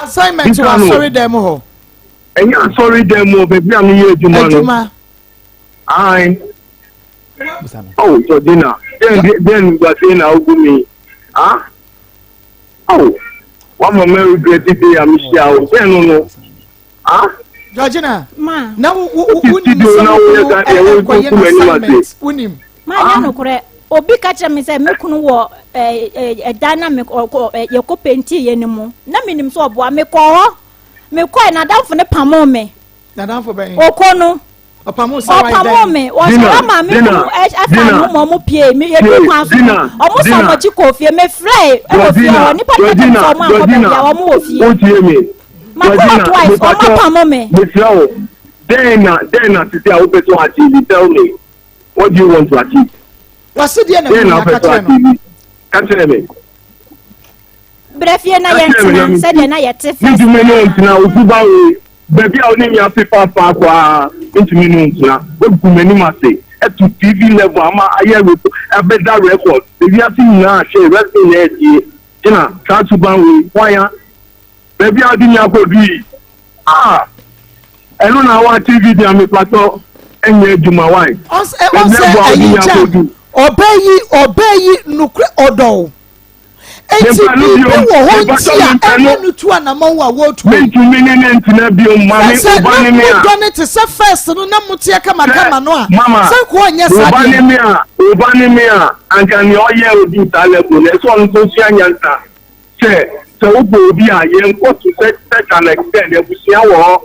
Assignment wɔ asɔre dan mu hɔ? Ɛnyɛ asɔre dan mu baabi a meyɛ adwuma no. Adwuma. Ae. Oh, Georgina, dɛn dɛn guase na wogu mi? Ah? Oh, wama me regret day a mehyia wo. Dɛn no no? Ah? Georgina, Ma. na wo wo wo nim sɛ wo kunu ɛkɔyɛ n'assignment, wo nim. Ma nyɛ nokorɛ. Obi ka kyerɛ me sɛ me kunu wɔ ɛdan na me yɛkɔ penti yɛ no mu. Na menim sɛ ɔboa mekɔɔ hɔ. Mekɔe, n'adamfo no pamoo me. N'adamfo bɛn? Oko no. Ɔpamoo sɛ wayɛ dɛn? Ɔpamoo me. Wɔsɔre ma me kunu ɛfa ne ho ma ɔmo pie. Me yɛdu kwan so no, ɔmo san ɔmo akyi kɔɔ fie. Mefrɛe ɛwɔ fie hɔ. Nipa no ka kyerɛ me sɛ ɔmo ankɔ baabi a ɔmo wɔ fie. Wotie me. Makɔ hɔ twice, ɔmo apamo me. Mesrɛ wo, dɛn na dɛn na sisi a wopɛ sɛ achieve? Tell me. What do you want to achieve? Wɔsi deɛ na Dɛn na mu wopɛ ka sɛ kyerɛ no. achieve? Ka kyerɛ me. Brɛ fie na yɛntena sɛdeɛ na yɛte first. Mentumi ne wo ntena, wo suban wei, baabi a wo ne me afefa faako ara, mentumi ne wo ntena. Woagu m'anim ase, atu TV level ama ayɛ abɛda record, ewiase nyinaa ahwɛ, ewiase nyinaa atie. Gyina saa suban wei, hwan a? Baabi a wode me akɔdu yi, ah, ɛno na wo TV deɛ mepatɔ ɛnyɛ adwuma, why? Ɔnsɛ ɛyi gya, ɔbɛ yi, ɔbɛ yi, nokorɛ ɔdɔ wo. Enti Mempɛ no biribi biom. wɔ hɔ Mepakyɛw, nti a mempɛ no. ɛma no tu anamɔn a wɔretu yi. Mentumi ne no ntena biom. Maame, Sɛ wo ba na ne me a. modɔ no te sɛ first no na moteɛ Sɛ, kamakama no a, mama, sɛ nkoa ɔnyɛ wo saa ba deɛ ne no. me a, wo ba ne me a, anka nea ɔyɛ oduu saa level no, ɛsɛ ɔno nso sua nyansa sɛ, sɛ wopɛ obi a, yɛnkɔ to such such an extent, abusua wɔ hɔ.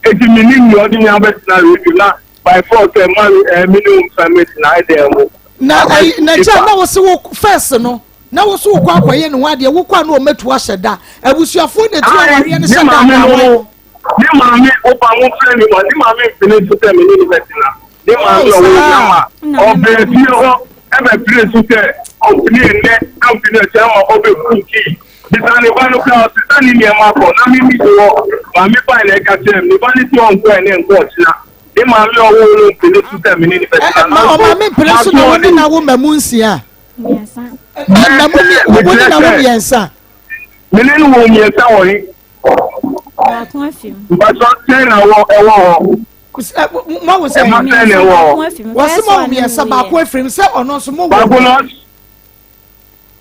Enti mennim nea ɔde me abɛtena radio na by force sɛ ma eh, me ne wo mfa mmɛtena ɛdɛn mu. Na ɛyi na gya Nipa. na wɔsi wo first no na wo so wokɔ akɔyɛ ne ho adeɛ wokɔ a na wɔmɛtu ahyɛ da abusuafoɔ na ɛtu Ae, awareɛ no ne hyɛ da maame anaa no hwan? ne maame woba mo frɛ ne ma ne maame mpene so sɛ me ne no bɛtena ne maame Oh, ɔwɔ saa. nyama ɔbɛɛ fie hɔ ɛbɛpere so sɛ ɔmpene ɛnnɛ ampene ɛkyɛ ama ɔbɛku kii bisa ne ba no koraa ɔsesa ne nneɛma kɔ na me mi wɔ maame bae na ɛka kyerɛ me ne ba no sɛ ɔnkɔ ɛnɛ nkɔ ɔkyena ne maame ɔwɔ no mpene so sɛ me ne no bɛtena Ma ɔmaame mpene so na wo ne na wo ma mu nsia. Mmiɛnsa. Na mo ne wo ne na wo mmiɛnsa. Me ne no wɔ mmiɛnsa wɔ he? Baako afi mu. Mpatwɔ sɛn na wɔ ɛwɔ hɔ? Mo awo sɛ Ɛma sɛn na ɛwɔ hɔ? Wɔsi mo awo mmiɛnsa baako afiri mu sɛ ɔno nso mo wɔ. Baako no.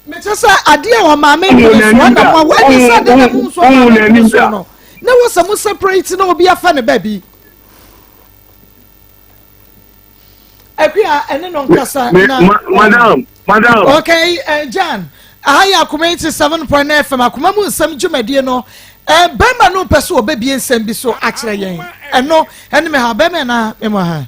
Mekyɛ sɛ adeɛ a ɔmaame mpene so ɛna mo awo ɛne sɛ adeɛ na mo nso ɔmaame mpene so no ne wɔ sɛ mo separate na obi afa ne baabi. Akua ɛne no nkasa na. Madam, madam. Okay, uh, Jan. Aha yɛ Akoma 87.9 FM akoma mu nsɛm dwumadie no. Eh, bɛrima no mpɛ so ɔbɛbie nsɛm bi so akyerɛ yɛn. Ɛno ɛne me ha bɛrima na me mo ha.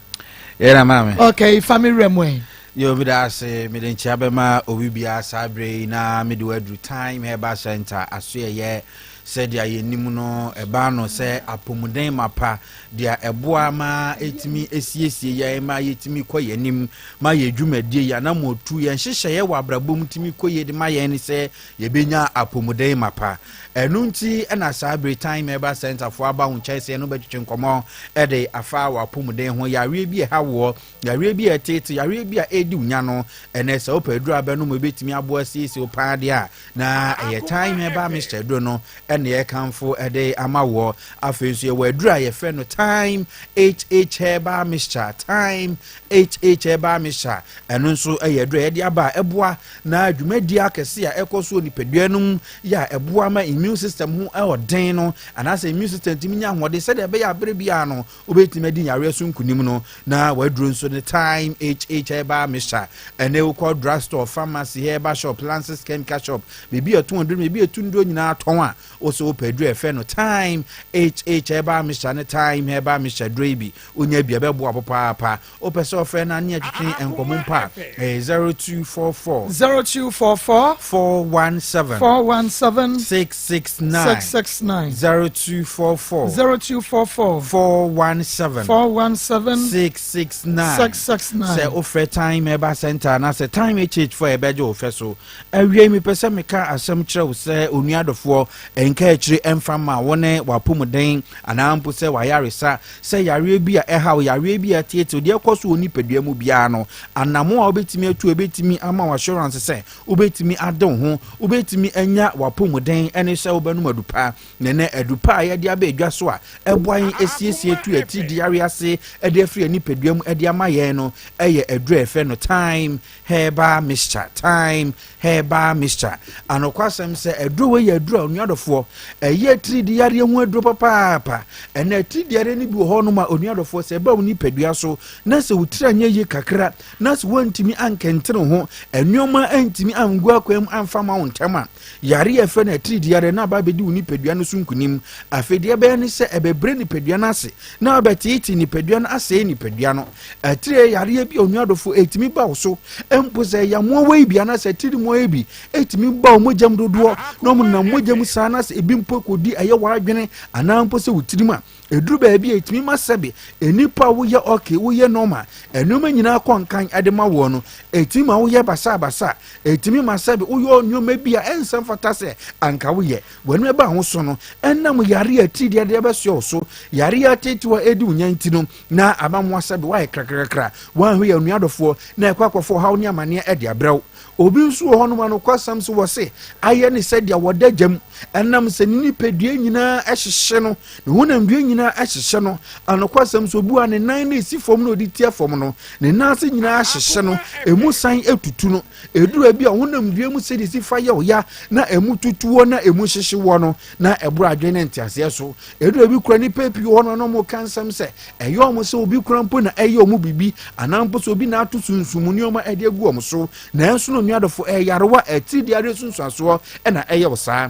Yɛna maame. Okay, fa me wura mu ɛ. Yo, meda ase, mede nkyia bɛma obi biara saa berɛ yi na mede waduru Time Herbal Center aso ɛyɛ sɛdeɛ yɛnim no ɛbaa no sɛ apɔmuden mapa Deɛ ɛboa ma ɛtumi siesie yɛn ma yɛtumi kɔ yɛn anim ma yɛn dwumadie, yɛn anammɔntu, yɛn nhyehyɛeɛ wɔ abrabɔ mu tumi kɔ yie de ma yɛn ne sɛ yɛbɛnya apɔmuden mapa. Ɛno nti na saa bere Time Herbal Center foɔ aba wo nkyɛn sɛ yɛne wo bɛtwetwe nkɔmmɔ de afa w'apɔmuden ho, yareɛ bi a ɛha woɔ, yareɛ bi a ɛtete, yareɛ bi a ɛredi wo nya no. Ɛnɛ sɛ wopɛ aduro a bɛnom ɛbɛtumi aboa asiesie wo paa deɛ a, na ɛyɛ Time Herbal Mixture aduro no na yɛkamfo de ama woɔ. Afei nso yɛwɔ aduro a yɛfrɛ no Thyme HH Herbal Mixture. Thyme HH Herbal Mixture, ɛno nso yɛ aduro a yɛde aba a ɛboa na dwumadie akɛse a ɛkɔ so wɔ nipadua no mu yɛ a ɛboa ma immune system ho ɔden no anaasɛ immune system tumi nya ahoɔden sɛdeɛ ɛbɛyɛ abere biara no wobɛtumi adi nyareɛ so nkunim no. Na w'aduro nso ne Thyme HH Herbal Mixture. Ɛnɛ wokɔ drugstore, pharmacy, herbal shop, Lances Chemical Shop, baabi a ɛtɔn aduro no, baabi a ɛtu nnuro nyinaa tɔn a, Wo so wopɛ aduru a yɛfrɛ no Thyme HH Herbal Mixture ne Thyme Herbal Mixture aduro yi bi? Wonya bi a, ɛbɛboa wo papaapa. Wopɛ sɛ wɔfrɛ no a ne yɛtwetwe nkɔmmɔ mpo a, ɛyɛ 0244. 0244. 417. 417. 669. 669. 0244. 0244. 417. 417. 669. 669. Sɛ wofrɛ Thyme Herbal Center anaasɛ Thyme HH fo a, yɛbɛgye wo fɛ so. Awiei, mepɛ sɛ meka asɛm kyerɛ wo sɛ onua dɔfoɔ, nka akyire mfa mma wo ne w'apɔmuden anaa mpo sɛ w'ayaresa, sɛ yareɛ bi a ɛha wo, yareɛ bi a ɛteetee wo, deɛ ɛkɔ so wɔ nipadua mu biara no, anammɔn a wobɛtumi atu a ɛbɛtumi ama wo assurance sɛ wobɛtumi ade wo ho, wobɛtumi anya w'apɔmuden ne sɛ wobɛnom adu pa. Na ɛnɛ adu pa a yɛde aba adwa so a ɛboa yɛn asiesie tu yɛn atiridii ase de afiri yɛn nipadua mu de ama yɛn no yɛ aduru a yɛfrɛ no Thyme Herbal mixture, thyme herbal mixture. Anokwasɛm sɛ aduro wei yɛ aduro a onua dɔfoɔ ɛyɛ atiridii yareɛ ho aduro papaapa. Ɛnna atiridii yareɛ no bi wɔ hɔnom a onua dɔfoɔ sɛ ɛba wo nipadua so na sɛ wo tiri anyɛ yie kakra na sɛ woantumi ankɛntene ho nneɛma antumi angu akwan mu amfa ma wo ntɛm a yareɛ a ɛfrɛ no atiridii yareɛ no aba abɛdi wo nipadua no so nkunim. Afei deɛ ɛbɛyɛ ne sɛ ɛbɛbrɛ nipadua no ase na abɛteetee nipadua no asɛe nipadua no. Atire yareɛ bi a onua dɔfo ɛtumi ba wo so mpo sɛ ɛyɛ mmoawa yi bi anaasɛ atiri mmoawa yi bi ɛtumi ba wo mogya mu dodoɔ na wɔn nam mogya mu saa anaasɛ ebi mpo kɔdi ɛyɛ w'adwene anaa mpo sɛ wo tirim a ɛduru baabi a ɛtumi ma sɛbe nnipa a woyɛ ɔke woyɛ normal nneɛma nyinaa kɔ nkan ɛde ma woɔ no ɛtumi ma woyɛ basabasa ɛtumi ma sɛbe woyɛ nneɛma bi a ɛnsɛ mfata sɛ anka woyɛ W'ani bɛba ho so no, ɛnam yare a atiridii de abɛsoɛ wo so, yare a ateetew a ɛredi wo nya nti no, na ama mo asɛbe woayɛ krakrakra, woanhwɛ yɛ onua dɔfoɔ, na ɛkɔ akɔfa ɔhaw ne amaneɛ de abrɛ wo. Obi nso wɔ hɔnom a nokwasɛm so wɔse ayɛ ne sɛ deɛ wɔda gya mu, ɛnam sɛ ne nipadua nyinaa hyehye no, ne honamdua nyinaa. nyinaa hyehye no. Anokwasɛm sɛ obi wɔ a ne nan na esi fam na ɔde tia fam no, ne nan ase nyinaa hyehye no, emu san tutu no. Ɛduru baabi a honam dua mu sɛdeɛ esi fa yɛ ɔya na emu tutu wɔ na emu hyehye wɔ no, na ɛboro adwene ne nteaseɛ so. Ɛduru baabi kora nnipa pii wɔ hɔ no na wɔka nsɛm sɛ ɛyɛ wɔn sɛ obi kora mpo na ɛyɛ wɔn biribi anaa mpo sɛ obi na ato sunsum nneɛma de agu wɔn so. Nanso no nnuadɔfo, ɛyɛ yarewa a atiridii nsunsuansoɔ na ɛyɛ wo saa.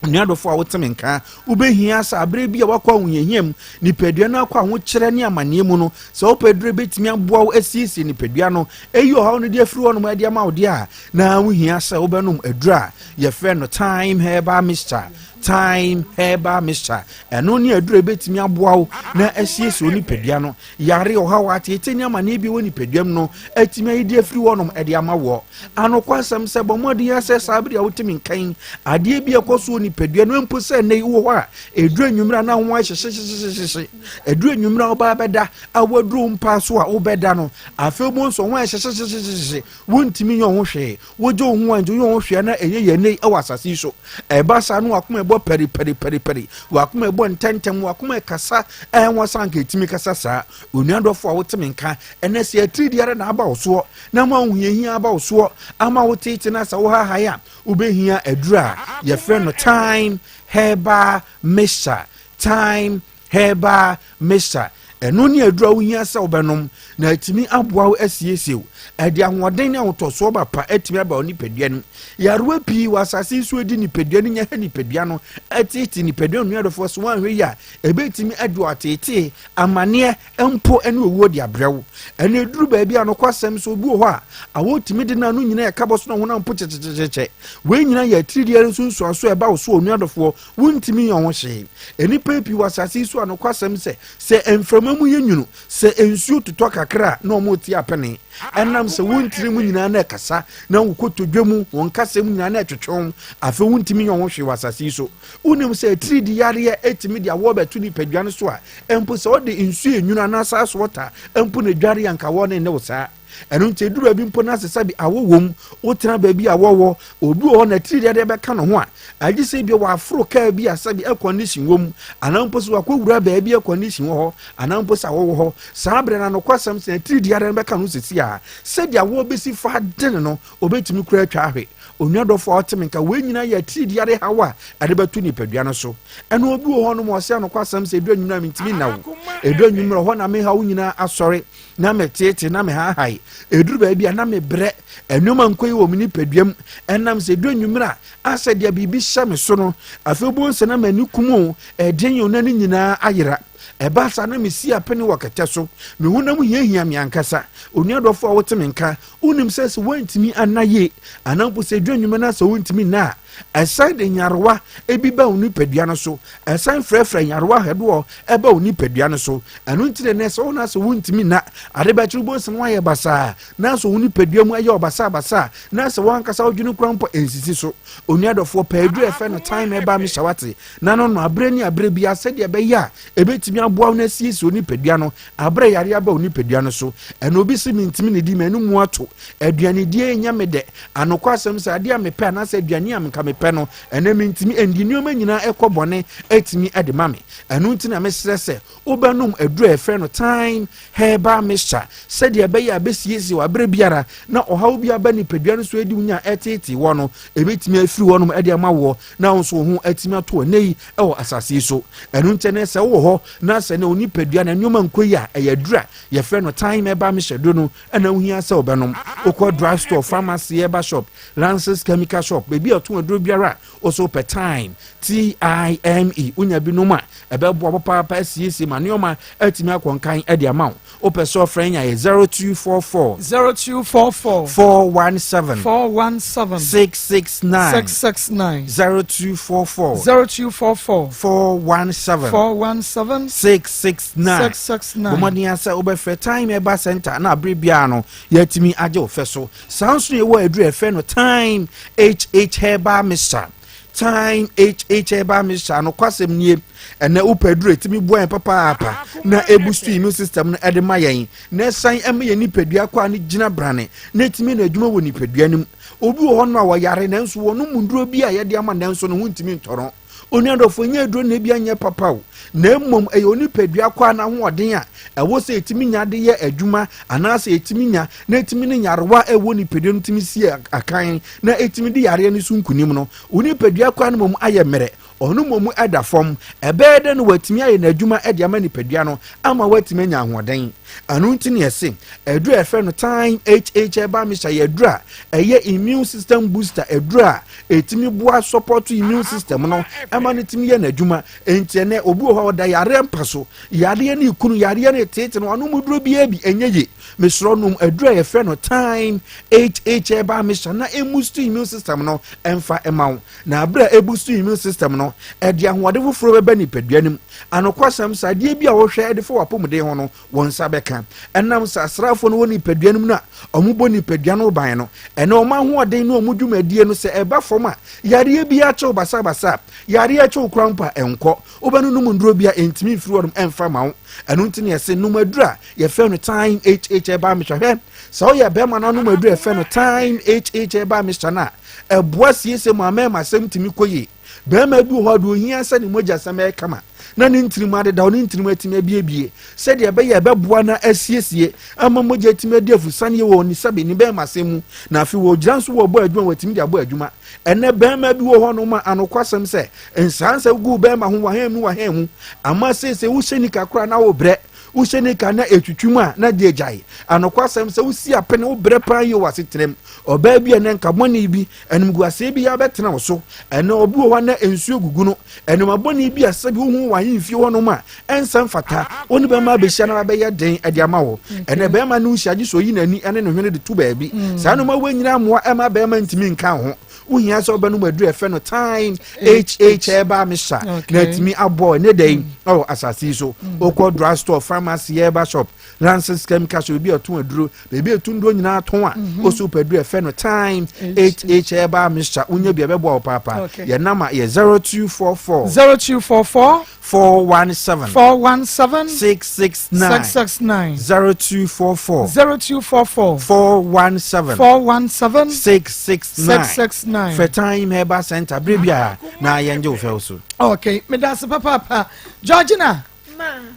Onua dɔfo a wote me nka, wobɛhia sɛ aberɛ bi a wakɔ ahohiahia mu, nipadua no akɔ ahokyerɛ ne amanneɛ mu no, sɛ wopɛ aduro bɛtumi aboa wo asiesie nipadua no, ɛyi ɔhaw no de afiri hɔnom de ama wo deɛ a, na wohia sɛ wobɛnom aduro a yɛfrɛ no Thyme Herbal Mixture. Thyme Herbal Mixture, ɛno ne aduro a ɛbɛtumi aboa wo na asiesie wo nipadua no. Yare, ɔhaw, ateetee ne amanneɛ bi wɔ nipaduam no atumi ayi de afiri hɔnom de ama woɔ. Anokwasɛm sɛ, bɔ mmɔden ara sɛ saa bere a wote me nka yi, adeɛ bi a ɛkɔ so wɔ nipadua no mpo sɛ nnɛ yi wowɔ hɔ a, ɛduru anwummerɛ a na ho ayɛ hyehyehyehye. Ɛduru anwummerɛ a wobaa bɛda a woaduru wo mpa so a wobɛda no, afei wobɛhu sɛ ho ayɛ hyehyehyehye, wontumi nyɛ wo ho hwee. Wogye wo ho a nti woyɛ wo ho hwee a na ɛyɛ yɛn nnɛ yi wɔ asase yi so. Ɛba saa no wakoma ɛbɔ pɛripɛripɛripɛri, wakoma ɛbɔ ntɛntɛm, wakoma ɛkasa ɛnwa sɛ anka ɛtumi kasa saa. Onua dɔfo a wote me nka, ɛnɛ sɛ atiridii ara na aba wo soɔ na ama ahohiahia aba wo soɔ ama wo tete na sɛ wohahae a, wobɛhia aduru a yɛfrɛ no thyme herbal mixture. Thyme herbal mixture. Ɛno ne aduru a wohia sɛ wobɛnom na atumi aboa wo asiesie wo. Ɛde ahoɔden ne ahotɔsoɔ ba pa atumi aba wo nipadua no mu. Yarewa pii wɔ asase yi so edi nipadua no nya ha nipadua no, ɛteetee nipadua no. Nuadɔfoɔ, sɛ woanhwɛ yie a, ɛbɛtumi ade ɔteetee, amaneɛ mpo ne owuo de abrɛ wo. Ɛno ɛduru baabi a nokwasɛm sɛ obi wɔ hɔ a, awɔ tumi de n'ano nyinaa ɛka bɔ so na honam mpo kyekyekyekye. Wei nyinaa yɛ atiridiɛ nsunsuansoɔ a ɛba wo so, onuadɔfoɔ. Wontumi nyɛ ho hwee. Nnipa pii wɔ asase yi so a nokwasɛm sɛ, sɛ mframa mu yɛ nwunu, sɛ nsuo totɔ kakra a, na wɔrete apene. Ɛnam sɛ wɔn tiri mu nyinaa na ɛkasa, na wɔn kotodwe mu, wɔn kasa mu nyinaa na ɛtwetwe ho. Afei wontumi nyɛ ho hwee wɔ asase yi so. Wonim sɛ atiridii yareɛ tumi de awɔ bɛto nipadua no so a, mpo sɛ wɔde nsuo nwunu anaasɛ asɔɔta mpo na edware a, anka awɔ no nne wo saa. Ɛno nti ɛduru baabi mpo na sɛ bi awɔ wom, wotena baabi a awɔ wɔ, obi wɔ hɔ na tiri deɛ bɛka ne ho a, agye sɛ bi waforo kaa bi a sɛbi air condition wɔ mu, anaa mpo sɛ wakɔwura baabi air condition wɔ hɔ, anaa mpo sɛ awɔ wɔ hɔ. Saa berɛ no anokwasɛm sɛ tiri deɛ no bɛka no sisi a, sɛdeɛ awɔ bɛsi fa dene no, obɛtumi koraa atwa ahwe. Onua dɔfo a ɔte me nka, wei nyinaa yɛ atiridiade haw a ɛde bɛto nipadua no so. Ɛna obi wɔ hɔ nom ɔsɛ anokwasɛm sɛ ɛduru anwummerɛ a mentumi nna wo. Ɛduru anwummerɛ hɔ na me haw nyinaa asɔre. Na meteetee na mehaahae. Ɛduru baabi a na mebrɛ. Nneɛma nkɔ yi wɔ me nipadua mu. Ɛnam sɛ ɛduru anwummerɛ a, asɛ deɛ biribi hyɛ me so no, afei wobɛhu sɛ na m'ani kum o, ɛden o, na ne nyinaa ayera. Ɛbaa saa na mesi apene wɔ kɛtɛ so. Me honam hiahia me ankasa. Onua dɔfo a wote me nka, wonim sɛ sɛ woantumi anna yie, anaa mpo sɛ ɛduru anwummerɛ na sɛ wontumi nna a, Ɛsan de nyarewa bi ba wo nipadua no so. Ɛsan frɛfrɛ nyarewa ahɛdoɔ ɛba wo nipadua no so. Ɛno nti na ɛnɛ sɛ wo na sɛ wontumi nna, ade bɛkyere wobɛhu sɛ na woayɛ basaa, na sɛ wo nipadua mu ɛyɛ ɔbasaa basaa, na sɛ woankasa wodwene koraa mpo ɛnsisi so. Onua dɔfoɔ, pɛ aduru a ɛfɛ no Thyme Herbal Mixture wate, na no no aberɛ ne aberɛ biara sɛdeɛ ɛbɛyɛ a ɛbɛtumi aboa wo na asiesie wo nipadua no aberɛ a yareɛ aba wo nipadua no so. Ɛna obi se mentumi nidi, m'ano mu ato, aduanedie nyɛ me dɛ. Anokwasɛm sɛ adeɛ a mepɛ anaasɛ aduane a nka mepɛ no, ɛnɛ mentumi ndi. Nneɛma nyinaa ɛkɔ bɔne atumi de ma me. Ɛno nti na mesrɛ sɛ wobɛnom aduru a yɛfrɛ no Thyme Herbal Mixture sɛdeɛ ɛbɛyɛ a ɛbɛsiesie wo aberɛ biara na ɔhaw bi aba nipadua no so adi wo nya a ɛteetee woɔ no, ɛbɛtumi afiri hɔnom de ama woɔ na wo nso wo ho atumi ato wo ɛnnɛ yi wɔ asase yi so. Ɛno nti ɛnɛ sɛ wowɔ hɔ na sɛ ne wo nipadua no nneɛma nkɔ yi a, ɛyɛ aduru a yɛfrɛ no Thyme Herbal Mixture duro no ɛna wohia sɛ wobɛnom. Wokɔ drug store, pharmacy, herbal shop, Lances chemical shop, baabi a ɔtɔn aduro biara a, wo so wopɛ Thyme, T-I-M-E, wonya bi nom a, ɛbɛboa papaapa asiesie ma nneɛma atumi akɔ nkan de ama wo. Wopɛ sɛ ɔfrɛ yɛn a, yɛ 0244 0244 417 417 669 669 0244 0244 417 417 669 669 Bɔ mmɔden ara sɛ wobɛfrɛ Time Herbal Center na bere biara no yɛatumi agye wo fɛ so. Saa nso na yɛwɔ aduru a yɛfrɛ no Time HH Herbal Mixture. Time HH Herbal Mixture nokwasɛm nie, ɛnɛ wopɛ aduru a ɛtumi boa yɛn papaapa na ɛbustu immune system no ɛde ma yɛn na ɛsan ɛma yɛn nipadua kɔ a no gyina brane na ɛtumi na adwuma wɔ nipadua no mu. Obi wɔ hɔ no a wɔyare nanso wɔnom nnuro bi a yɛde ama nanso ne ho ntumi ntɔ no. Onua dɔfo, ɛnyɛ aduro na ebi anyɛ papa o, na mmom ɛyɛ onipadua kwaa no ahoɔden a ɛwɔ sɛ ɛtumi nya de yɛ adwuma anaasɛ ɛtumi nya na ɛtumi ne nyarewa a ɛwɔ nipadua no tumi si akan na ɛtumi di yareɛ no so nkunim no. Onipadua kwaa no mmom ayɛ mmerɛ, ɔno mmom da fam. Ɛbɛyɛ dɛn na watumi ayɛ n'adwuma de ama nipadua no ama watumi anya ahoɔden? Ɛno nti na yɛse aduru a yɛfrɛ no Thyme HH Herbal Mixture yɛ aduru a ɛyɛ immune system booster, aduru a ɛtumi boa support immune system no ɛma no tumi yɛ n'adwuma. Enti ɛnɛ obi wɔ hɔ a ɔda yareɛ mpa so, yareɛ no ekunu, yareɛ no eteete no, ɔnom duro biara bi ɛnyɛ yie. Mesrɛ nom aduru a yɛfrɛ no Thyme HH Herbal Mixture na ɛmmustu immune system no ɛmfa ɛma wo. Na bere a ebusu immune system no, ɛde ahoɔden foforo bɛba nipadua no mu. Anokwasɛm sɛ, adeɛ bi a wohwɛ de fa w'apɔmuden ho no, wo nsa bɛka. Ɛnam sɛ asraafoɔ no wɔ nipadua no mu no a wɔbɔ nipadua no ban no, ɛnna wɔn ahoɔden ne wɔn dwumadie no, sɛ ɛba fam a, yareɛ biara kye wo basabasa a, yareɛ kye wo koraa mpo a, ɛnkɔ. Wobɛnonom nnuro bi a, ɛntumi mfiri hɔnom ɛmfa ma wo. Ɛno nti na yɛse nom aduro a yɛfrɛ no Thyme HH Herbal Mixture. Hwɛ, sɛ woyɛ bɛrima na wonom aduro a yɛfrɛ no Thyme HH Herbal Mixture no a, Ɛboa siesie ma mmarima asɛm tumi kɔ yie. Barima bi wɔ hɔ a, deɛ ohia sɛ ne mogyasɛm yɛ kama na ne ntirim adedaw, ne ntirim atumi abiebie sɛdeɛ ɛbɛyɛ ɛbɛboa na asiesie ama mogya atumi adi afusaneɛ wɔ ne sɛbe ne barima asɛm mu. Na afei wɔgyina nso wɔbɔ adwuma wɔatumi de abɔ adwuma. Ɛnɛ barima bi wɔ hɔ nom a anokwasɛm sɛ nsansa gu barima ho wahan mu wahan mu ama seesei wohyɛ nika koraa na wobrɛ wohyɛ nika na ɛtwitwi mu a na deɛ gyae. Anokwasɛm sɛ wosi apene wobrɛ paa yie wɔ asetenam. Ɔbaa bi a na nka bɔne bi, animguaseɛ bi abɛtena wo so. Ɛnɛ obi wɔ hɔ a na nsuo gugu no. Nneɛma bɔne bi a sɛbi wohu wɔ ahemfie hɔnom a ɛnsɛ mfata, wo ne bɛrima abɛhyia na abɛyɛ den de ama wo. Ɛnɛ bɛrima ne wo hyia gye sɛ ɔyi n'ani ne ne hwene de to baabi. Mm. Saa nneɛma wei nyinaa mmoa ɛma bɛrima ntumi nka ho. Wohia sɛ wobɛnom aduru a ɛfɛ no Time HH Herbal Mixture na atumi abɔ ɛnɛ da yi mm. ɛwɔ asase yi so. Mm. Wokɔ drugstore, pharmacy, herbal shop, Lances chemical shop, ebi a ɛtɔn aduro, baabi a ɛtu nduro nyinaa tɔn a, mhm. ɔsɛ wopɛ aduro ɛfɛ no Time HH Herbal Mixture, wonya bi a ɛbɛboa wo paapaa. Yɛ nama yɛ 0244 0244 417 417 669 669 0244 0244 417 417 669 669 Fɛ Time Herbal Center bere biara na yɛngye wo fɛw so. Okay, medase papaapa. Georgina,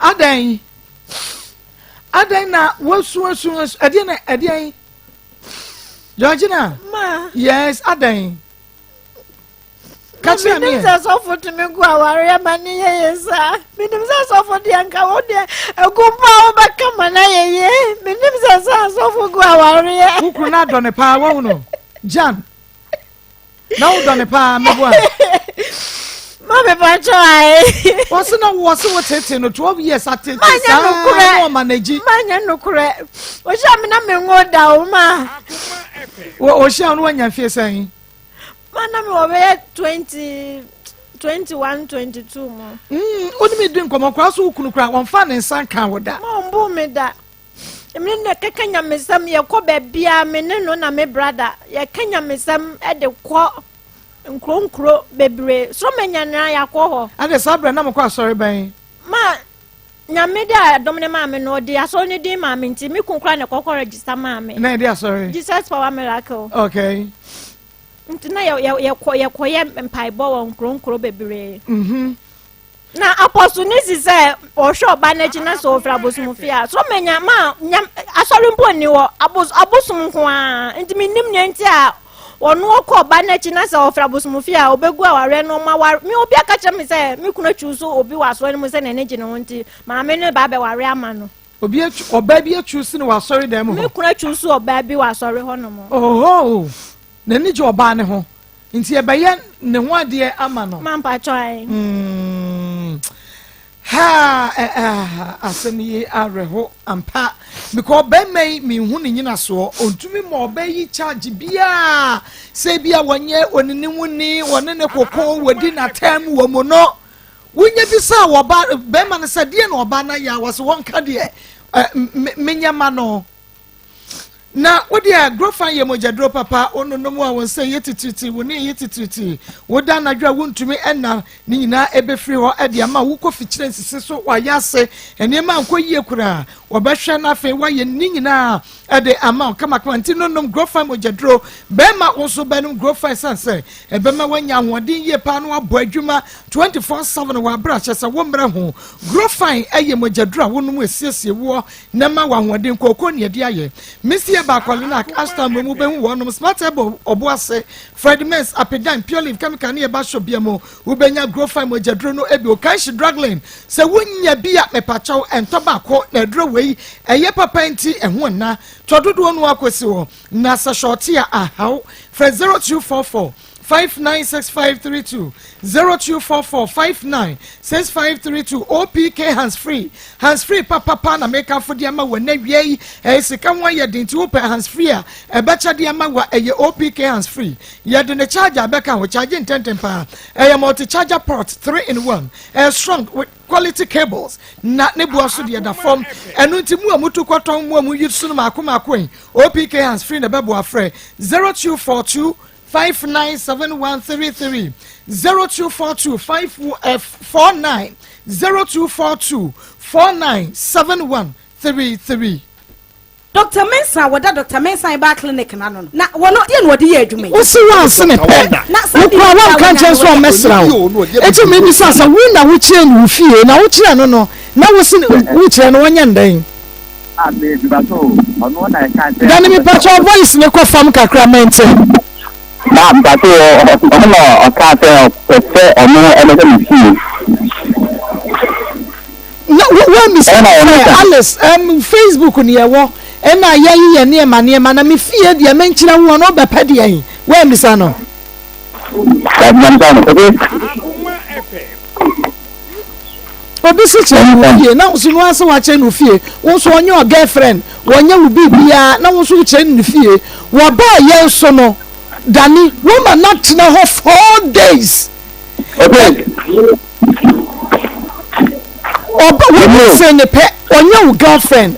adɛn? Adɛn na wosu asu asu ɛdeɛ na ɛdeɛn Georgina Ma. Yes adɛn ka kyerɛ me Menim sɛ sɔfo tumi gu awareɛ ma ne yɛ yɛ saa. Menim sɛ sɔfo deɛ nka wo deɛ ɛgu mpo a wobɛka ma no ayɛ yie. Menim sɛ sɛ asɔfo gu awareɛ. Wo kunu no adɔ ne paa wahu no Jan na wodɔ ne paa meboa Mami pacho ayi. Wɔsi na wɔsi wo tete no 12 years atete saa na ɔma n'agyi. Manya nokorɛ. Ohyia mi na mi ngo da o ma. Wɔ ohyia no wanya mfie sɛn? Ma na mi wɔ bɛyɛ 20 21 22 mu. Mm, wode mi di nkɔmɔ koraa so wo kunu koraa wɔmfa ne nsa nka wo da. Ma ɔmbu mi da. Me ne keka nyamesɛm yɛkɔ baabiara me ne no na me brada yɛka nyamesɛm de kɔ nkuro nkuro bebree soro manya nyinaa yɛakɔ hɔ. Ade saa berɛ na mokɔ asɔre bɛn? Ma nyame de a ɛdɔm ne maa me no ɔde asɔre no din maa me nti me kun koraa na ɛkɔkɔ register maa me. Na ɛde asɔre? Jesus Power Miracle. Okay. Nti na yɛkɔ yɛkɔyɛ mpaebɔ wɔ nkuro nkuro bebree. Mm -hmm. Na apɔso no si sɛ ɔhwɛ ɔba no akyi na sɛ ɔfiri abosomfie a so manya ma nyam asɔre mpo nni hɔ abos abosom nko ara nti menim nea nti a ɔno ɔkɔ ɔba no akyi na sɛ ɔfiri abosomfie a ɔbɛgu awareɛ no ɔma ware me obi aka kyerɛ me sɛ me kunu atwiw so obi wɔ asɔre no mu sɛ n'ani gye ne ho nti maame no ba abɛware ama no. Obi atwi ɔbaa bi atwiw so ne wɔ asɔre dan mu hɔ. Me kunu atwiw so ɔbaa bi wɔ asɔre hɔ nom. Oho n'ani gye ɔbaa no ho. Nti yɛbɛyɛ ne ho adeɛ ama no. Ma mpakyɛ ae. Mm. Ha eh, eh, asɛm yi awerɛho ampa because ɔbɛrima yi menhu ne nyinasoɔ ɔntumi ma ɔbɛ yi charge biaa sɛ bi a wɔnyɛ ɔninimu ni wɔne ne koko wɔdi n'atɛm wɔ mu no wonya bi sɛ wɔba bɛrima no sɛ deɛ na ɔba no yɛ a wɔsɛ wɔnka deɛ eh, menyɛ ma no. Na wo deɛ Grofan yɛ mogyaduro papa, wo nonom a wo nsa yɛ titiritii, wo ne yɛ titiritii, woda anadwo a wontumi nna, ne nyinaa ɛbɛfiri hɔ de ama wo kɔ fikyire nsisi so wayɛ ase, nneɛma ankɔ yie koraa, wɔbɛhwɛ na afei woayɛ ne nyinaa de ama wo kamakama. Nti no nom Grofine mogyaduro. Bɛrima wo nso bɛnom Grofine sane sɛ ɛbɛma woanya ahoɔden yie paa na woabɔ adwuma 24/7 wɔ aberɛ a kyerɛ sɛ wo mmerɛ ho. Grofine yɛ mogyaduro a wonom ɛsiesie woɔ na ɛma wo ahoɔden. Kooko ne yɛde ayɛ. Misi yɛ baako Linak, Ashtown mmom wobɛhu wɔnom. Smart Herbal Ɔboase, Fred Mens, Apedan, Pure Leaf Chemical ne yɛba shop bia mu. Wobɛnya Grofine mogyaduro no bi. Okanshi Drug Lane. Sɛ wonya bi a mepakyɛw ɛntɔ baako na aduro wei ɛyɛ papa nti ɛho nna. Tɔ dodoɔ no ara kɔsi hɔ na sɛ shɔɔte a ahaw. Frɛ 0244 596532 0244 596532 OPK hands free hands free papapa na mekamfo de ama wɔ na wia yi ɛyɛ sika ho ayɛ den nti wopɛ hands free a ɛbɛkyɛ de ama wɔ ɛyɛ OPK hands free yɛde ne charger bɛka ho charge ntɛntɛn paa ɛyɛ multi charger port 3 in 1 ɛyɛ strong with quality cables na ne boɔ so deɛ da fam ɛno nti mu a mutu kɔtɔn mu a mu yi so no maako maako yi OPK hands free na ɛbɛboa frɛ 0242 597133 0242 5 49 0242 497133. Dr. Mensah wɔda Dr. Mensah Herbal Clinic n'ano no na wɔn deɛ na wɔde yɛ adwuma yi. Wosi wanse ne pɛ Na saa wo kura deɛ wanka nkyɛn sɛ ɔmmɛsra wo eti mebisa sɛ wo na wokyerɛ no wo fie na wokyerɛ no no na wosi wokyerɛ no wɔnyɛ ndɛn. Dane mepakyɛ wo voice ne kɔ fam kakra mente. Na mpakyɛ ɔno na ɔkaa sɛ ɔpɛ sɛ ɔno ɛbɛhwɛ me fie. Na woamisa Ɛna ɔno sɛ ka. Alice Facebook ne yɛwɔ ɛna yɛyi yɛ nneɛma nneɛma na me fie deɛ menkyerɛ wo ɔno wobɛpɛ deɛn woamisa no. Dabi mamisa no. Okay. Obi si kyerɛ no wo fie na wo nso no ara sɛ wakyerɛ no wo fie wo nso ɔnyɛ ɔ girlfriend wɔnyɛ wo biribiara na wo nso wokyerɛ no ne fie wɔbaa yɛn so no Dani woma no atena hɔ 4 days. Okay. Ɔba wo sɛ ne pɛ ɔnyɛ wo girlfriend.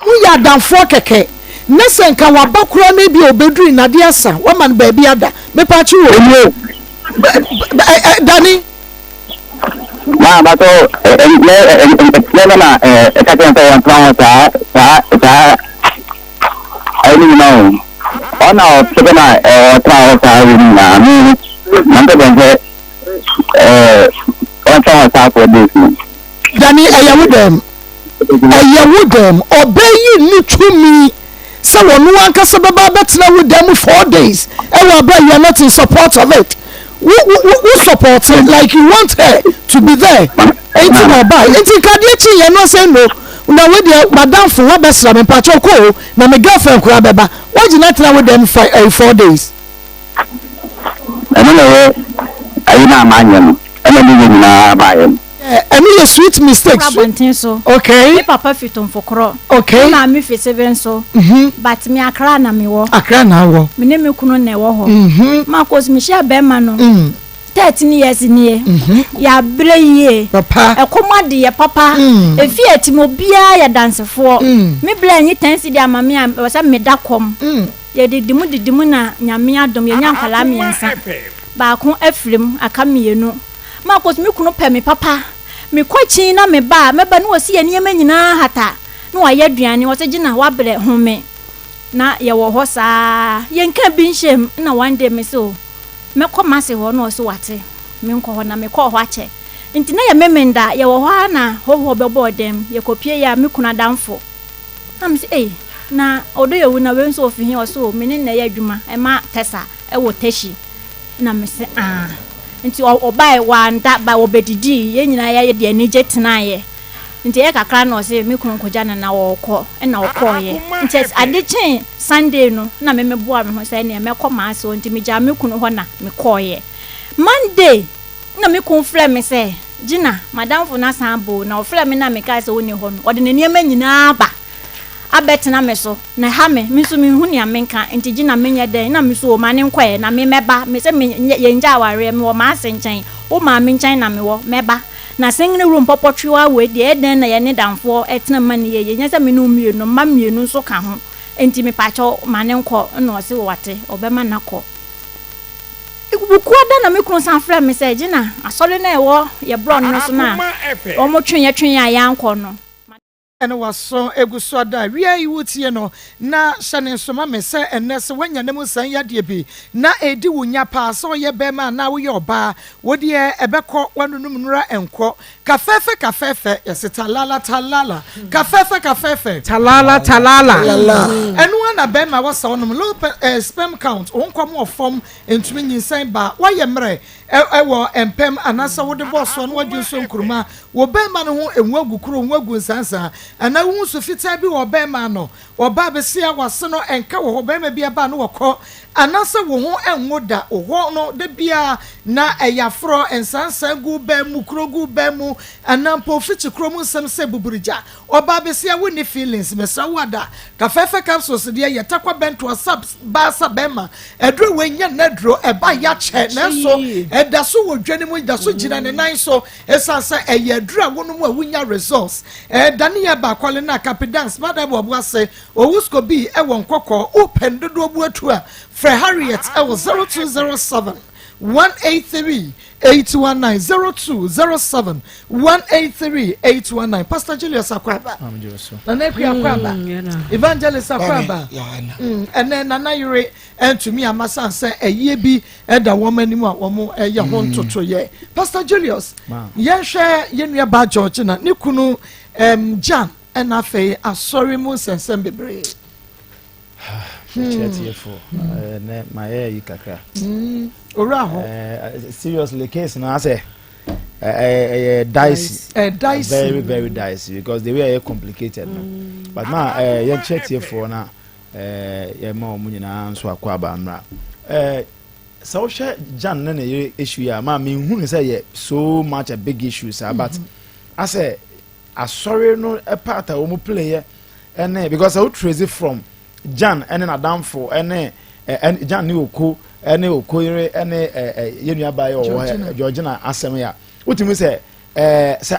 Moyɛ adamfoɔ kɛkɛ ne sɛ nka waba koraa no ebia obɛduru nade asa wama no baabi ada mepakye o Dani. Maa batɔ ɛ ɛ ɛ na ɛka kyerɛ sɛ wɔn tena hɔ saa saa saa ɛyɛ ne nyinaa o ɔna ɔpɛ na ɔtena hɔ saa wɔ ne nyinaa mi na mpɛ bɛn sɛ ɛɛ ɔntena hɔ saa 4 days no. Dani ɛyɛ wo dɛm ɛyɛ wo dɛm ɔbɛ yi ne tumi. sɛ wɔno ankasa bɛba abɛtena wo dan mu 4 days ɛwɔ abɛ you are not in support of it. Wo support it like you want her to be there, enti na ɔbaa, enti nkadeɛ kyi yɛn no sɛ no na wo deɛ madamfo wabɛsra me, mpakyɛw kɔ o, na me girlfriend koraa bɛba wagyina tena wo dɛm fi 4 days. Ɛno na ɛyɛ ayi no a manyɛ no, ɛna ne yɛ nyinaa baayɛ no. Ɛno yɛ sweet mistake. Kora abɔnten so. Me papa fi Tomfokorɔ. Me maame fi Sebe nso. But me, Accra na mewɔ. Accra na awɔ. Me ne me kunu na ɛwɔ hɔ. Ma kos mehyia bɛrima no 13 years nie. Yɛabrɛ yie. Papa. Ɛkɔm ade yɛ papa. Efi eti mu obiara yɛ dansefoɔ. Me bla nyi 10 cedi ama me a ɛwɔ sɛ meda kɔm. Yɛdidi mu didi mu na Nyame adom yɛnya nkwadaa mmiɛnsa. Baako afiri mu, aka mmienu. Ma kos me kunu pɛ me papa. Mekɔ akyi na meba a, mɛba na wɔsi yɛ nneɛma nyinaa hata na wayɛ aduane. Wɔsɛ gyina wabrɛ home na yɛwɔ hɔ saa, yɛnka bi nhyɛ mu. Na one day me so mɛkɔ mase hɔ na ɔso wate menkɔ hɔ, na mekɔɔ hɔ akyɛ nti na yɛ Memenda. Yɛwɔ hɔ a na hɔhoɔ bɛbɔɔ dɛm. Yɛkɔpie yɛ a me kunu adamfo na me sɛ, "Ei, na ɔdɔ yɛ wu na wei nso ofi he?" Ɔso me ne na ɛyɛ adwuma ɛma tɛsa ɛwɔ Teshie. Na me sɛ, "Ah." Nti ɔbae, wanda ba, wɔbɛdidii, yɛn nyinaa yɛyɛ de anigye tenaeɛ. Nti ɛyɛ kakra na ɔse me kunu nkɔgya no na ɔrekɔ, ɛna ɔkɔɔyɛ. Nti ade kyee Sunday no na me meboa me ho sɛ ɛneɛ mɛkɔ m'ase hɔ, nti megyaa me kunu hɔ na mekɔɔyɛ. Monday na me kunu frɛ me sɛ, "Gina, madamfo no asan aba o." Na ɔfrɛ me na mekaa sɛ ɔnni hɔ no, ɔde ne nneɛma nyinaa aba abɛtena me so na ɛha me. Me nso menhu nea menka, nti Gina, menyɛ dɛn? Na me so o, ma ne nkɔɛ na me mɛba. Me sɛ me yɛngya awareɛ, mewɔ m'ase nkyɛn, wo maame nkyɛn na mewɔ, mɛba. Na single room pɔpɔtwewa wei deɛ, ɛdɛn na yɛne damfoɔ ɛtena ma ne yɛyɛ nyɛ sɛ me ne wo mmienu, mma mmienu nso ka ho, nti mepakyɛw ma ne nkɔ. Na ɔse wate, ɔbɛma nakɔ. Bukuada na me kunu san frɛ me sɛ, "Gyina asɔre no a ɛwɔ yɛ borɔ no so no a wɔn twe yɛ twe yɛ a yɛankɔ no." Ɛne waso egu so ada wia yi wotie no na hyɛ ne nsoma me sɛ ɛnɛ sɛ woanya ne mu nsɛn yadeɛ bi na ɛdi wo nya paa, sɛ ɔyɛ bɛrima anaa woyɛ ɔbaa, wodeɛ ɛbɛkɔ woanonum nnora nkɔ kafɛɛfɛ kafɛɛfɛ. Yɛsɛ talala talala, kafɛɛfɛ kafɛɛfɛ. Talala talala. Ɛno ana bɛrima wɔsa wonom low sperm count, wo nkɔm wɔ fam, ntumi nyinsɛn ba, woayɛ mmerɛ ɛwɔ mpɛm anaasɛ wode bɔɔ soɔ no wadwo nso nkuruma wɔ bɛrima no ho, ɛnwu agu kuro, nwu agu nsansa, anaa wohu so fitaa bi wɔ bɛrima no, ɔbaa bɛsia wase no ɛnka wɔ hɔ, bɛrima bi aba no wɔkɔ, anaasɛ wo ho ɛnwo da wo hɔ no da biara na ɛyɛ aforɔ, nsansa gu bɛn mu, kuro gu bɛn mu, anaa mpo fikyi kuro mu nsɛm sɛ buburugya, ɔbaa bɛsia wonni feelings, mesrɛ wo ada kafɛɛfɛ capsules deɛ yɛ takwa bɛntoa sab baasa bɛrima aduro wei nyɛ nnaduro ɛba yakyɛ, nanso ɛda so wɔ dwa no mu, da so gyina ne nan so, ɛsiane sɛ ɛyɛ aduro a wɔnom a wonya results. Ɛdane yɛ baakɔle no a kapidans madam wɔ ase owusko bi ɛwɔ nkɔkɔɔ. Wopɛ dodoɔ bu atu a, frɛ Harriet ɛwɔ 0207 183 819, 0207 183 819. Pastor Julius Akwaba, Nana Akua Akwaba, Evangelist Akwaba. Ɛnɛ Nana Yere ɛntumi ama san sɛ ɛyie bi ɛda wɔn anim a wɔn ɛyɛ ho ntotoyɛ. Pastor Julius, yɛnhwɛ yɛn nua baa Georgina ne kunu Jan, ɛna afei asɔre mu nsɛnsɛm bebree. Kyerɛ tiefo ɛnɛ mayɛ yi kakra. Owura hɔ. Seriously, case no asɛ ɛyɛ dicey. Ɛ dicey. Very very dicey, because the way ɛyɛ complicated no. But ma yɛn kyerɛ tiefoɔ na yɛn ma wɔn nyinaa nso akɔ aba mmra. Sɛ wohwɛ Jan ne ne yere issue yi a, maa mi hu ne sɛ yɛ so much a big issue saa, but asɛ asɔre no part a wɔn play yɛ ɛne, because sɛ wo trace from Jan ɛne n'adamfo ɛne ɛ Jan ne Oko ɛne Oko yere ɛne ɛ ɛ yɛn nua baa yɛ ɔwɔ hɛ Georgina asɛm yɛ a, wotumi sɛ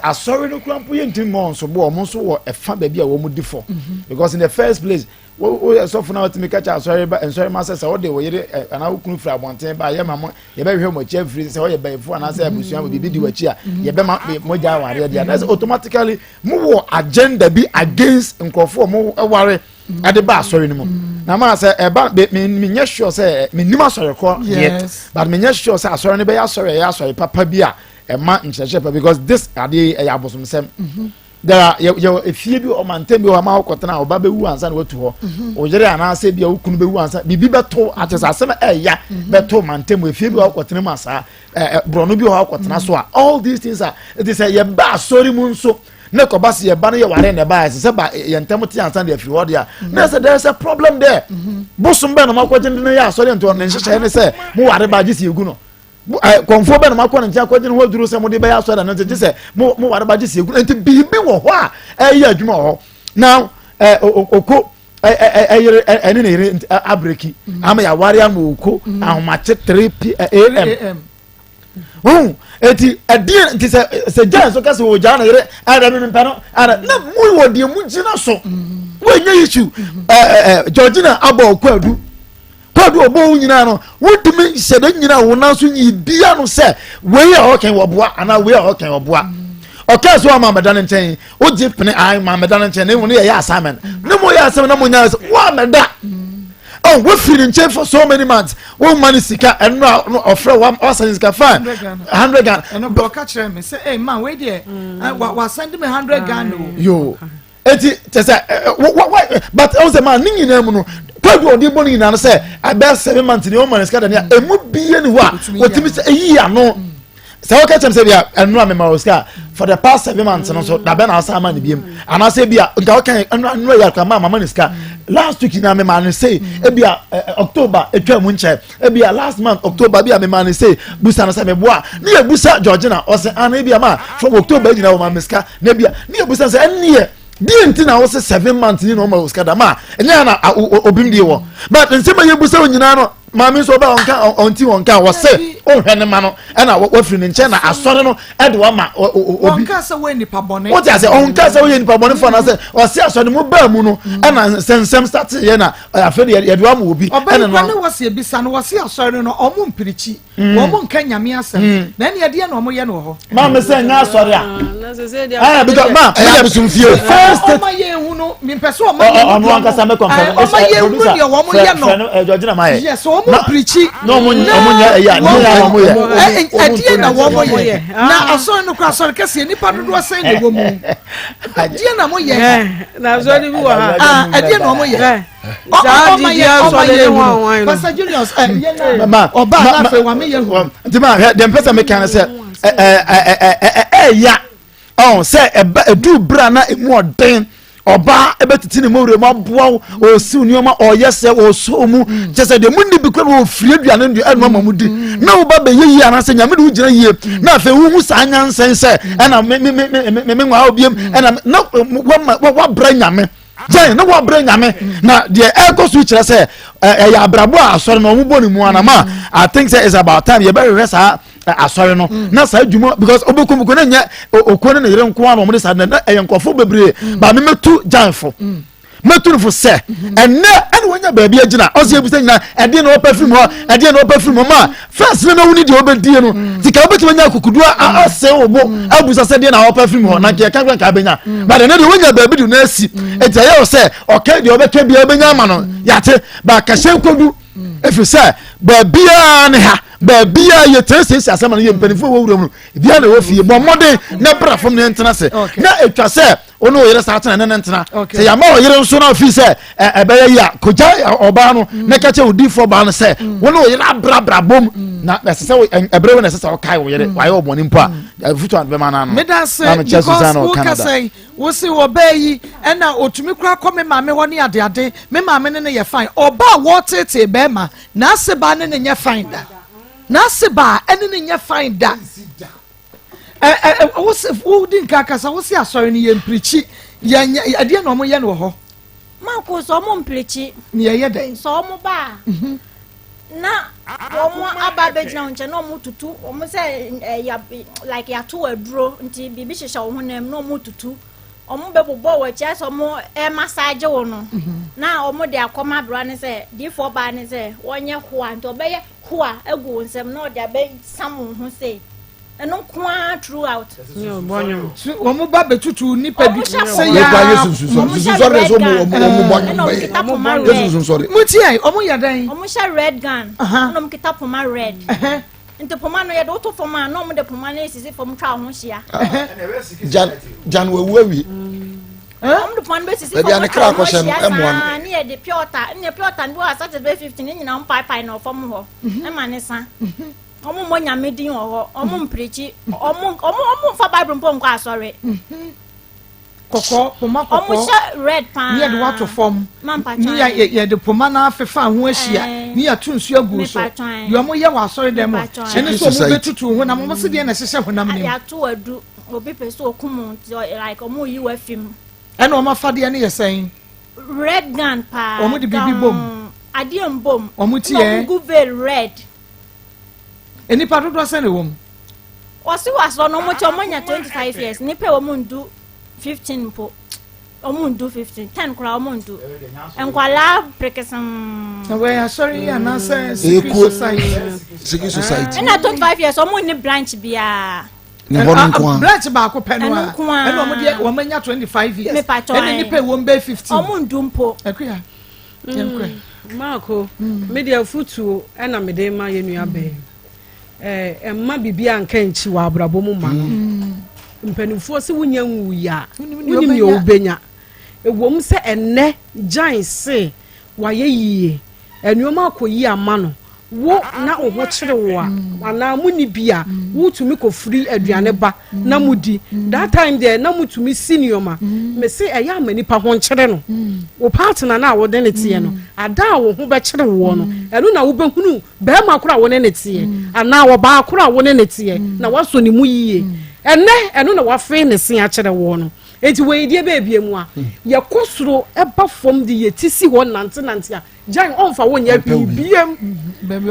asɔre no kura mpo yɛ ntumi mɔ nso bo, ɔmo nso wɔ ɛfa baabi a wɔn di fɔ, because in the first place wo yɛ sɔfo na wotumi kakyɛ asɔre ba nsɔre ma sɛ wɔde wɔ yere anaa wo kunu firi abɔnten ba, yɛ ma mo yɛbɛhwehwɛ mo akyi afiri sɛ ɔyɛ bɛyifo anaasɛ abusua mo biribi di wɔ akyi a, yɛbɛma mo gya awareɛ deɛ, na sɛ automatically mo wɔ agenda bi against nkurɔfoɔ a mo ware ɛde ba asɔre no mu. Na maa sɛ ɛba me me nyɛ sure sɛ me nim asɔre korɔ yet, but me nyɛ sure sɛ asɔre no bɛyɛ asɔre ɛyɛ asɔre papa bi a ɛma nkyerɛkyerɛ pa, because this adeɛ ɛyɛ abosomsɛm. There are yɛ yɛ efie bi ɔmantam bi wɔ ama ɔkɔtena a ɔba bɛwu ansa na watu hɔ. Ɔyere anaasɛ bi a okunu bɛwu ansa biribi bɛto akyɛ sɛ asɛm ɛɛya bɛto mantam efie bi wɔ ɔkɔtena mu asaa ɛɛ borɔno bi wɔ hɔ akɔtena so a all these things are ɛti sɛ yɛba asɔre mu nso ne kɔba sɛ yɛba no yɛ ware na ɛba ɛsɛ sɛ ba yɛn ntɛm te ansa de afiri hɔ deɛ na ɛsɛ there is a problem there bosom bɛn na mo akɔgye ne yɛ asɔre nti ne nhyehyɛe ne sɛ mo ware ba gye si egu no kɔnfoɔ bɛn na mo akɔ ne nkyɛn akɔgye ne ho aduro sɛ mo de bɛyɛ asɔre na nti gye sɛ mo mo ware ba gye si egu no nti biribi wɔ hɔ a ɛyɛ adwuma wɔ hɔ now ɛ oko ɛyere ɛne ne yere abreki ama yɛaware ama oko ahomakye 3 p am ohun eti ɛdeɛ nti sɛ sɛ gya nso kɛse wɔ gya na yere ɛdɛ mi mpɛ no ɛdɛ na mu wɔ deɛ mu gyina so wɔnyɛ issue ɛɛ ɛɛ Georgina abɔ ɔkɔ Kwadu ɔbɔ wo nyinaa no wontumi nhyɛ da nyina wo nan so nyi bia no sɛ wei a ɔkɛn wɔboa anaa wei a ɔkɛn ɔboa ɔkaa sɛ ɔma mɛda no nkyɛn wogye pene ae ma mɛda no nkyɛn na mmom ne yɛyɛ assignment ne mo yɛ assignment na mo nya sɛ woamɛda oh wofiri ne nkyɛn for so many months woma ne sika ɛno a ɔfrɛ wa wasan sika fine 100 Ghana ɛno bɔ ɔka kyerɛ me sɛ ɛy ma wei deɛ wasɛnde me 100 Ghana o yo eti kyɛ sɛ wɔ wɔ but ɛwɔ sɛ maa ne nyinaa mu no kwadu ɔde bɔ ne nyinaa no sɛ abɛɛ seven months ni ɔma ne sika dani a emu bie ni hɔ a wɔtumi sɛ eyi ano sɛ wɔka kyɛm sɛ bi a ɛnu a mema wɔ sika for the past 7 months no so dabɛ na asa ama ne biem anaasɛ bi a nka wɔka ɛnu ɛnu yɛ akora maa mama ne sika last week na mema ne sei ebi a October etwa mu nkyɛn ebi a last month October bi a mema ne sei busa no sɛ meboa ne yɛ busa Georgina ɔsɛ ana ebi a ma from October nyina wɔ ma me sika na ebi a ne yɛ busa sɛ ɛnneɛ deɛ nti na wɔsɛ 7 months ni na ɔma wɔ sika dama a ɛnyɛ na obim deɛ wɔ but nsɛm a yɛ busa wɔ nyinaa no maame nso ɔbɛ ɔnka ɔnti wɔn ka wɔsɛ ɔnhwɛ ne ma no ɛna wafiri ne nkyɛn na asɔre no ɛde wama obi ɔnka sɛ wɔyɛ nipa bɔne wote ase ɔnka sɛ wɔyɛ nipa bɔne fo anaasɛ ɔsɛ asɔre mu baa mu no ɛna nsɛnsɛm start yɛ na afei de yɛde wama obi ɛna no ɔbɛn ne wɔsi ebisa no wɔsi asɔre no ɔmo mpirikyi wɔn mo nka nyame asɛm na ɛne ɛdeɛ na wɔn yɛ no wɔ hɔ. maa mi sɛ nyɛ asɔre a ɛɛ because maa ɛyɛ abosomfie. First ɔma yɛ ehu no mipɛ sɛ ɔma yɛ ehu ɔno ankasa mɛ kɔnfɛn ɔma yɛ ehu deɛ wɔn yɛ no fɛn ɛjɔ gyina maa yɛ. Yes wɔn pirikyi na ɔmo ɔmo nyɛ ɛyɛ a ne yɛ ɔmo yɛ. Ɛdeɛ na wɔn yɛ na asɔre no kora asɔre kɛseɛ nipa dodoɔ sɛn na ɛwɔ mu ɛdeɛ na mo yɛ. Na asɔre bi wɔ ha. Ɛdeɛ na wɔn yɛ ɔma yɛ ɔma yɛ hu Pastor Julius ɛ yɛ na ɔba anafɛ wame yɛ hu. Nti ma hwɛ deɛ mpɛ sɛ meka no sɛ ɛɛya ɔn sɛ ɛba ɛduru berɛ a na ɛmu ɔden ɔbaa ɛbɛtete ne mɔwura mu aboa wo ɔsiw nneɛma ɔyɛ sɛ ɔsɔ mu kyɛ sɛ deɛ mu nni bi kora na ɔfiri aduane no ɛno ama mu di na woba bɛyɛ yie anaasɛ nyame de wo gyina yie na afei wohu saa nyansɛn sɛ ɛna me me me me me me nwaa obiem ɛna na wama wabrɛ nyame gyɛn na wabrɛ nyame na deɛ ɛkɔ so kyerɛ sɛ ɛyɛ abrabɔ a asɔre no ɔmo bɔ ne mu anama I think sɛ it's about time yɛbɛhwehwɛ saa asɔre no na saa adwuma because ɔbɛkɔ mu kɔ na nyɛ okuo ne ne yere nko ara na ɔmo de saa na ɛyɛ nkurɔfo bebree ba me mɛtu gyanfo mɛtu no fo sɛ ɛnɛ ɛna wɔnya baabi agyina ɔsɛ ebisa nyina ɛdeɛ na ɔpɛ firi mu hɔ ɛdeɛ na ɔpɛ firi mu hɔ ma first ne na wuni deɛ ɔbɛdie no sika wobɛtumi anya akokodu asɛ wo bo abusa sɛ deɛ na ɔpɛ firi mu hɔ na nka yɛka nka abɛnya but ɛnɛ deɛ wonya baabi de no asi ɛti ɛyɛ wɔ sɛ ɔka deɛ ɔbɛka bia ɔbɛnya ama no yɛate ba kahyɛ nkɔdu ɛfiri sɛ baabiaa ne ha baabiaa yɛtena siesie asɛm no yɛ mpanimfoɔ wɔ wura mu no biaa na ɛwɔ fie bɔ mmɔden na bra fam ne ntena se na ɛtwa sɛ wo ne ɔyere saa tena ne ne ntena sɛ yɛama ɔyere nso no afii sɛ ɛbɛyɛ yi a kɔgya ɔbaa no na ka kyɛ odiifoɔ baa no sɛ wo ne ɔyere abrabra bom na ɛsɛ sɛ ɛberɛ wo na ɛsɛ sɛ ɔkae wo yere wayɛ ɔbɔne mpo a afutu a bɛma no ano meda ase because wokasa yi wo se ɔbaa yi ɛna ɔtumi kora kɔ me maame hɔ ne adeade me maame ne ne yɛ fine ɔbaa wɔtetee bɛrima n'ase baa ne ne nyɛ fine da n'ase baa ɛne ne nyɛ fine da wose wodi nka kasa wose asɔre no yɛ mpirikyi yɛnyɛ ɛdeɛ na wɔn yɛ no wɔ hɔ. Mako sɛ ɔmo mpirikyi. Ne yɛyɛ dɛn. Sɛ ɔmo ba a. Mhm. Na wɔn aba abɛgyina wɔn nkyɛn na wɔn tutu wɔn sɛ ɛ ya like yato aduro nti biribi hyehyɛ wɔn honam na wɔn tutu wɔn bɛbobɔ wɔ akyi asɛ wɔn ɛmasaagye wɔn no mhm. na wɔn de akɔma abira ne sɛ diifoɔ baa ne sɛ wɔnyɛ hoa nti ɔbɛyɛ hoa agu wɔn nsam na ɔde abɛsam wɔn ho sei. Ɛno nko ara throughout. Wɔn ba bɛtutu nipa bi sɛ yaa. Sunsunsɔre de so wɔn wɔn bɔ nnwom bɛyɛ. Ɛna wɔn kita poma red. Mo ti yɛ wɔn yɛ dɛn. Wɔn hyɛ red gun. Ɛna wɔn kita poma red. Nti poma no yɛde woto fam a na wɔn de poma no esisi fam twa ho hyia. Jan Jan wawu awie. Wɔn de poma no bɛsisi fam twa ho hyia saa ne yɛde pure water ne pure water no bi wɔ asate bɛ 15 ne nyinaa wɔn paepae na ɔfam hɔ ɛma ne sa. Wɔn mmɔ nyame din wɔ hɔ wɔn mpirikyi wɔn wɔn wɔn mfa bible mpo nkɔ asɔre. Kɔkɔɔ, poma kɔkɔɔ. Ɔmo hyɛ red paa. Ne yɛde wato fam. Mampatwan. Ne yɛ yɛde poma no afefa ho ahyia. Ne yɛato nsuo agu so. Mepatwan. Deɛ ɔmo yɛ wɔ asɔre dɛm hɔ. Mepatwan. Ɛne sɛ ɔmo bɛtutu honam. Ɔmo se deɛ na ɛhyehyɛ honam no mu. Yɛato adu. Obi pɛ sɛ okum wo nti like ɔmo yi wo afi mu. Ɛna ɔmo afadeɛ no yɛ sɛn? Red gun paa. Ɔmo de biribi bom. Adeɛ mbom. Ɔmo ti Ɛna yɛ. ɔmo gu veil red. Nnipa dodoɔ sɛn na ɛwɔ mu? Wɔsi wɔ asɔ no wɔn kyɛ wɔn nya 25 years nipa wɔn ndu 15 mpo wɔn ndu 15 10 koraa wɔn ndu nkwalaa prekesem. Na wɔyɛ asɔre yi anaasɛ secret society. Secret society. Ɛna 25 years wɔn ni branch biara. Ne hɔ no nko ara. Branch baako pɛ no a. Ɛna wɔn deɛ wɔn anya 25 years. Ɛna nipa wɔn bɛ 15. Wɔn ndu mpo. Akuya. Maako, me deɛ afutuo ɛna mede ma yɛn nua bɛn. Ɛɛ mma biribi anka nkyi wɔ abrabɔ mu ma no. Mpanimfoɔ sɛ wonya nwui a, wonim nea wobɛnya. Ɛwom sɛ ɛnnɛ Gyan se wayɛ yie, nneɛma akɔ yie ama no, wo na wo ho kyere wo a, anaa monni bi a, wotumi kɔfiri aduane ba na modi. That time deɛ na motumi si nneɛma. Mese ɛyɛ ama nipa ho nkyere no. Wo partner no a wode ne teɛ no, ada a wo ho bɛkyere woɔ no, ɛno na wobɛhunu barima koro a wo ne ne teɛ anaa ɔbaa koro a wo ne ne teɛ na wasɔ ne mu yie. Ɛnɛ ɛno na wafee ne se akyerɛ woɔ no. Enti wɔ yɛdeɛ bɛɛbie mu a, yɛkɔ soro ba fam de yɛti si hɔ nantenante a, Gyan ɔmfa wo nyɛ hwee biam. Baabi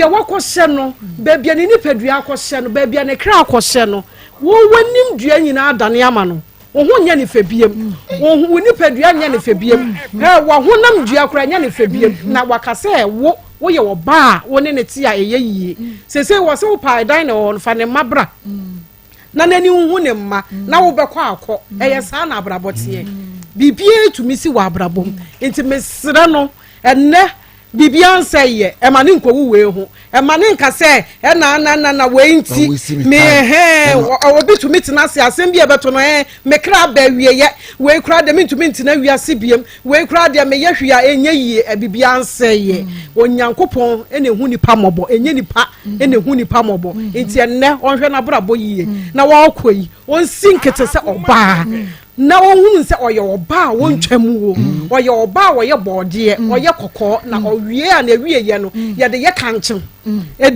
a wakɔhyɛ no, baabi a ne nipadua akɔhyɛ no, baabi a ne kra akɔhyɛ no, wo w'anim dua nyinaa adane ama no. Wo ho nyɛ ne fɛ biam. Wo wo nipadua nyɛ ne fɛ biam. Ɛ w'ahonam dua koraa nyɛ ne fɛ biam. Na waka sɛ wo woyɛ ɔbaa a wo ne ne te a ɛyɛ yie. Seesei wɔ sɛ wopaa ɛdan na ɛwɔ hɔ no fa ne mma bra. na n'ani nhu ne mma na wobɛkɔ akɔ ɛyɛ saa na abrabɔ teɛ biribiara tumi si wɔ abrabɔ mu nti mesrɛ no ɛnɛ biribiara nsɛ yɛ ɛma ne nkɔwu wei ho ɛma ne nka sɛ ɛna na na na wei nti me ɛhɛn obi tumi tena ase asɛm bi a ɛbɛto no ɛn me kra bɛ wieyɛ wei koraa deɛ mentumi ntena wiase biem Wei koraa deɛ meyɛ hwee a ɛnyɛ yie, biribiara nsɛeɛ. Onyankopɔn na ɛhu nipa mmɔbɔ, ɛnyɛ nipa na ɛhu nipa mmɔbɔ. Nti ɛnnɛ ɔnhwɛ n'abrabɔ yie na ɔrekɔ yi, ɔnsi nkete sɛ ɔbaa na ɔnhunu sɛ ɔyɛ ɔbaa a wɔntwa mu wo, ɔyɛ ɔbaa a ɔyɛ bɔɔdeɛ, ɔyɛ kɔkɔɔ na ɔwie a n'awieɛ no yɛde yɛ kankye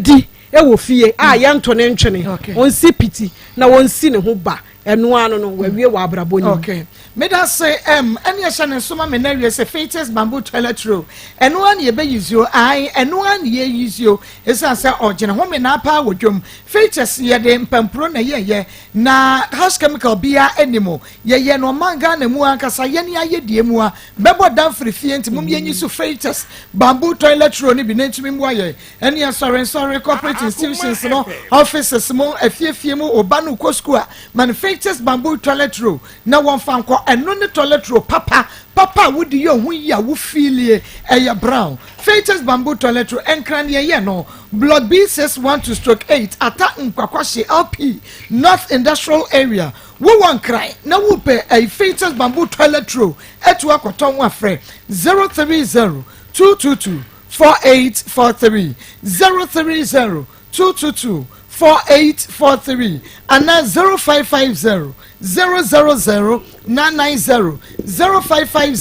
di wɔ fie a yɛnto ne ntwene, ɔnsi piti na ɔnsi ne ho ba. Ɛno ara no no, wawie wɔ abrabɔ no mu. Okay. Meda se ɛm ɛne ɛhyɛ ne nso ma me na wie sɛ Fetus bamboo toilet roll. Ɛno ara ne yɛbɛ use o. Ae, ɛno ara ne yɛ use o. Ɛsiane sɛ ɔgyene ho menaa paa wɔ dwom. Fetus yɛde mpampuro na yɛyɛ na harsh chemical biara ɛni mu. Yɛyɛ no ɔman Ghana mu ankasa yɛne ayɛdie mu a bɛbɔ dan firi fie nti mom yɛnyi so Fetus bamboo toilet roll no bi na ɛntumi mmoa yɛn. Ɛne asɔre nsɔre, corporate institutions no, offices mu, afiefie mu, wo ba no kɔ sukuu a, ma no Fetus bamboo toilet roll na wɔmfa nkɔ. Ɛno ne toilet roll papa papa a wode yɛ ho yie a wo feelie ɛyɛ brown. Fetus bamboo toilet roll, Nkran ne yɛyɛ no, Block B612 stroke 8, Ata Nkwakwahye LP, North Industrial Area. Wowɔ Nkran na wopɛ ɛyi Fetus bamboo toilet roll atu akɔtɔn a frɛ 030 222 4843 030 222 4843 anaa 0550 000 990 0550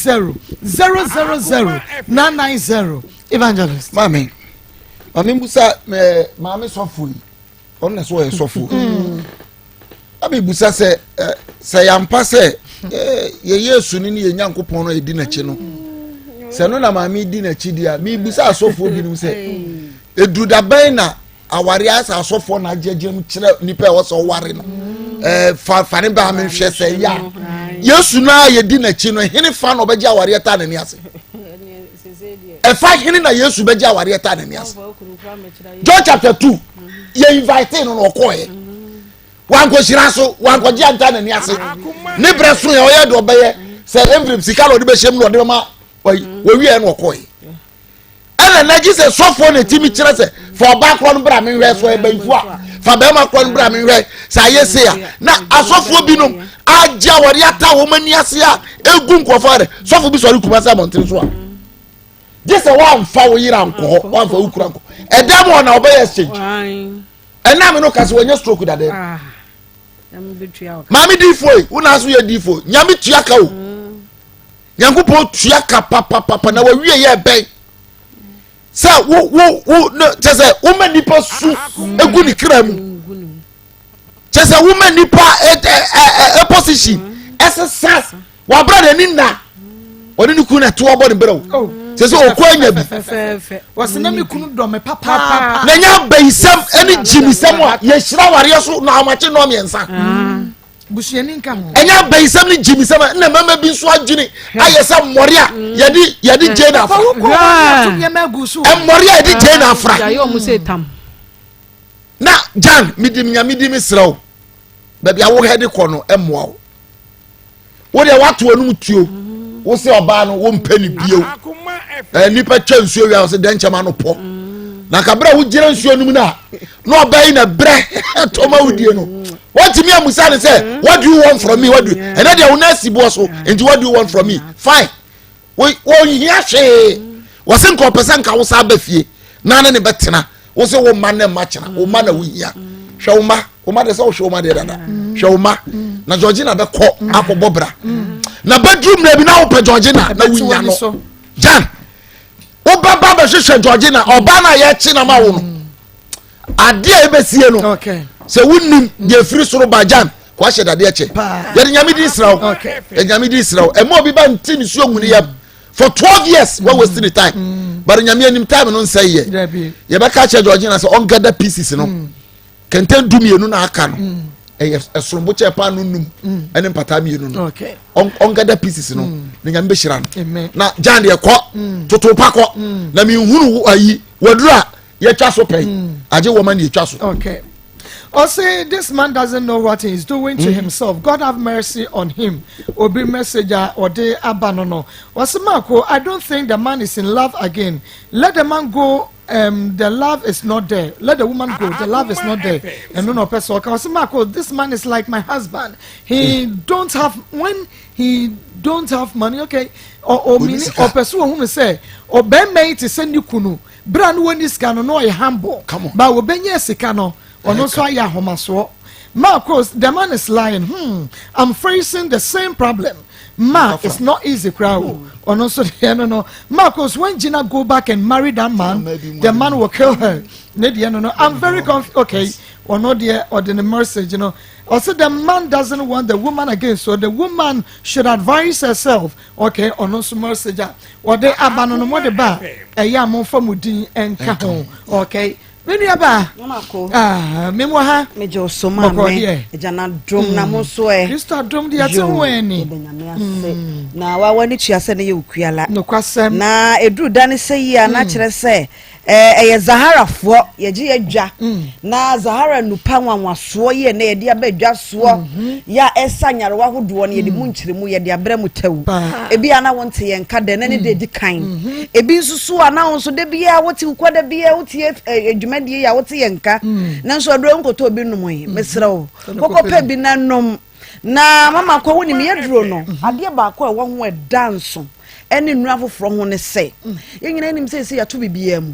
000 990 Evangelist. Maame, maame musa eh, maame sɔfo yi, ɔno na sɛ ɔyɛ sɔfo. Mm. Na mebusa sɛ eh, sɛ yɛampa sɛ eh, yɛ Yesu no ne yɛ Nyankopɔn no a yɛdi n'akyi no sɛ no na maame di n'akyi di a mebusa asɔfoɔ binom sɛ ɛduru da bɛn na aware ayɛ sɛ asɔfoɔ na agyinagyina mu kyerɛ nipa ɛwɔ sɛ ɔware no ɛɛ fa fa ne baa menhwɛ sɛ yɛ a Yesu no a yɛdi n'akyi no hene fa na ɔbɛgye awareɛ taa n'ani ase ɛfa hene na Yesu bɛgye awareɛ taa n'ani ase John chapter 2 yɛ invite no na ɔkɔɛ wankɔhyira so wankɔgye anta n'ani ase ne berɛ so yɛ ɔyɛ deɛ ɔbɛyɛ sɛ envelope sika na ɔde bɛhyɛ mu na ɔde bɛma wɔwie na ɔkɔɛ ɛna na gye sɛ sɔfoɔ na ɛtumi kyerɛ sɛ Fa ɔbaa korɔ no bra menhwɛ so ɛyɛ bɛnfu a. Fa bɛrima korɔ no bra menhwɛ sɛ ayɛ sei a. Na asɔfoɔ binom agye awɔre ata wɔn ani ase a egu nkurɔfoɔ ayɛ sɔfo bi sɔre Kumasi abɔnten so a. Gye sɛ wɔamfa wo yere ankɔ hɔ, wɔamfa wo kura ankɔ. Ɛdan mu hɔ na ɔbɛyɛ exchange. Ɛnna mi no ka sɛ wɔnyɛ stroke dada. Ah. Maame diifo yi, wo na so yɛ diifo. Nyame tua ka o. Mm. Nyankopɔn tua ka papapapa na wawie yɛ bɛn. Sɛ wo wo wo kyɛ sɛ woma nipa su egu ne kra mu. Kyɛ sɛ woma nipa ɛ ɛ ɛ position ɛsesa. Wabra n'ani nna. Ɔne ne kunu na ɛto abɔ ne brɛ o. Oh. Sɛ sɛ ɔkɔ anya bi. Wɔsi na me kunu dɔ me papaapa. Na nya abayisɛm ɛne gyimisɛm a yɛhyira awareɛ so na amakye nnɔɔ mmiɛnsa. Ah. Busuani nka ho. Ɛnyɛ abayisɛm ne gyimisɛm a na mmarima bi nso adwene ayɛ sɛ mmɔre a yɛde yɛde gye na afra. Mmɔre a yɛde gye na afra. Na Jan medi nyame di me serɛ o. Baabi a wohɛ de kɔ no mmoa wo. Wo deɛ woato anum tuo wo sɛ ɔbaa no wompɛ ne bio eh, nipa twa nsuo wia sɛ dɛn nkyɛm ano pɔ na nka berɛ a wogyina nsuo no mu no a na ɔbaa yi na berɛ tɔma wodie no wɔntumi amusa ne sɛ what do you want from me what do ɛnɛ deɛ wo na asi boɔ so nti what do you want from me fine wɔnhia hwee wɔse nka ɔpɛ sɛ nka wo saa ba fie na ne ne bɛtena wo sɛ wo mma ne mma kyena wo mma na wohia hwɛ wo mma wo mma de sɛ wohwɛ wo mma deɛ dada hwɛ wo mma na Georgina bɛkɔ akɔbɔ bra na bɛduru mmerɛ bi na wopɛ Georgina na wonya no Jan wobɛba bɛhwehwɛ Georgina ɔbaa no a yɛkye na ma wo no adeɛ a ɛbɛsie no sɛ wonim deɛ ɛfiri soro ba Jan kɔahyɛ dadeɛ kyɛ yɛde nyame din sra wo yɛde nyame din sra wo ɛma obi ba nti ne suo ngu ne yam for 12 years wa waste the time mm. but nyame anim time no nsɛ yɛ yɛbɛka kyerɛ Georgina sɛ ɔngada pieces no mm. kɛntɛn du mmienu na aka no mm. ɛyɛ ɛsorombo kyɛ paa no num ɛne mpataa mmienu no ɔngada pieces no na nyame bɛhyira no na gyan deɛ kɔ toto pa kɔ na menhunu ayi waduru a yɛtwa so pɛn agye wɔma ne yɛtwa so okay Ɔse this man doesn't know what he is doing to mm. himself. God have mercy on him. Obi message a ɔde aba no no. Ɔse Marco, I don't think the man is in love again. Let the man go. Um, the love is not there. Let the woman go. The love is not there. And no person. Ɔse Marco, this man is like my husband. He mm. don't have when he don't have money. Okay. Or mini or person who say ɔbɛrima yi te sɛ ne kunu Bere a na wɔnni sika no, na ɔyɛ humble. But wɔbɛnya sika no, ɔno nso ayɛ ahomasoɔ. Marcos, the man is lying. Hmm, I'm facing the same problem. Ma, it's not easy koraa o. Ɔno nso deɛ no no. Marcos, when Gina go back and marry that man, the man will kill her. Ne deɛ no no. I'm very conf okay. Ɔno deɛ ɔde ne message no. Ɔsɛ the man doesn't want the woman again, so the woman should advise herself. Okay, ɔno nso message a wɔde aba no no mode ba a ɛyɛ a momfa mo din nka ho okay me nua ba ah, me wɔ ha megye wo so ma me agya na dom na mo nso ɛ kristo adom deɛ ɛte ho ani mm. na wawa ne tua sɛ ne yɛ okuala nokwasɛm na ɛduru da ne sɛ yi a na mm. kyerɛ sɛ Ɛyɛ Zaharafoɔ, yɛgye yɛ dwa. Na Zahara nnupa nwanwasoɔ yi ɛnɛ yɛde aba dwa soɔ, yɛ a ɛsa nyarewa ahodoɔ no yɛde mu nkyerɛmu yɛde abrɛ mo tɛw. Ebi a na wonte yɛn nka dɛ, na ne da edi kan. Ebi nso so a na wo nso da biara wote wokɔ da biara wotie dwumadie yi a wote yɛn nka. Nanso aduro nkɔtɔ obi nom yi, mesrɛ wo, kɔkɔpɛ bi na nom. Na mama kɔ wonim yɛduro no, adeɛ baako a ɛwɔ ho ɛda nso. ɛne nnuro afoforɔ ho ne sɛ yɛn nyinaa nim sɛ ɛsɛ yɛato biribiara mu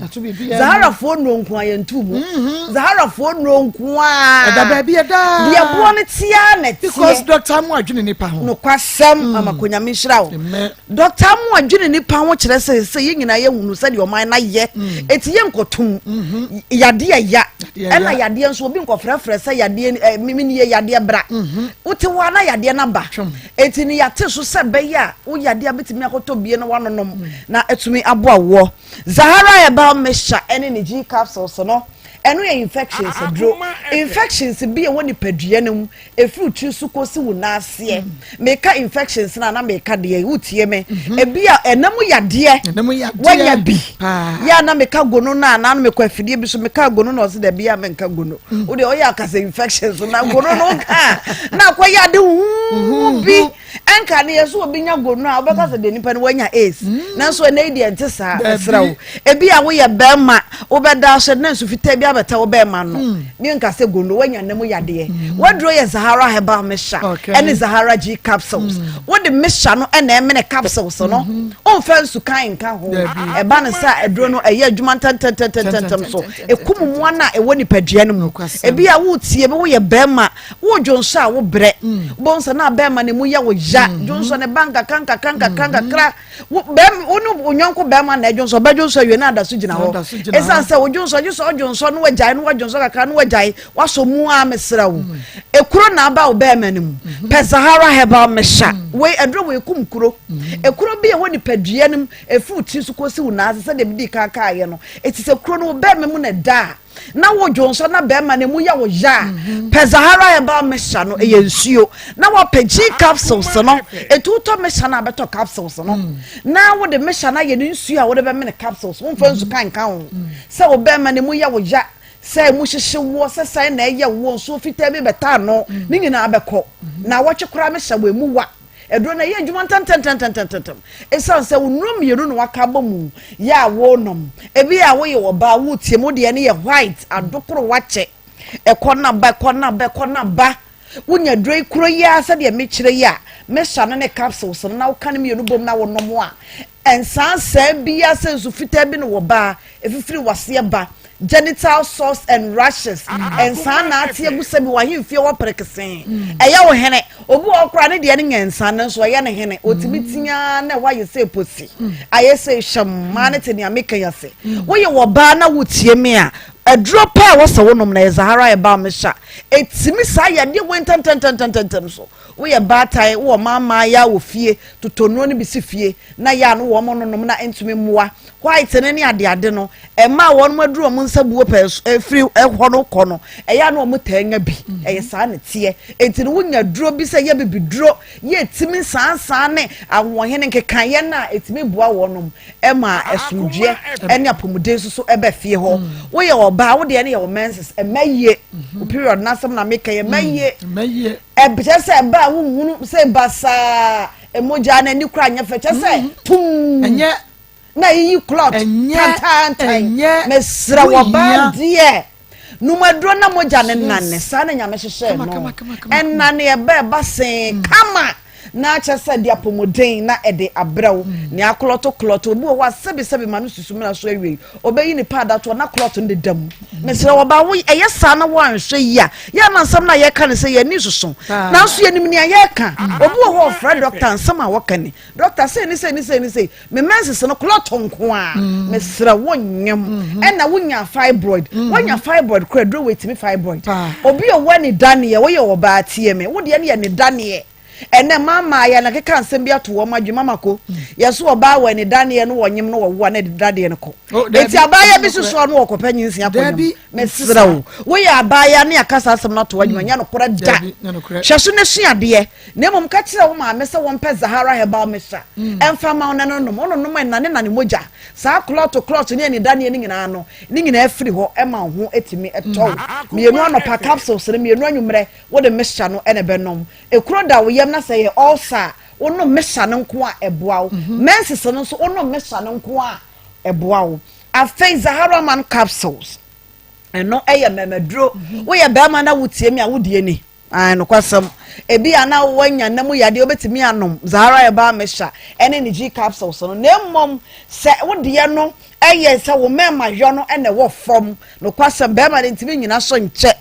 zaharafoɔ nnuro nko a yɛnto mu mhm. zaharafoɔ nnuro nko a ɛda baabi ɛda deɛ boɔ no tea na ɛteɛ because dɔkta mu adwene nipa ho nokwasɛm mm. ama konyame nhyira wo dɔkta mu adwene nipa ho kyerɛ sɛ sɛ yɛn nyinaa yɛhunu sɛdeɛ ɔman no ayɛ mm. ɛti yɛnkɔtom mm-hmm. yadeɛ ya ɛna yadeɛ nso obi nkɔfrɛfrɛ sɛ yadeɛ eh, menie yadeɛ bra mm-hmm. wote hɔ a na yadeɛ no aba Enti no yɛate so sɛ ɛbɛyɛ a wo yadeɛ a bɛtumi akɔtɔ bie na woanonom na atumi aboa woɔ. Zahara Herbal Mixture ɛne ne G capsules no, ɛno yɛ infections aduro. Infections bi a ɛwɔ nipadua no mu, ɛfiri wo tiri so kɔsi wo nan aseɛ. Meka infections no a na meka deɛ, wotie me. Ebi a ɛna mu yadeɛ, wanya bi. Yɛ a na meka gono no a, na mekɔ afidie bi so, meka gono na ɔse dabi a menka gono. Wo deɛ ɔyɛ akasa infections na gono no woka a, na akɔyɛ ade huhu bi. Ɛnka ne yɛ so obi nya gono a wobɛka sɛ deɛ nipa no wanya AIDS. Mm. Nanso ɛnɛ yi deɛ nte saa. Mesrɛ wo. Ebi a woyɛ bɛrima wobɛda so na nsu fitaa bi abɛta wo bɛrima no. Mm. Mi nka sɛ gono wanya ne mu yadeɛ. Mm. Waduro yɛ Zahara herbal mixture ɛne Zahara G capsules. Wode mixture no ɛna ɛmene capsules no. Mm-hmm. Womfa nsu kan nka ho. Ɛba ne sɛ aduro no ɛyɛ adwuma ntɛntɛntɛntɛntɛm so. Ɛkum mmoa no a ɛwɔ nipadua no mu. Ebi a wotie bi woyɛ bɛrima Wo dwonsɔ a wo brɛ. Mm. Bo nsa na bɛrima ne mu yɛ wo ya. Mm-hmm. Dwonsɔ ne ba nkakra nkakra nkakra mm-hmm. nkakra. Wo bɛrima wo ne wo nyɔnko bɛrima na ɛdwonsɔ bɛ dwonsɔ awie na ada so gyina hɔ. Esan sɛ wo dwonsɔ gye sɛ ɔdwonsɔ no wagyae no wadwonsɔ kakra no wagyae wasɔ mu a mesrɛ wo. Mm. Ekuro na aba wo bɛrima no mu. Mm-hmm. Pɛ Zahara herbal mixture. Mm. Wei aduro wei kum kuro. Ekuro bi ɛwɔ nipadua no mu efi ti so kɔsi wo nan ase sɛdeɛ bi di kan kaayɛ no. Eti sɛ kuro no wo bɛrima mu na ɛda a na wo dwonsɔ na bɛrima no emu yɛ wo ya a mhm. pɛ zahara herbal mixture no ɛyɛ nsuo na wapɛ g capsules no etu wotɔ mixture no abɛtɔ capsules no mm. na wode mixture no ayɛ ne nsuo a wode bɛmene capsules womfa nsu kan nka ho mm. sɛ wo bɛrima no emu yɛ wo ya sɛ emu hyehye woɔ sɛ sɛn na ɛyɛ woɔ nsuo fitaa bi bɛta ano mm. ne nyinaa bɛkɔ na wɔtwe koraa mixture wɔ emu wa. Aduro no ɛyɛ adwuma ntɛmntɛmntɛmntɛm ɛsiane sɛ wo nnuro mmienu na waka abɔ mu yɛ a wonom. Ebi a woyɛ ɔbaa wotie mu deɛ no yɛ white adokoro wakyɛ ɛkɔ na ba ɛkɔ na ba ɛkɔ na ba. Wonya aduro yi koro yi ara sɛdeɛ mekyerɛ yi a mesa no ne capsules no na woka no mmienu bom na wonom a nsansaa biara sɛ nsu fitaa bi na wɔ baa Efifiri w'aseɛ ba. Genital sores and rashes. Nsaa na ate agu sɛbi w'ahemfie hɔ perekesee. Ɛyɛ wo hene. Obi wɔ hɔ koraa ne deɛ no nyɛ nsaa nanso ɛyɛ ne hene. Otumi tea na ɛhɔ ayɛ sɛ posi. Ayɛ sɛ hyɛm. Maa no te nea meka yi ase. Woyɛ ɔbaa na wotie me a, aduro pa a ɛwɔ sɛ wonom no ɛyɛ Zahara Herbal Mixture. Ɛtumi saa yadeɛ wei ntɛmntɛmntɛmntɛm so. Woyɛ baatan, wowɔ mma mmaayaa wɔ fie, totɔ nnuro no bi si fie na yɛ a no wɔn nonom na ɛntumi mmoa. White no ne adeade no, mmaa a wɔn aduru wɔn nsa buo pɛɛ so ɛfiri ɛhɔ no kɔ no, ɛyɛ a na wɔn taa nya bi. Ɛyɛ saa na ɛteɛ. Enti no wonya duro bi sɛ yɛ bibiduro, yɛ ɛtumi nsansan ne ahoɔhene nkekaeɛ no a ɛtumi boa wɔnom ma asomdwoeɛ ɛne apɔmuden nso so ɛbɛ fie hɔ. Woyɛ ɔbaa, wo deɛ no yɛ wo menses, ɛmɛ yie. Wo period no asɛm na meka yi, ɛmɛ yie. Ɛkyerɛ sɛ ɛba a wonhunu sɛ basaa, mogya no ani koraa nyɛ fɛ, kyerɛ sɛ tumm. Na eyiyi clot tantaantan. Mesrɛ wɔ baa deɛ numaduro na mogya ne nane saa na nyame hyehyɛ no ɛnane ɛba ɛba see mm. kama na akyɛ sɛ de apɔmuden na ɛde abrɛw mm. nea aklɔto klɔto obi wɔ hɔ a sɛbisɛbi ma no susu mena so awie ɔbɛyi ne paada toɔ na klɔto no deda mu mm. mesrɛ wɔ baa wo ɛyɛ saa na woanhwɛ yi a yɛ ama nsɛm no a yɛka no sɛ yɛni soso nanso yɛnim nea yɛka obi wɔ hɔ ɔfrɛ dɔkta nsɛm a wɔka ni dɔkta sei ne sei ne sei ne sei me menses no klɔto nko a mm. mesrɛ wo nyem mm-hmm. ɛna wonya fibroid mm-hmm. wonya fibroid kora duro wɔatumi fibroid obi a ɔwɔ ne daneɛ woyɛ ɔbaa tie me wodeɛ no yɛ ne daneɛ ɛnɛ mama yɛ na keka nsɛm bi ato wɔn adwuma mama ko mm. yɛso ɔbaa wɔ ne daneɛ no wɔnyem no wɔwoa na ɛde dadeɛ no kɔ oh, eti abaayɛ bi soso ano wɔkɔpɛ nyinsia kɔnyem mesrɛ wo woyɛ abaayɛ ne akasa asɛm no ato adwuma mm. nyɛ nokorɛ da hwɛ so ne suadeɛ Na mmom ka kyerɛ wo maame sɛ wɔmpɛ Zahara herbal mixture mfa mma wo na no nom. Wononom a, ɛnanenane mogya. Saa klɔto klɔto ne anidaneɛ no nyinaa no, ne nyinaa firi hɔ ma wo ho tumi tɔ wo. Mmienu anɔpa, capsules no, mmienu anwummerɛ, wode mixture no na ɛbɛnom. Ekuro da wo yam na sɛ ɛyɛ ulcer a, wonom mixture no nko a, ɛboa wo. Menses no nso, wonom mixture no nko a, ɛboa wo. Afei Zahara man capsules, ɛno yɛ mmɛmaduro. Woyɛ barima na wotie me a, wo deɛ ni. Ae, nokwasɛm. Ebia na woanya nna mu yadeɛ, wobɛtumi anom Zahara Herbal Mixture ne ne G capsules no, na mmom sɛ wo deɛ no yɛ sɛ wo mmarima yɔ no na ɛwɔ fam. Nokwasɛm, barima no ntumi nnyina so nkyɛ.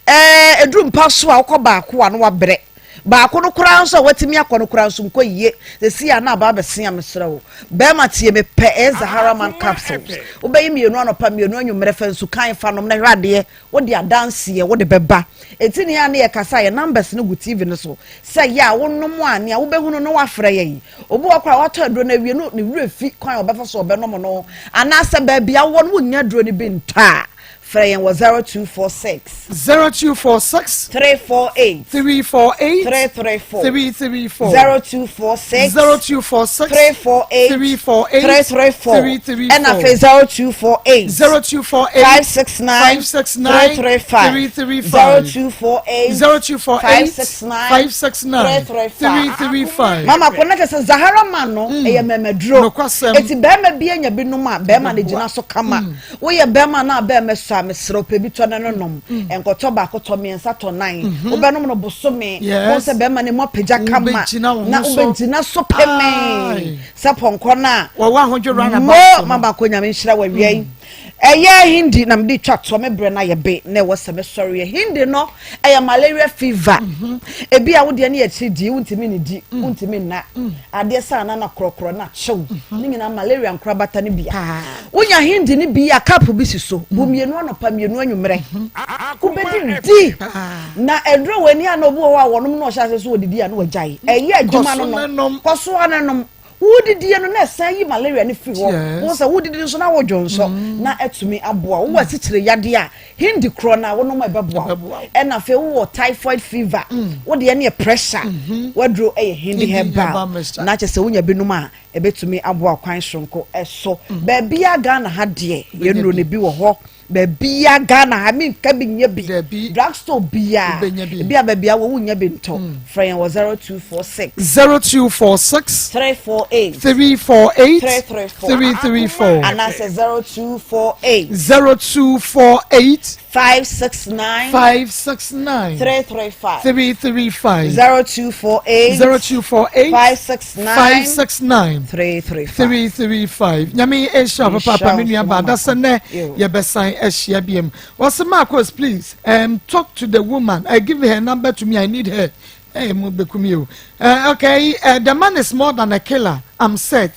Ɛɛ, ɛduru mpa so a, wokɔ baako a na wabrɛ. Baako no koraa nso a watumi akɔ no koraa nso nkɔ yie. Seesei a na aba abɛse a, mesrɛ wo, barima tie me pɛ, ɛyɛ Zahara Man capsules. Wobɛyi mmienu anɔpa, mmienu anwummerɛ, fa nsukan fa nom na hwɛ adeɛ. Wode adanseɛ wode bɛba. Enti nea ne yɛkasa yɛ numbers no gu TV no so sɛ yɛ a wonom a nea wobɛhunu no wafrɛ yɛn. Obi wɔ hɔ koraa watɔ aduro no awie no ne werɛ fi kwan a ɔbɛfa so ɔbɛnom no anaasɛ baabi a wowɔ no wonnya aduro no bi ntɔ a Frɛ yɛn wɔ 0246. 0246. 348. 348. 334. 334. 0246. 0246. 348. 348. 334. 334. Ɛna afei 0248. 0248. 569. 569. 335. 335. 0248. 0248. 569. 569. 335. 335. Mama ko na kyerɛ sɛ Zahara man no ɛyɛ mɛmɛduro. Nokwasɛm. Eti bɛrima bi anya bi nom a bɛrima no gyina so kama. Woyɛ bɛrima na abɛɛmɛ sɔ a mesrɛ wo pɛ bi tɔ na no nom. Mm. Nkɔtɔ baako tɔ mmiɛnsa tɔ nan. Mhm. Wobɛnom no bosome. Wɔn sɛ bɛrima no mu apagya kama. Na wobɛgyina so pemee. Sɛ pɔnkɔ no a. Wɔwɔ ahodwo run about. Mo mama ko nyame nhyira wɔ awia yi. Mm. Ɛyɛ hindi na mede twa toɔ me berɛ no ayɛ be na ɛwɔ sɛ mesɔreɛ. Hindi no ɛyɛ malaria fever. Mhm. Ebi a wodeɛ no yɛ akyiri di wontumi ne di mm. wontumi nna. Adeɛ saa na na korɔkorɔ na kyew. Mhm. Ne nyinaa malaria nkorabata no bia. Wonya hindi no bi a, cup bi si so. Bu mmienu anɔpa, mmienu anwummerɛ. Wobɛdidi. Na ɛduru w'ani a na obi wɔ hɔ a wɔnom na ɔhyɛ ase so wɔdidi a na wagyae. Ɛyɛ adwuma no no. Kɔ so ara nom. Wodidie no na ɛsan yi malaria no firi hɔ. Wohu sɛ wodidi nso na wodwo nsɔ na atumi aboa wo. Wowɔ asikyire yadeɛ a, hindi korɔ no a wonom a ɛbɛboa wo. Ɛna afei wowɔ typhoid fever, wo deɛ no yɛ pressure, w'aduro yɛ hindi herbal. Na kyerɛ sɛ wonya binom a, Ɛbɛtumi aboa kwan soronko so. Baabiara Ghana ha deɛ yɛn nnuro no bi wɔ hɔ. Baabiara Ghana ha menka bi nyɛ bi. Drug store biara ebi a baabi a wɔ wonya bi ntɔ. Mm. Frɛ yɛn wɔ 0246. 0246. 348. 348. 334. 334. Anaasɛ 0248. 0248. 569. 569. 335. 335. 0248. 0248. 569. 569. 335. 335. Nyame nhyira papaapa me nua ba adasa nɛ yɛbɛsan ahyia biam. Wɔsɛ Marcos please um, talk to the woman. I give her number to me. I need her. Hey, mo bekumi o. Okay, the man is more than a killer. I'm set.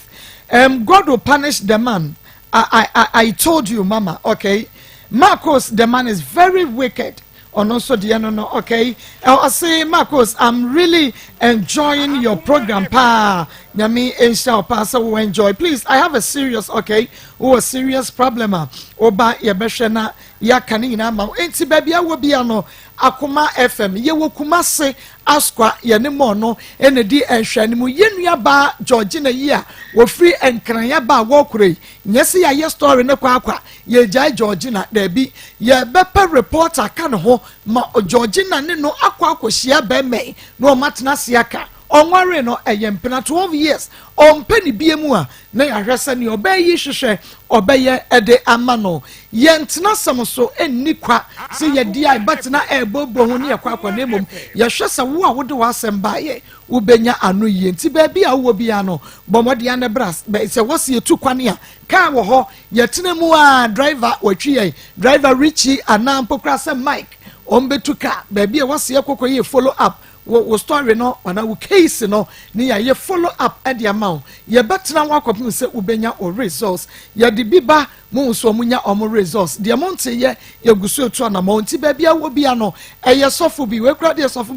God will punish the man. I, I, I told you, mama. Okay. Marcos, the man is very wicked. Ɔno nso deɛ no no okay. Ɔse Marcos I'm really enjoying your program paa. Nyame nhyira wo paa sɛ wo enjoy. Please I have a serious okay. Wowɔ serious problem a woba yɛbɛhwɛ na yɛaka ne nyinaa ma wo. Enti baabi a wɔ bia no Akoma FM yɛwɔ Kumase Asqua yɛne mɔɔ no na di nhwɛanimu. Yɛn nua baa Georgina yi a wɔfiri Nkran aba a wɔrekora yi nyɛ sɛ yɛayɛ story no kwaakwa Yɛregyae Georgina? Dabi. Yɛbɛpɛ reporter aka ne ho ma Georgina ne no akɔ akɔhyia bɛrima yi na wɔatena ase aka. Ɔnwaree no, ɛyɛ mpena 12 years. Ɔmpɛ ne bie mu a, na yɛahwɛ sɛ nea ɔbaa yi hwehwɛ ɔbɛyɛ de ama no. Yɛntena asɛm so nni kwa sɛ yɛde a ɛbɛtena ɛrebɔbɔ ho ne yɛkɔ akɔ na mmom yɛhwɛ sɛ wo a wode w'asɛm baeɛ wobɛnya ano yie. Nti baabi a wowɔ biara no, bɔ mmɔden ara na bra. Sɛ wɔsi yɛtu kwan a, kaa wɔ hɔ, Yɛtena mu aa driver watwi yɛn, driver Richie anaa mpo koraa sɛ Mike wɔn bɛtu car baabi a wɔsi yɛkɔ kɔ yɛ follow up wo wo story no anaa wo case no ne yɛayɛ follow up de ama wo. Yɛbɛtena ho akɔpem sɛ wobɛnya wo results. Yɛde bi ba mo nso wɔn nya wɔn results. Deɛ mo nte yɛ yɛgu so etu anamɔ nti baabi a wɔ bia no ɛyɛ sɔfo bi wei koraa deɛ sɔfo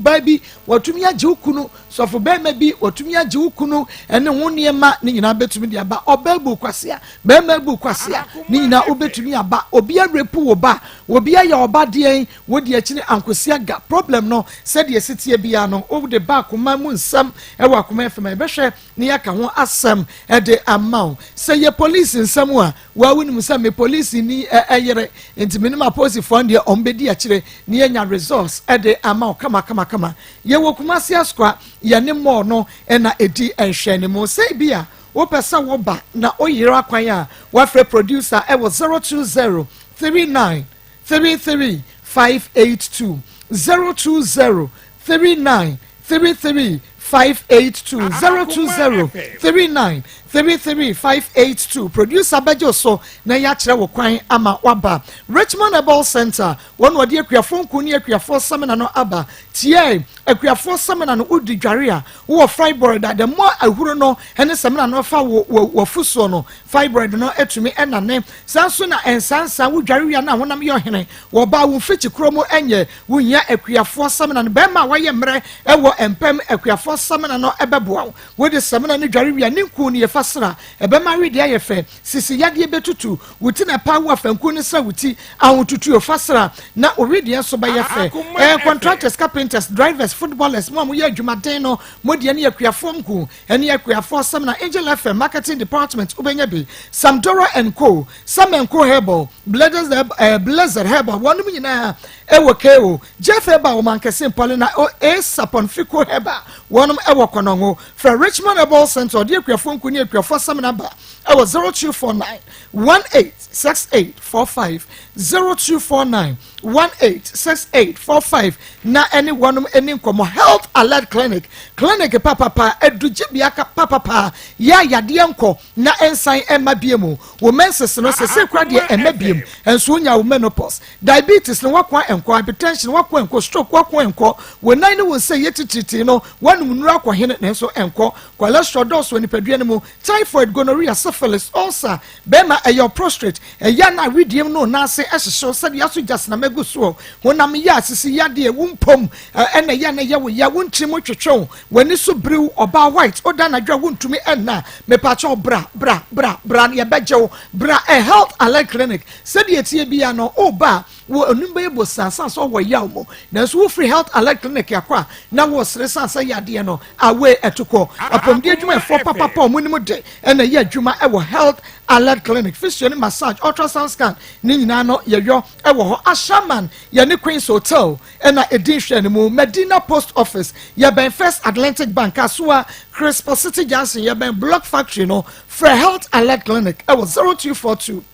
baa bi watumi agye wo kunu Sɔfo barima bi, watumi agye wo kunu ne ho nneɛma ne nyinaa bɛtumi de aba. Ɔbaa bu kwasea, barima bu kwasea, ne nyinaa wobɛtumi aba. Obi arepu wo ba, obi ayɛ ɔba deɛn, wodi akyiri ankosi aga. Problem no sɛdeɛ ɛsi teɛ biara no, wode ba akoma mu nsɛm wɔ akoma fam a, yɛbɛhwɛ na yɛaka ho asɛm de ama wo. Sɛ yɛ polisi nsɛm a, Woa wonim sɛ me polisi ni yere nti menim apolisifoɔ no deɛ ɔmo bɛdi akyire na yɛanya results de ama wo kama kama kama. Yɛwɔ Kumasi Asukwa yɛne mall no na ɛdi nhwɛanimu. Sɛ ebi a wopɛ sɛ woba na woyera kwan a woafrɛ producer wɔ 020 39 33 582 020 39 33 582 020 39 33 582 Producer bɛgye wo so na yɛakyerɛ wo kwan ama woaba Richmond Herbal Center. Wɔn na wɔde akuafoɔ nku ne akuafoɔ samina no aba. Tiae, akuafoɔ samina no wodi dware a, wowɔ fibroid a, the more ahuro no ne samina no fa wo wɔ w'afusoɔ no, fibroid no tumi nane. Saa nso na nsansa, wodware wie a na honam yɛ ɔhene. Wɔ ɔbaa wo mfikyi korɔ mu nyɛ, wohia akuafoɔ samina no. Bɛrima a wayɛ mmerɛ wɔ mpam, akuafoɔ. samina no ɛbɛboa wo. Wode samina no dware wie a, ne nku no yɛ fa sra. Ɛbɛma wedeɛ ayɛ fɛ. Sisi yadeɛ bɛtutu. Wo ti na ɛpa wo a, fa nku no sra wo ti. Ahotutuo, fa sra na wo wedeɛ nso bɛyɛ fɛ. Ɛɛ contractors, carpenters, drivers, footballers, mo a moyɛ adwumaden no, mo deɛ no yɛ akuafoɔ nku. Ɛne akuafoɔ samina. Angel FM marketing department wobɛnya bi. Samdora and Co, Sam and Co Herbal, Blessed, eh, Blessed Herbal, wɔnom nyinaa ɛwɔ KO. Jeff Herbal wɔ Mankɛse Mpɔle na A Sapon Fico Herbal wɔnom ɛwɔ Kɔnɔngo. Frɛ Richmond Herbal Center ɔde akuafoɔ nku ne akuafoɔ samina ba ɛwɔ 0249 186845, 0249 186845 na ɛne wɔnom ani nkɔmmɔ. Health Alert Clinic, clinic papapa, adugyebea papapa yɛ ayadeɛ nkɔ na ɛnsan ɛma bie mu. Wo menses no sese kora deɛ ɛmɛ biem nso wonya wo menopause, diabetes no wakoa nkɔ, hypertension wakoa nkɔ, stroke wakoa nkɔ, wo nan ne wo nsa yɛ titiritii no wɔnum nnuro akɔ hene nanso nkɔ, cholesterol dɔɔso wɔ nipadua no mu, typhoid, gonorrhea, syphilis, ulcer, bɛrima ɛyɛ prostate ɛyɛ na awidiem no n'ase ɛhyehyɛw sɛdeɛ aso gya sinama gu soɔ, honam yɛ asisi yadeɛ, wo mpom ɛna ɛyɛ na ɛyɛ wo ya, wo ntiri mu twetwew, w'ani so biriw, ɔbaa white ɔda anadwo a wontumi ɛnna, mepaakyɛw, bra, bra, bra, bra, yɛbɛgye wo. Bra ɛ Health Alert Clinic. Sɛdeɛ tie bia no ɔba wɔ onum bɛyɛ bɔ sansan sɛ ɔwɔ yaw mu, nanso wofiri Health Alert Clinic akɔ a na wɔsere sansan yadeɛ no awe ɛtokɔ. Apɔmuden adwumayɛfoɔ papapa a wɔn anim de ɛna ɛyɛ adwuma ɛwɔ Health Alert Clinic. Physio ne massage, ultrasound scan ne nyinaa no yɛyɔ ɛwɔ hɔ. Ashaman yɛne Queens Hotel ɛna ɛdi nhwɛ no mu, Medina Post Office, yɛbɛn First Atlantic Bank, Asoa Crispa City Junction, yɛbɛn Block Factory no. Frɛ Health Alert Clinic ɛwɔ 0242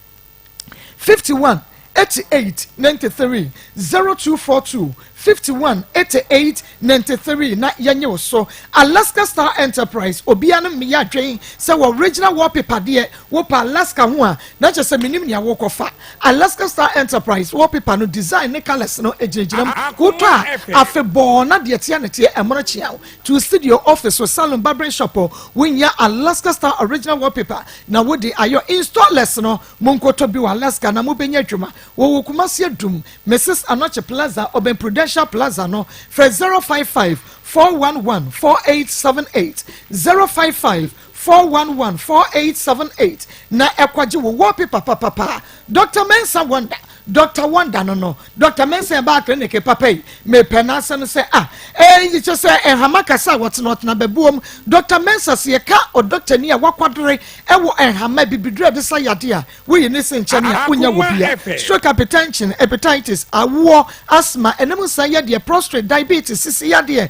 51 88 93, 0242 51 88 93 na yɛnyɛ wo so. Alaska Star Enterprise, obiara no mmeyɛ adwen sɛ wɔ original wallpaper deɛ wopɛ Alaska ho a na kyerɛ sɛ menim nea wokɔfa. Alaska Star Enterprise wallpaper no design ne colours no gyinagyina mu wotɔ a afebɔɔ na deɛ teɛ ne teɛ ɛmono kyea wo to studio, office, salon, barbering shop. Wonya Alaska Star original wallpaper na wode ayɔ. Installers no, monkɔtɔ bi wɔ Alaska na mobɛnya adwuma. Wɔwɔ Kumasi Adum, Mrs Anɔkye Plaza, ɔbɛn Prudential Plaza no. Frɛ 055 411 4878, 055 411 4878 na ɛkwagye wo wallpaper papapa. Dr Mensa Wonder, Dr Wonder no, Dr Mensa ɛbaa clinic papa yi, mepɛ n'asɛm sɛ ah, ɛyi kyɛ sɛ nhama kasa a wɔtena ɔtena bɛbuom. Dr Mensa sɛ yɛka ɔdɔkta ni a wakwadere ɛwɔ nhama bibiduro a ɛde sa yadeɛ a woyi ne se nkyɛn a wonya wɔ bia stroke, hypertension, hepatitis, awoɔ, asthma, ɛnam nsa yadeɛ, prostate, diabetes, sisi yadeɛ,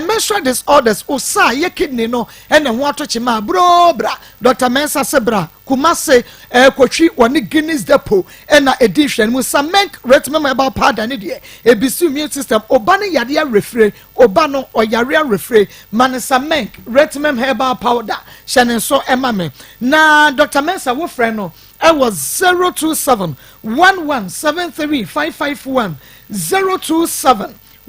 menstrual disorders, osa yɛ kidney no ɛna ho ato kyima aburo. Bra Dr Mensa sɛ bra Kumase kotwi wɔne Guinness Depot ɛna edi nhwɛ no mu. Samenk Retmem herbal powder ne deɛ ebisi immune system. Ɔba ne yadeɛ awerɛfire, ɔba no ɔyare awerɛfire, ma ne Samenk Retmem herbal powder hyɛ ne nso ɛma me. Na Dr Mensa wofrɛ no ɛwɔ 0271173551,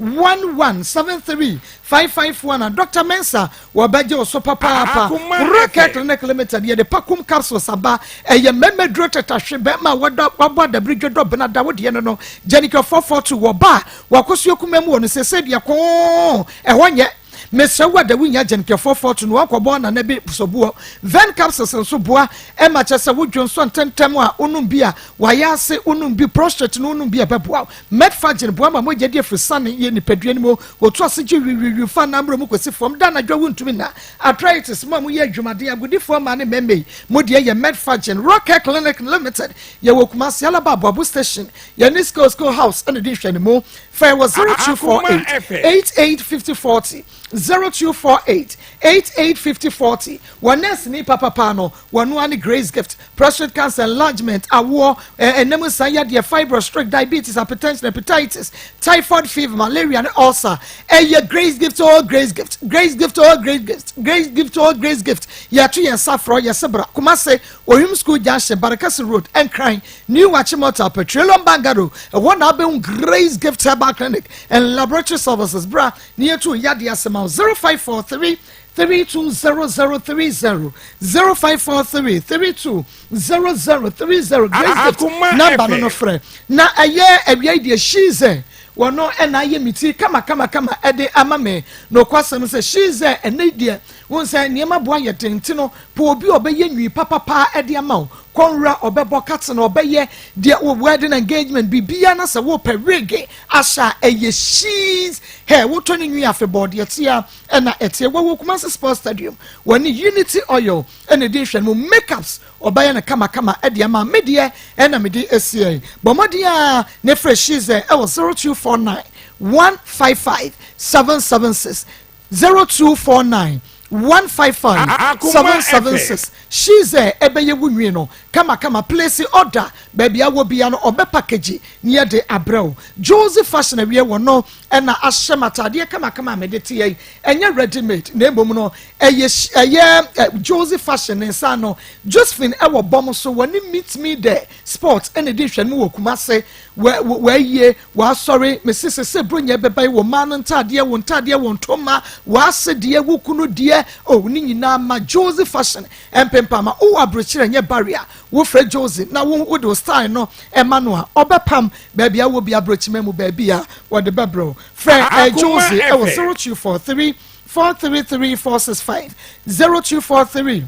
0271173551 a Dr Mensa wɔbɛgye wo so papaapa. Rocket Clinic Limited yɛde Pakum capsules aba. Ɛyɛ mmarima duro tetahwe, bɛrima a wɔda wabɔ adabiri dwodɔ bena da wodeɛ no Jenica 442 wɔ ba a wakɔsuo kuma mu wɔ no sese deɛ koo ɛhɔ nyɛ. Mesrɛ wo a da wonya Jenica 442 no wakɔbɔ nana bi soboɔ. Ven capsules nso boa ɛma kyɛ sɛ wodwo nso ntɛntɛm a wonom bi a wayɛ ase, wonom bi prostate no, wonom bi a ɛbɛboa wo. Medfagin boa ma mogya di afiri sane yɛ nipadua no mu, wɔtu ase gye wiwiwi fa nammerɛ mu kɔsi fam da anadwo wontumi na arthritis mu a moyɛ adwumaden agodifoɔ ma ne mmɛmɛ yi mo deɛ yɛ Medfagin. Rocket Clinic Limited yɛwɔ Kumasi Alaba Aboabo Station, yɛne School School House ɛna di nhwɛ ne mu. Fɛ wɔ 0248 88 50 40, 0248 88 50 40. Wɔ nurse ni papapa no wɔn ani Grace Gift. Prostate cancer, enlargement, awoɔ, ɛnam nsa yadeɛ, fibroid, stroke, diabetes, hypertension, hepatitis, typhoid fever, malaria ne ulcer, ɛyɛ Grace Gift oh, Grace Gift, Grace Gift oh, Grace Gift, Grace Gift oh, Grace Gift. Yɛto yɛn nsa frɔ yɛsɛ bra Kumase Ohim School Junction, Barakasi Road, Nkran New Achimota Petroleum Bungalow, ɛhɔ na abɛn Grace Gift Herbal Clinic and Laboratory Services. Bra ne yɛto yadeɛ asɛm a 0543 320030, 0543 320030. Grace Gift number no frɛ na ɛyɛ awia yi deɛ shize. Wɔno na ayɛ me ti kamakamakama de ama me. Nokwasɛm sɛ, Shize, ɛnnɛ yi deɛ, wohu sɛ nneɛma bo ayɛ den nti no, pɛ obi a ɔbɛyɛ nwi papa paa de ama wo. Kɔnwura, ɔbɛbɔ katen, ɔbɛyɛ deɛ wo wedding engagement, biribiara na sɛ wopɛ wig ahyɛ a, ɛyɛ Shiz hair. Wotɔ ne nwi afebɔɔ, deɛ ɛteɛ ara na ɛteɛ. Wɔwɔ Kumasi Sports Stadium, wɔne Unity Oil na ɛdi nhwɛanimu. Makeups, Ɔbɛyɛ no kamakama de ama me deɛ ɛna mede asiɛ. Bɔ mmɔden ara na frɛ Shize ɛwɔ 0249 155 776, 0249 155 776. Shize ɛbɛyɛ wo nwi no kamakama. Place order baabi a wɔ bia no ɔbɛ package ne yɛde abrɛ wo. Josie Fashion awie wɔ no ɛna ahyɛ m'ataadeɛ kamakama a mede teɛ yi. Ɛnyɛ ready made na mmom no ɛyɛ ɛyɛ Josie Fashion ne nsa ano. Josephine ɛwɔ bɔm so wɔne Meet Me There Sport ɛna ɛdi nhwɛne mu wɔ Kumase. Wɔ wɔayie wɔasɔre mese sese bronya ɛbɛba yi wɔ mmaa no ntaadeɛ wo ntaadeɛ wɔ ntoma wɔase deɛ wo kunu deɛ oh ne nyinaa ma Josie Fashion ɛmpempa ma wowɔ aburokyerɛ ɛnyɛ barrier Wofrɛ Josie na wo wode wo style no ma no a, ɔbɛpam. Baabi a wowɔ biara, aburokyima mu baabi a, wɔde bɛbrɛ wo. Frɛ eh, Josie ɛwɔ 0243 433 465, 0243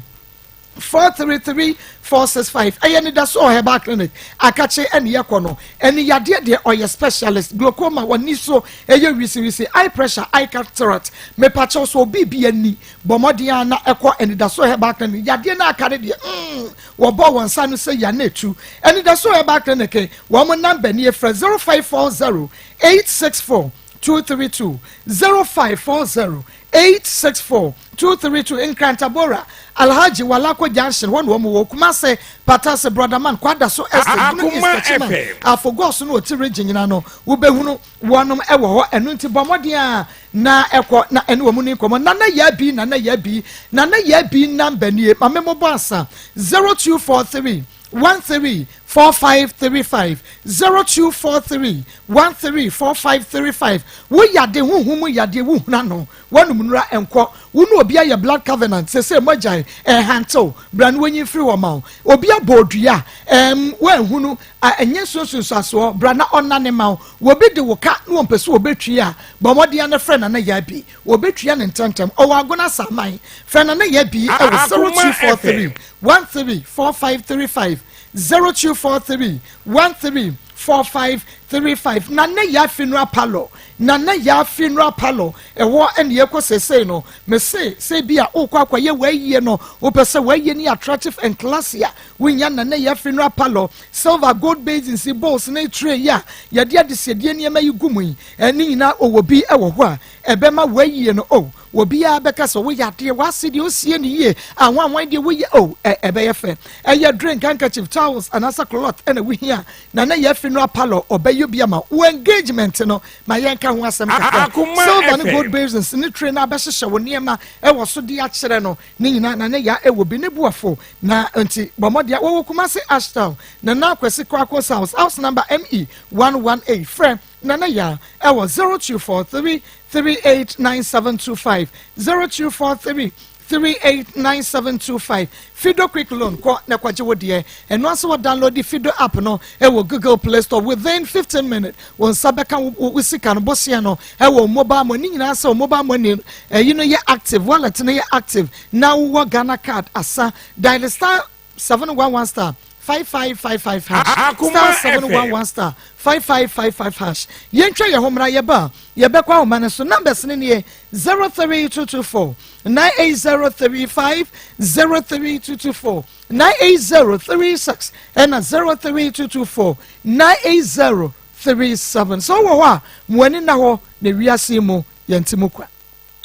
433 465. Ɛyɛ Anidaso Herbal Clinic, Akakye ɛne yɛkɔ no. Ɛne yadeɛ deɛ ɔyɛ specialist, glaucoma, w'ani so ɛyɛ wisiwisi, eye pressure, eye cataract. Mepakyɛw so obi bi ani, bɔ mmɔden ara na ɛkɔ Anidaso Herbal Clinic. Yadeɛ no aka no deɛ, mm, Wɔbɔɔ wɔn nsa ano sɛ Yane tu. Anidaso Herbal Clinic, wɔn namba nie, frɛ 0540 864 232, 0540 864 232. Nkrantabora, Alhaji Walako Junction, hɔ na wɔn wɔ. Kumase, Patase, Brɔdaman, Kwadaso Estate, Bunu East, Techiman, Afogɔso ne Oti Region nyinaa no, wobɛhunu wɔnom wɔ hɔ. Ɛno nti bɔ mmɔden a na ɛkɔ na ɛne wɔn ni nkɔmmɔ. Nana Yaa Bi, Nana Yaa Bi, Nana Yaa Bi namba nie, ma me mobɔ asa, 0243 13 4535, 0243 13 4535. Wo yade, honhom mu yadeɛ, wohunu ano, woanum nnura ɛnkɔ, wo ne obi ayɛ blood covenant, sese mogyae ɛhantew, bra na wɔnyi mfiri hɔ ma wo. Obi abɔ odua, ɛm, woanhunu, a ɛnyɛ nsunsunsuasoɔ, bra na ɔnnane ma wo. Obi de wo ka na wɔmpɛ sɛ wɔbɛtwi a, bɔ mmɔden ara na frɛ Nana Yaa Bi. Wɔbɛtua no ntɛmntɛm. Ɔwɔ Agona Asaman. Frɛ Nana Yaa Bi wɔ 0243 13 4535, 0243 13 4535. Nana Yaa Funeral Parlour, Nana Yaa Funeral Parlour, ɛhɔ na yɛkɔ seesei no. Mese, sɛ bi a wokɔ akɔyɛ w'ayie no, wopɛ sɛ w'ayie no yɛ attractive and classy a, Wonya Nana Yaa Funeral Parlour silver, gold basins, bowls ne tray yi a yɛde adesiedeɛ nneɛma yi gu mu yi, ne nyinaa ɔwɔ bi wɔ hɔ a ɛbɛma w'ayie no oh, obiara bɛka sɛ woyɛ adeɛ, w'ase deɛ osie no yie, ahwanhwan deɛ woyɛ oh, ɛbɛyɛ fɛ. Ɛyɛ drink, handkerchief, towels anaasɛ cloth ɛna wohia a, Nana Yaa Funeral Parlour ɔbɛyɛ bi ama wo. Engagement no, ma yɛnka ho asɛm kakra. Silver ne gold basins ne tray no abɛhyehyɛ wo nneɛma wɔ so de akyerɛ no, Ne nyinaa na ne ya wɔ bi ne boafo na nti bɔ mmɔden a wɔwɔ Kumasi Ashtown Nana Kwasi Kwako's house house number ME 118 frɛ Nana Yaa ɛwɔ 0243 389725 0243 389725 Fido Quick Loan kɔ na kɔgye wo deɛ ɛno ase wɔ download Fido app no ɛwɔ Google Play Store within 15 minutes wo nsa bɛka wo sika no bosea no ɛwɔ mobile money nyinaa sɛ mobile money ɛyi no yɛ active wallet no yɛ active na wowɔ Ghana card asa dial star 711 star 5555 hash star 711 star 5555 hash yɛntwa yɛn ho mmra yɛba a yɛbɛkɔ ahoma no so numbers no nie 03224 98035 03224 98036 ɛna 03224 98037 sɛ wowɔ hɔ a mo ani nna hɔ na wiase yi mu yɛnte mu kwa.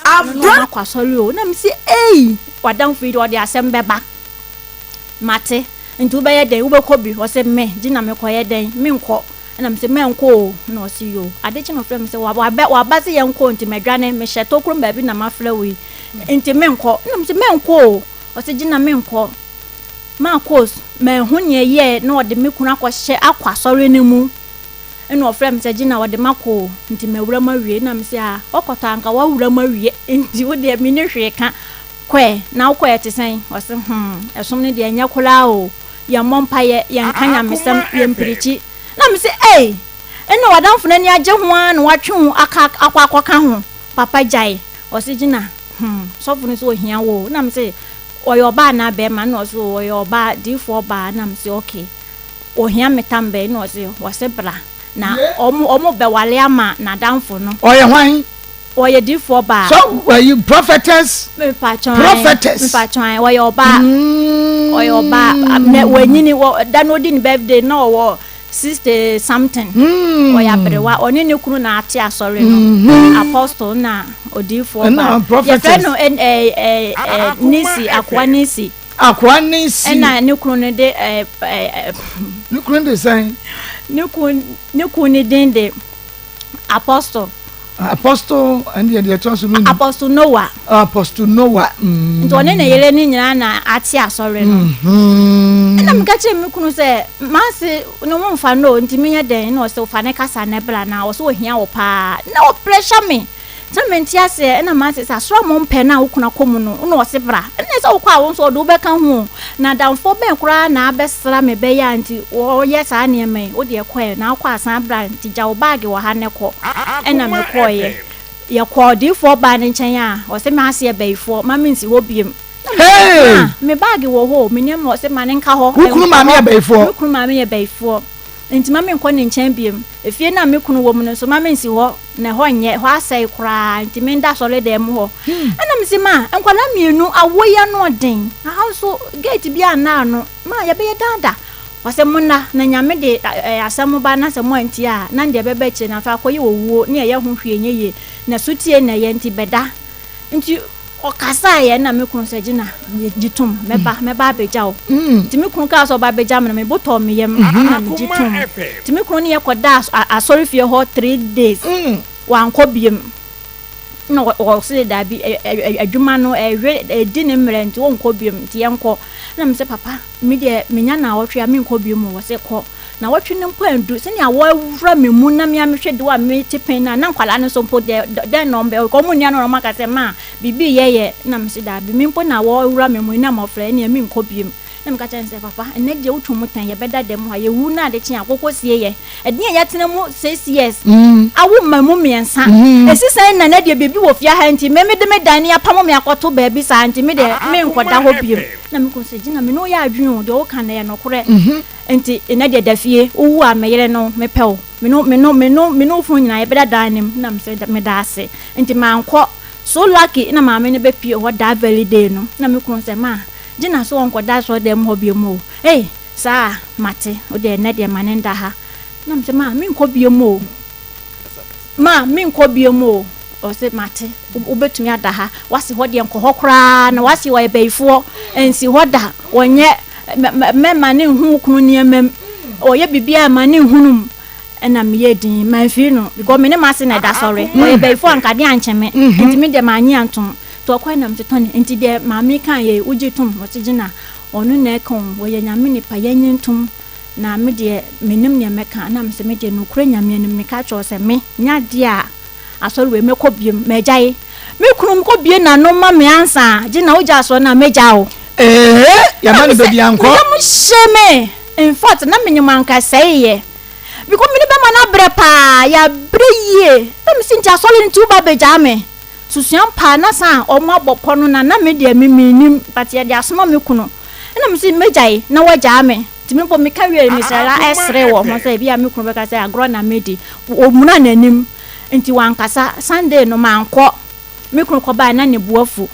Ɛno na ɔma kɔ asɔre o. Na mese ei w'adamfo yi deɛ ɔde asɛm bɛba. Mate, nti wobɛyɛ dɛn wobɛkɔ bi? Ɔse me, Gina mekɔyɛ dɛn? Menkɔ. Ɛna mese mɛnkɔ o. Ɛna ɔse yoo. Ade kye na ɔfrɛ me sɛ waba waba sɛ yɛnkɔ nti madwane, mehyɛ tokrom baabi na mafrɛ wo yi nti menkɔ. Ɛna mese mɛnkɔ o. Ɔse Gina menkɔ. Marcos, manhu nea ɛyɛɛ na ɔde me kunu akɔhyɛ akɔ asɔre no mu. Ɛna ɔfrɛɛ me sɛ Gina ɔde makɔ o, nti mawura mu awie. Ɛna mese ah, ɔkɔtɔ a anka wawura mu awie, nti wo deɛ menni hwee ka. Kɔɛ, na wokɔɛ ɛte sɛn? Ɔse hmm, ɛsom no deɛ ɛnyɛ koraa o, yɛmmɔ mpaeɛ, yɛnka nyamesɛm, yɛmpirikyi. Na mese ei! Ɛna w'adamfo no ani agye ho ara na watwe wo aka akɔ akɔka ho. Papa gyae. Ɔse Gina, hmm, sɔfo no se ohia wo o. Ɛna mese, ɔyɛ ɔbaa anaa bɛɛma? Ɛna ɔse, oh, ɔyɛ ɔbaa, diifoɔ baa. Ɛna mese, okay, ohia me tam bɛn? Ɛna ɔse, ɔse bra na ɔmo ɔmo bɛwale ama n'adamfo no. Ɔyɛ hwan? Ɔyɛ diifoɔ baa. So wɔyi prophetess? Mepatwɔn. Prophetess. Mepatwɔn, ɔyɛ ɔbaa. Ɔyɛ ɔbaa. Na wanyini, wɔ da no odi ne birthday na ɔwɔ 60 something. Ɔyɛ aberewa. Ɔne ne kunu na ate asɔre no. Apostle na odiifoɔ baa. Yɛfrɛ no ɛ ɛ ɛ Nisi, Akoa Nisi. Akoa Nisi. Ɛna ne kunu no de ɛ ɛ. Ne kunu de sɛn? Ne kunu ne kunu ne din de Apostle. Apostle ɛne deɛ deɛ ɛtoa so no. Apostle Noah. Apostle Noah. Mm. Nti ɔne ne yere ne nyinaa na ate asɔre no. Mm-hmm. Ɛna meka kyerɛ me kunu sɛ maase ne ho mfa no nti menyɛ dɛn na ɔsɛ fa ne kasa na ɛbra na ɔsɛ ohia wo paa na ɔpressure me. Sɛ mente aseɛ ɛna mase sɛ asoro a mompɛ no a wo kunu akɔ mu no na ɔse bra ɛna sɛ wokɔ a wo nso ɔde wo bɛka ho o na adamfoɔ bɛn koraa na abɛsra me bɛyɛ a nti ɔyɛ saa nneɛma yi wo deɛ kɔɛ na wokɔ a san bra nti gya wo baage wɔ ha ne kɔ ɛna mekɔeɛ yɛkɔɔ odiyifoɔ baa no nkyɛn a ɔse mase yɛ bayifoɔ ma mensi hɔ biom na Hey! ma me baage wɔ hɔ o me nneɛma ɔse ma ne nka hɔ Wo kunu ɛnkɔ maame yɛ hɔ bayifoɔ? me kunu maame yɛ bayifoɔ nti ma menkɔ ne nkyɛn biom efie no a me kunu wɔ mu no nso ma mensi hɔ na ɛhɔ nyɛ, ɛhɔ asɛe koraa, nti menda asɔredan mu hɔ. Ɛna mese, ma, nkwadaa mmienu, awoɔ yi ano ɔden, aha nso gate bi anna ano, ma yɛbɛyɛ daada. Ɔsɛ monna, na Nyame de asɛm ba na sɛ moantie a, na deɛ ɛbɛba akyire no afei akɔyɛ owuo ne ɛyɛ ho hwee nyɛ yie, na sotie na ɛyɛ nti bɛda. Nti ɔkasaeɛ na me kunu sɛ Gina gye tom mɛba mɛba abɛgya wo nti me kunu kaa sɛ ɔba abɛgya me no me bo tɔɔ me yam na megye tom nti me kunu ne yɛ kɔdaa asɔrefie hɔ 3 days wankɔ biem na ɔse daabi adwuma no ɛhwɛ ɛdi ne mmerɛ nti ɔnkɔ biem nti yɛnkɔ na me sɛ papa me deɛ menya naawɔtwe a menkɔ biem o ɔse kɔ Nawɔtwe no mpo andu, sɛnea wɔawura me mu na me ara mehwɛ de wo a mete pɛn no a, na nkwadaa no nso mpo deɛ, dɛn na wɔbɛyɛ? Wɔn nni ano na wɔaka sɛ, Ma, biribi reyɛ yɛ. Na mese, Dabi, me mpo na wɔawura me mu yi, na mmɔfra yi, ɛnneɛ menkɔ bio. Na meka kyerɛɛ no sɛ, Papa, ɛnnɛ deɛ wotwa mu tɛn, yɛbɛda dɛm ha, yɛwu na ade kye a, kɔkɔ sie yɛ. Ɛdeɛn a yɛatena mu 6 years, awo mma mu mmiɛnsa, ɛsi sɛn na nnɛ deɛ biribi wɔ fie ha nti, me mede me dan no yɛapamo me akɔto baabi saa nti, me deɛ menkɔda hɔ bio. Na me kunu sɛ, Gina, me ne wo yɛ adwene o, deɛ woka no ɛyɛ nokorɛ. Enti nnɛ deɛ da fie, wowu a me yere no, mepɛ wo. Me ne me ne me ne me ne wo funu nyinaa yɛbɛda dan no mu. Na mesɛ meda ase. Enti mankɔ. So lucky na maame no bɛpue hɔ that very day no. Na me kunu sɛ, ma, Gina so ɔnkɔda asɔredan mu hɔ bio mu o. Ei, saa a, mate. Wo deɛ nnɛ deɛ ma no nda ha. Na mesɛ, ma, menkɔ bio mu o. Ma, menkɔ bio mu o. Ɔse, mate, wobɛtumi ada ha. W'ase hɔ deɛ nkɔ hɔ koraa, na w'ase ɔyɛ bayifoɔ, nsi hɔ da. Ɔnyɛ, mɛma no nhu wo kunu nneɛma mu. Ɔyɛ biribiara ma no nhunu mu. Ɛna meyɛɛ dinn, mamfiri no, because me ne m'ase na ɛda sɔre. Ɔyɛ bayifoɔ a anka adeɛ ankye me, nti me deɛ mannye antom. Nti ɔkɔe na mese, Tony, nti deɛ maame yi kaeɛ yi, wogye tom? Ɔse, Gina, ɔno na ɛka o, ɔyɛ Nyame nipa, yɛnnye ntom. Na me deɛ, mennim deɛ mɛka. Na mese, me deɛ, nokorɛ Nyame anim, meka kyerɛ wo sɛ, me, nyɛ adeɛ a asɔre wei mɛkɔ biom, magyae. Me kunu kɔ bie n'ano ma me ansa, gye na wogya asɔre no a, mɛgya wo. Ee, yɛma no baabi ankɔ. Me yam hye me. In fact, na menyim anka sɛeɛ. Because me ne bɛma no abrɛ paa, yɛabrɛ yie. Na mese nti asɔre no nti woba abɛgyaa me. Susua paa na san a ɔmo abɔ pɔ no na na me deɛ me mennim but yɛde asoma me kunu. Ɛna mese mɛgyae na wagyaa me. Nti me mpo meka wiei no mesrɛ la ɛsere wɔ ho sɛ ebia me kunu bɛka sɛ agorɔ na medi. Ɔmuna n'anim nti wankasa. Sunday no mankɔ. Me kunu kɔbae na ne bo afu.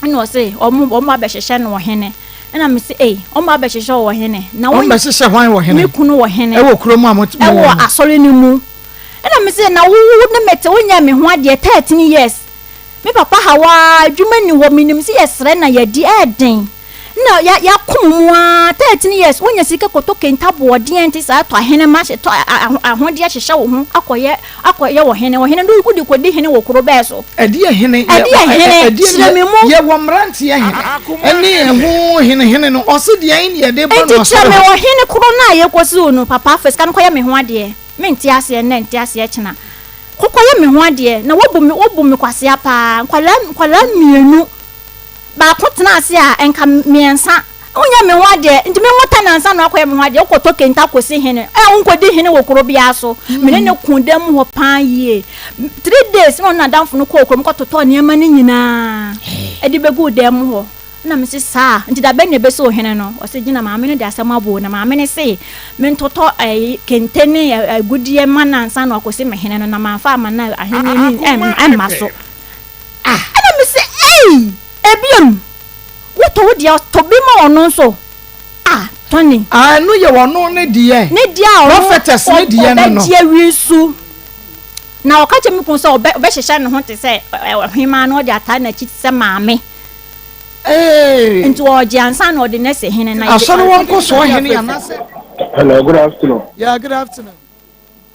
Ɛna ɔse ɔmo ɔmo abɛhyehyɛ no ɔhene. Ɛna mese ei ɔmo abɛhyehyɛ wo ɔhene. Na wo Ɔmo bɛhyehyɛ hwan wɔ hene? Me kunu wɔ hene. Ɛwɔ kurom a mo mo Ɛwɔ wɔ no. asɔre no mu. Ɛna mese na wo wo ne me te wonyɛɛ me ho adeɛ 13 years. Me papa haw aa adwuma nni hɔ menim sɛ yɛsrɛ na yɛadi ɛɛden na ya yakom mu aa 13 years wonya sika kɔtɔ kente aboɔdeɛ nti saa tɔ ahenema hyɛ tɔ ahodeɛ hyehyɛ wo ho akɔyɛ akɔyɛ ɔhene ɔhene no wode kɔdi hene wɔ kuro bɛɛ so. Ɛdeɛ hene ɛdeɛ hene kyerɛ me mu. Yɛwɔ mmeranteɛ hene ɛne ɛho hene hene no ɔse deɛn ne yɛde ba no Nti asɔre kyerɛ me hɔ. ɔhene koro no a yɛkɔsiw no papa fa sika no kɔyɛ me ho adeɛ mente aseɛ nnɛ nte aseɛ kyena. Kɔkɔyɛ me ho adeɛ na wobu me wobu me kwasea paa nkwadaa nkwadaa mmienu baako tena ase a nka mmiɛnsa. Wonyɛ me ho adeɛ nti me nwota no ansa na wakɔyɛ me ho adeɛ. Wokɔtɔ kente akɔsi hene ɛ wonkɔdi hene wɔ kuro biara so. Me ne no ko dan mu hɔ paa yie. 3 days na ɔne n'adamfo no kɔɔ kurom kɔtotɔɔ nneɛma no nyinaa ɛde bɛguu dan mu hɔ. Na me se saa nti da bɛn na ɛbɛsi ohene no? Ɔse gyina maame no de asɛm abɔ na maame no se mentotɔ ɛyi kente ne agudeɛ ma no ansa na wakɔsi me hene no na mamfa ama no ahenni no ɛmma so. Ɛna me se ei ebiem wotɔ wo deɛ tɔ bi ma ɔno nso ah Tony. Ah ɛno yɛ ɔno ne deɛ. Ne deɛ a ɔno Prophetess ne deɛ no no. Ɔbɛgye awi so na ɔka kyerɛ me kunu sɛ ɔbɛ ɔbɛhyehyɛ ne ho te sɛ ɔhemaa na ɔde ataa n'akyi te sɛ maame. Nti ɔgye ansa na ɔde n'asi hene na. Asɔre wɔn kɔ so ɔhene anaasɛ. Hello, good afternoon. Yeah, good afternoon.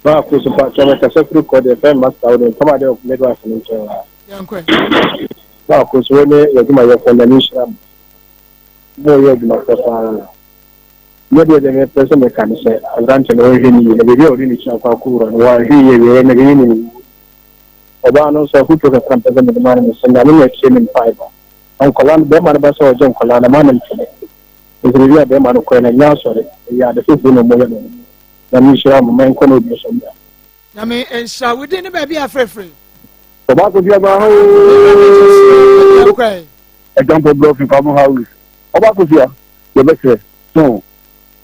Maa ko so pa kyɛw mɛkasa firi kɔ deɛ fɛn master wo de ntɔm adeɛ wɔ midwife no nkyɛn ha. Yɛnkɔ. Maa ko so wo ne w'adwumayɛfoɔ Nyame nhyira mo. Mo yɛ adwumafoɔ paa. Nyɛ deɛ deɛ mepɛ sɛ meka ne sɛ aberante no wɔnhwɛ ne yie na baabi a ɔde ne kyina kɔ akɔwura no wɔanhwɛ yie awieɛ no ɛbɛyɛ ne wuo. Ɔbaa no nso afotuo kakra mpɛ sɛ mede ma no ne sɛ Nyame na atie ne mpaebɔ. Na nkwadaa no bɛrima no ba sɛ ɔgye nkwadaa no ma no ntene. Nti baabi a bɛrima no kɔɛ no ɛnyɛ asɔre ɛyɛ ade foforɔ na ɔmɔyɛ no. Nyame nhyira mo ma nkɔ na obi nso mmra. Nyame nhyira wo din ne baabi a frɛfrɛ. Ɔbaa kofi aba hoo. Ɛdwampɔ blɔfi kwamo house. Ɔbaa kofi a yɛbɛsrɛ so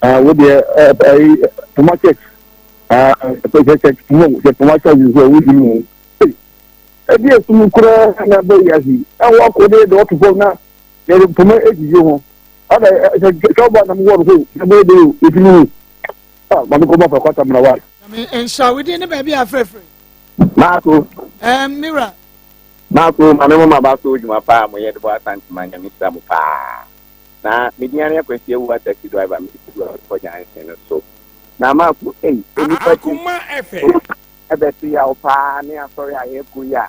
wo deɛ ɛyi poma church ɛɛ church poma sɛ poma church nso ɛwo di mu. Ɛdi esum koraa na bɛ yi ase ɛwɔ akɔ de de ɔto fam na yɛde poma esisi ho. Ada sɛ sɛ ɔbaa na mo wɔ no so ɛbɛyɛ de o efi mu. Ah, maame kɔ bɔ fɛ kɔta mena wa. Nyame nhyira wo din ne baabi a frɛfrɛ. Maako. Ɛɛm me wura. Maako, maame mo ma ba so dwuma paa mo yɛ de bɔ Asante man Nyame hyira mo paa. Na me din ane Akwasi Awuah taxi driver me si du Awɔtɔ junction no so. Na Maako ei enipa ti ɛbɛto yaw paa ne asɔre a yɛkɔ yi a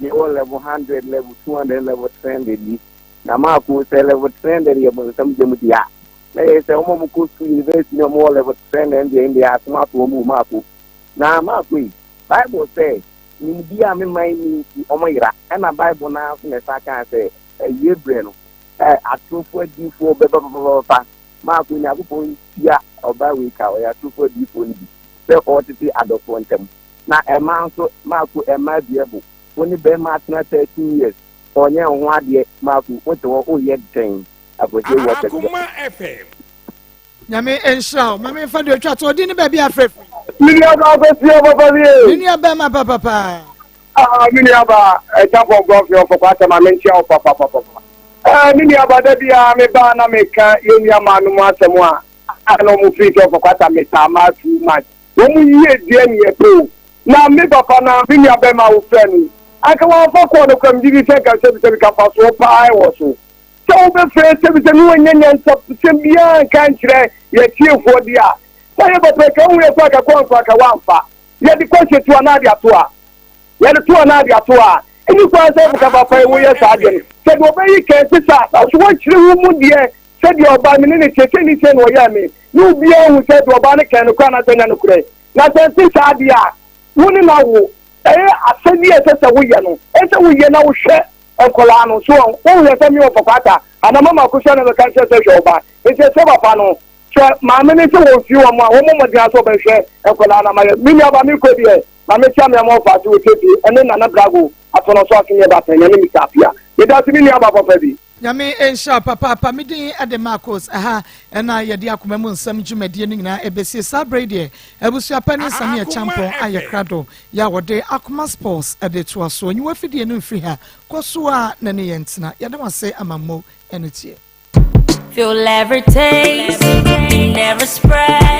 yɛwɔ level 100 level 200 level 300 yi. Na Maako sɛ level 300 yɛ bonsam gya mu deɛ a na yɛ sɛ wɔn a wɔkɔ sukuu university ne wɔn wɔ level 300 deɛ ɛndeɛ asɛm ato wɔn o Maako. Na Maako yi Bible sɛ nimdeɛ a me man nni nti wɔyera. Ɛna Bible no ara nso na ɛsan kaa sɛ awiei berɛ no atorofoɔ adiyifoɔ bɛba papapapa. Mark, Onyankopɔn ntua ɔbaa wei ka, ɔyɛ atorofoɔ adiyifoɔ no bi sɛ ɔretete adɔfoɔ ntam. Na ɛmaa nso, Mark, ɛmaa dua bo. Wo ne bɛrima atena 13 years, ɔnyɛ wo ho adeɛ, Mark, wote hɔ woyɛ dɛn? Akwasi Awuah Kɛseɛ. Nyame nhyira wo. Ma memfa deɛ ɔtwa to ɔdin ne baabi afrɛ firi. Me nua baa kɔsi papa bi e. Me nua bɛrima papapa. Ah, me nua baa ɛgya bɔnkɔ fi ɔfɔ kwata ma menkyia wo papapapa. Eh, me nua baa da biara me baa na meka yɛ nua maa no mu asɛm a a na ɔmo firi sɛ ɔfɔ kwata me taa maa too much. Wɔn yie deɛ ne yɛ pɛ o. Na me papa na me nua bɛrima a wofrɛ no yi anka wɔamfa kɔɔ no kora megye di sɛ nka sɛbisɛbi ka mfasoɔ paa ɛwɔ so. Sɛ wobɛfrɛ sɛbisɛ ne wanya nyansasɛm biara nka nkyerɛ yɛ tiefoɔ deɛ a, na yɛ papa ka wohu yɛ kɔ aka kɔ ankɔ aka woamfa. Yɛde kɔhyɛ to anaa de ato a? Yɛde to anaa de ato a? Ɛni kwan sɛ woka papa yi woyɛ saa adeɛ no. Sɛ deɛ ɔbɛyi kɛn te saa, nanso woakyerɛ wo mu deɛ sɛdeɛ ɔbaa me ne ne teɛ sɛ ni sɛ na ɔyɛɛ me, ne obiara hu sɛ deɛ ɔbaa no kɛn nokorɛ anaasɛ ɛnyɛ nokorɛ. Na sɛ ɛnte saa deɛ a, wo ne no awo. Ɛyɛ asɛdeɛ a ɛsɛ sɛ woyɛ no, ɛsɛ sɛ woyɛ na wohwɛ nkwadaa no. So wohwɛ sɛ me wɔ kwata anaa mama akosua na mɛka nkyerɛ sɛ hwɛ wo ba? Nti ɛsɛ papa no sɛ maame no sɛ wɔmfie wɔn a wɔmmɔ mmɔden ara sɛ wɔbɛhwɛ nkwadaa no ama yɛ. Me nua ba mekɔ deɛ ma mekyia me ama ɔfa ase wɔ Tete ɛne Nana Brago atɔnɔ so aseneɛ baatan nyame Mister Apia. Medase me nua ba papa bi. Nyame nhyira wo papaapa. Me din de Marcos. Ɛha na yɛde akoma mu nsɛm dwumadie no nyinaa ɛbɛsie. Saa berɛ yi deɛ, abusua panin Sammy Acheampong ayɛ krado yɛ a wɔde Akoma Sports de toa soɔ. Nyi w'afidie no mfiri ha. Kɔ so ara na ne yɛn ntena. Yɛda wo ase ama mmo ne tie. Feel every taste, never spread.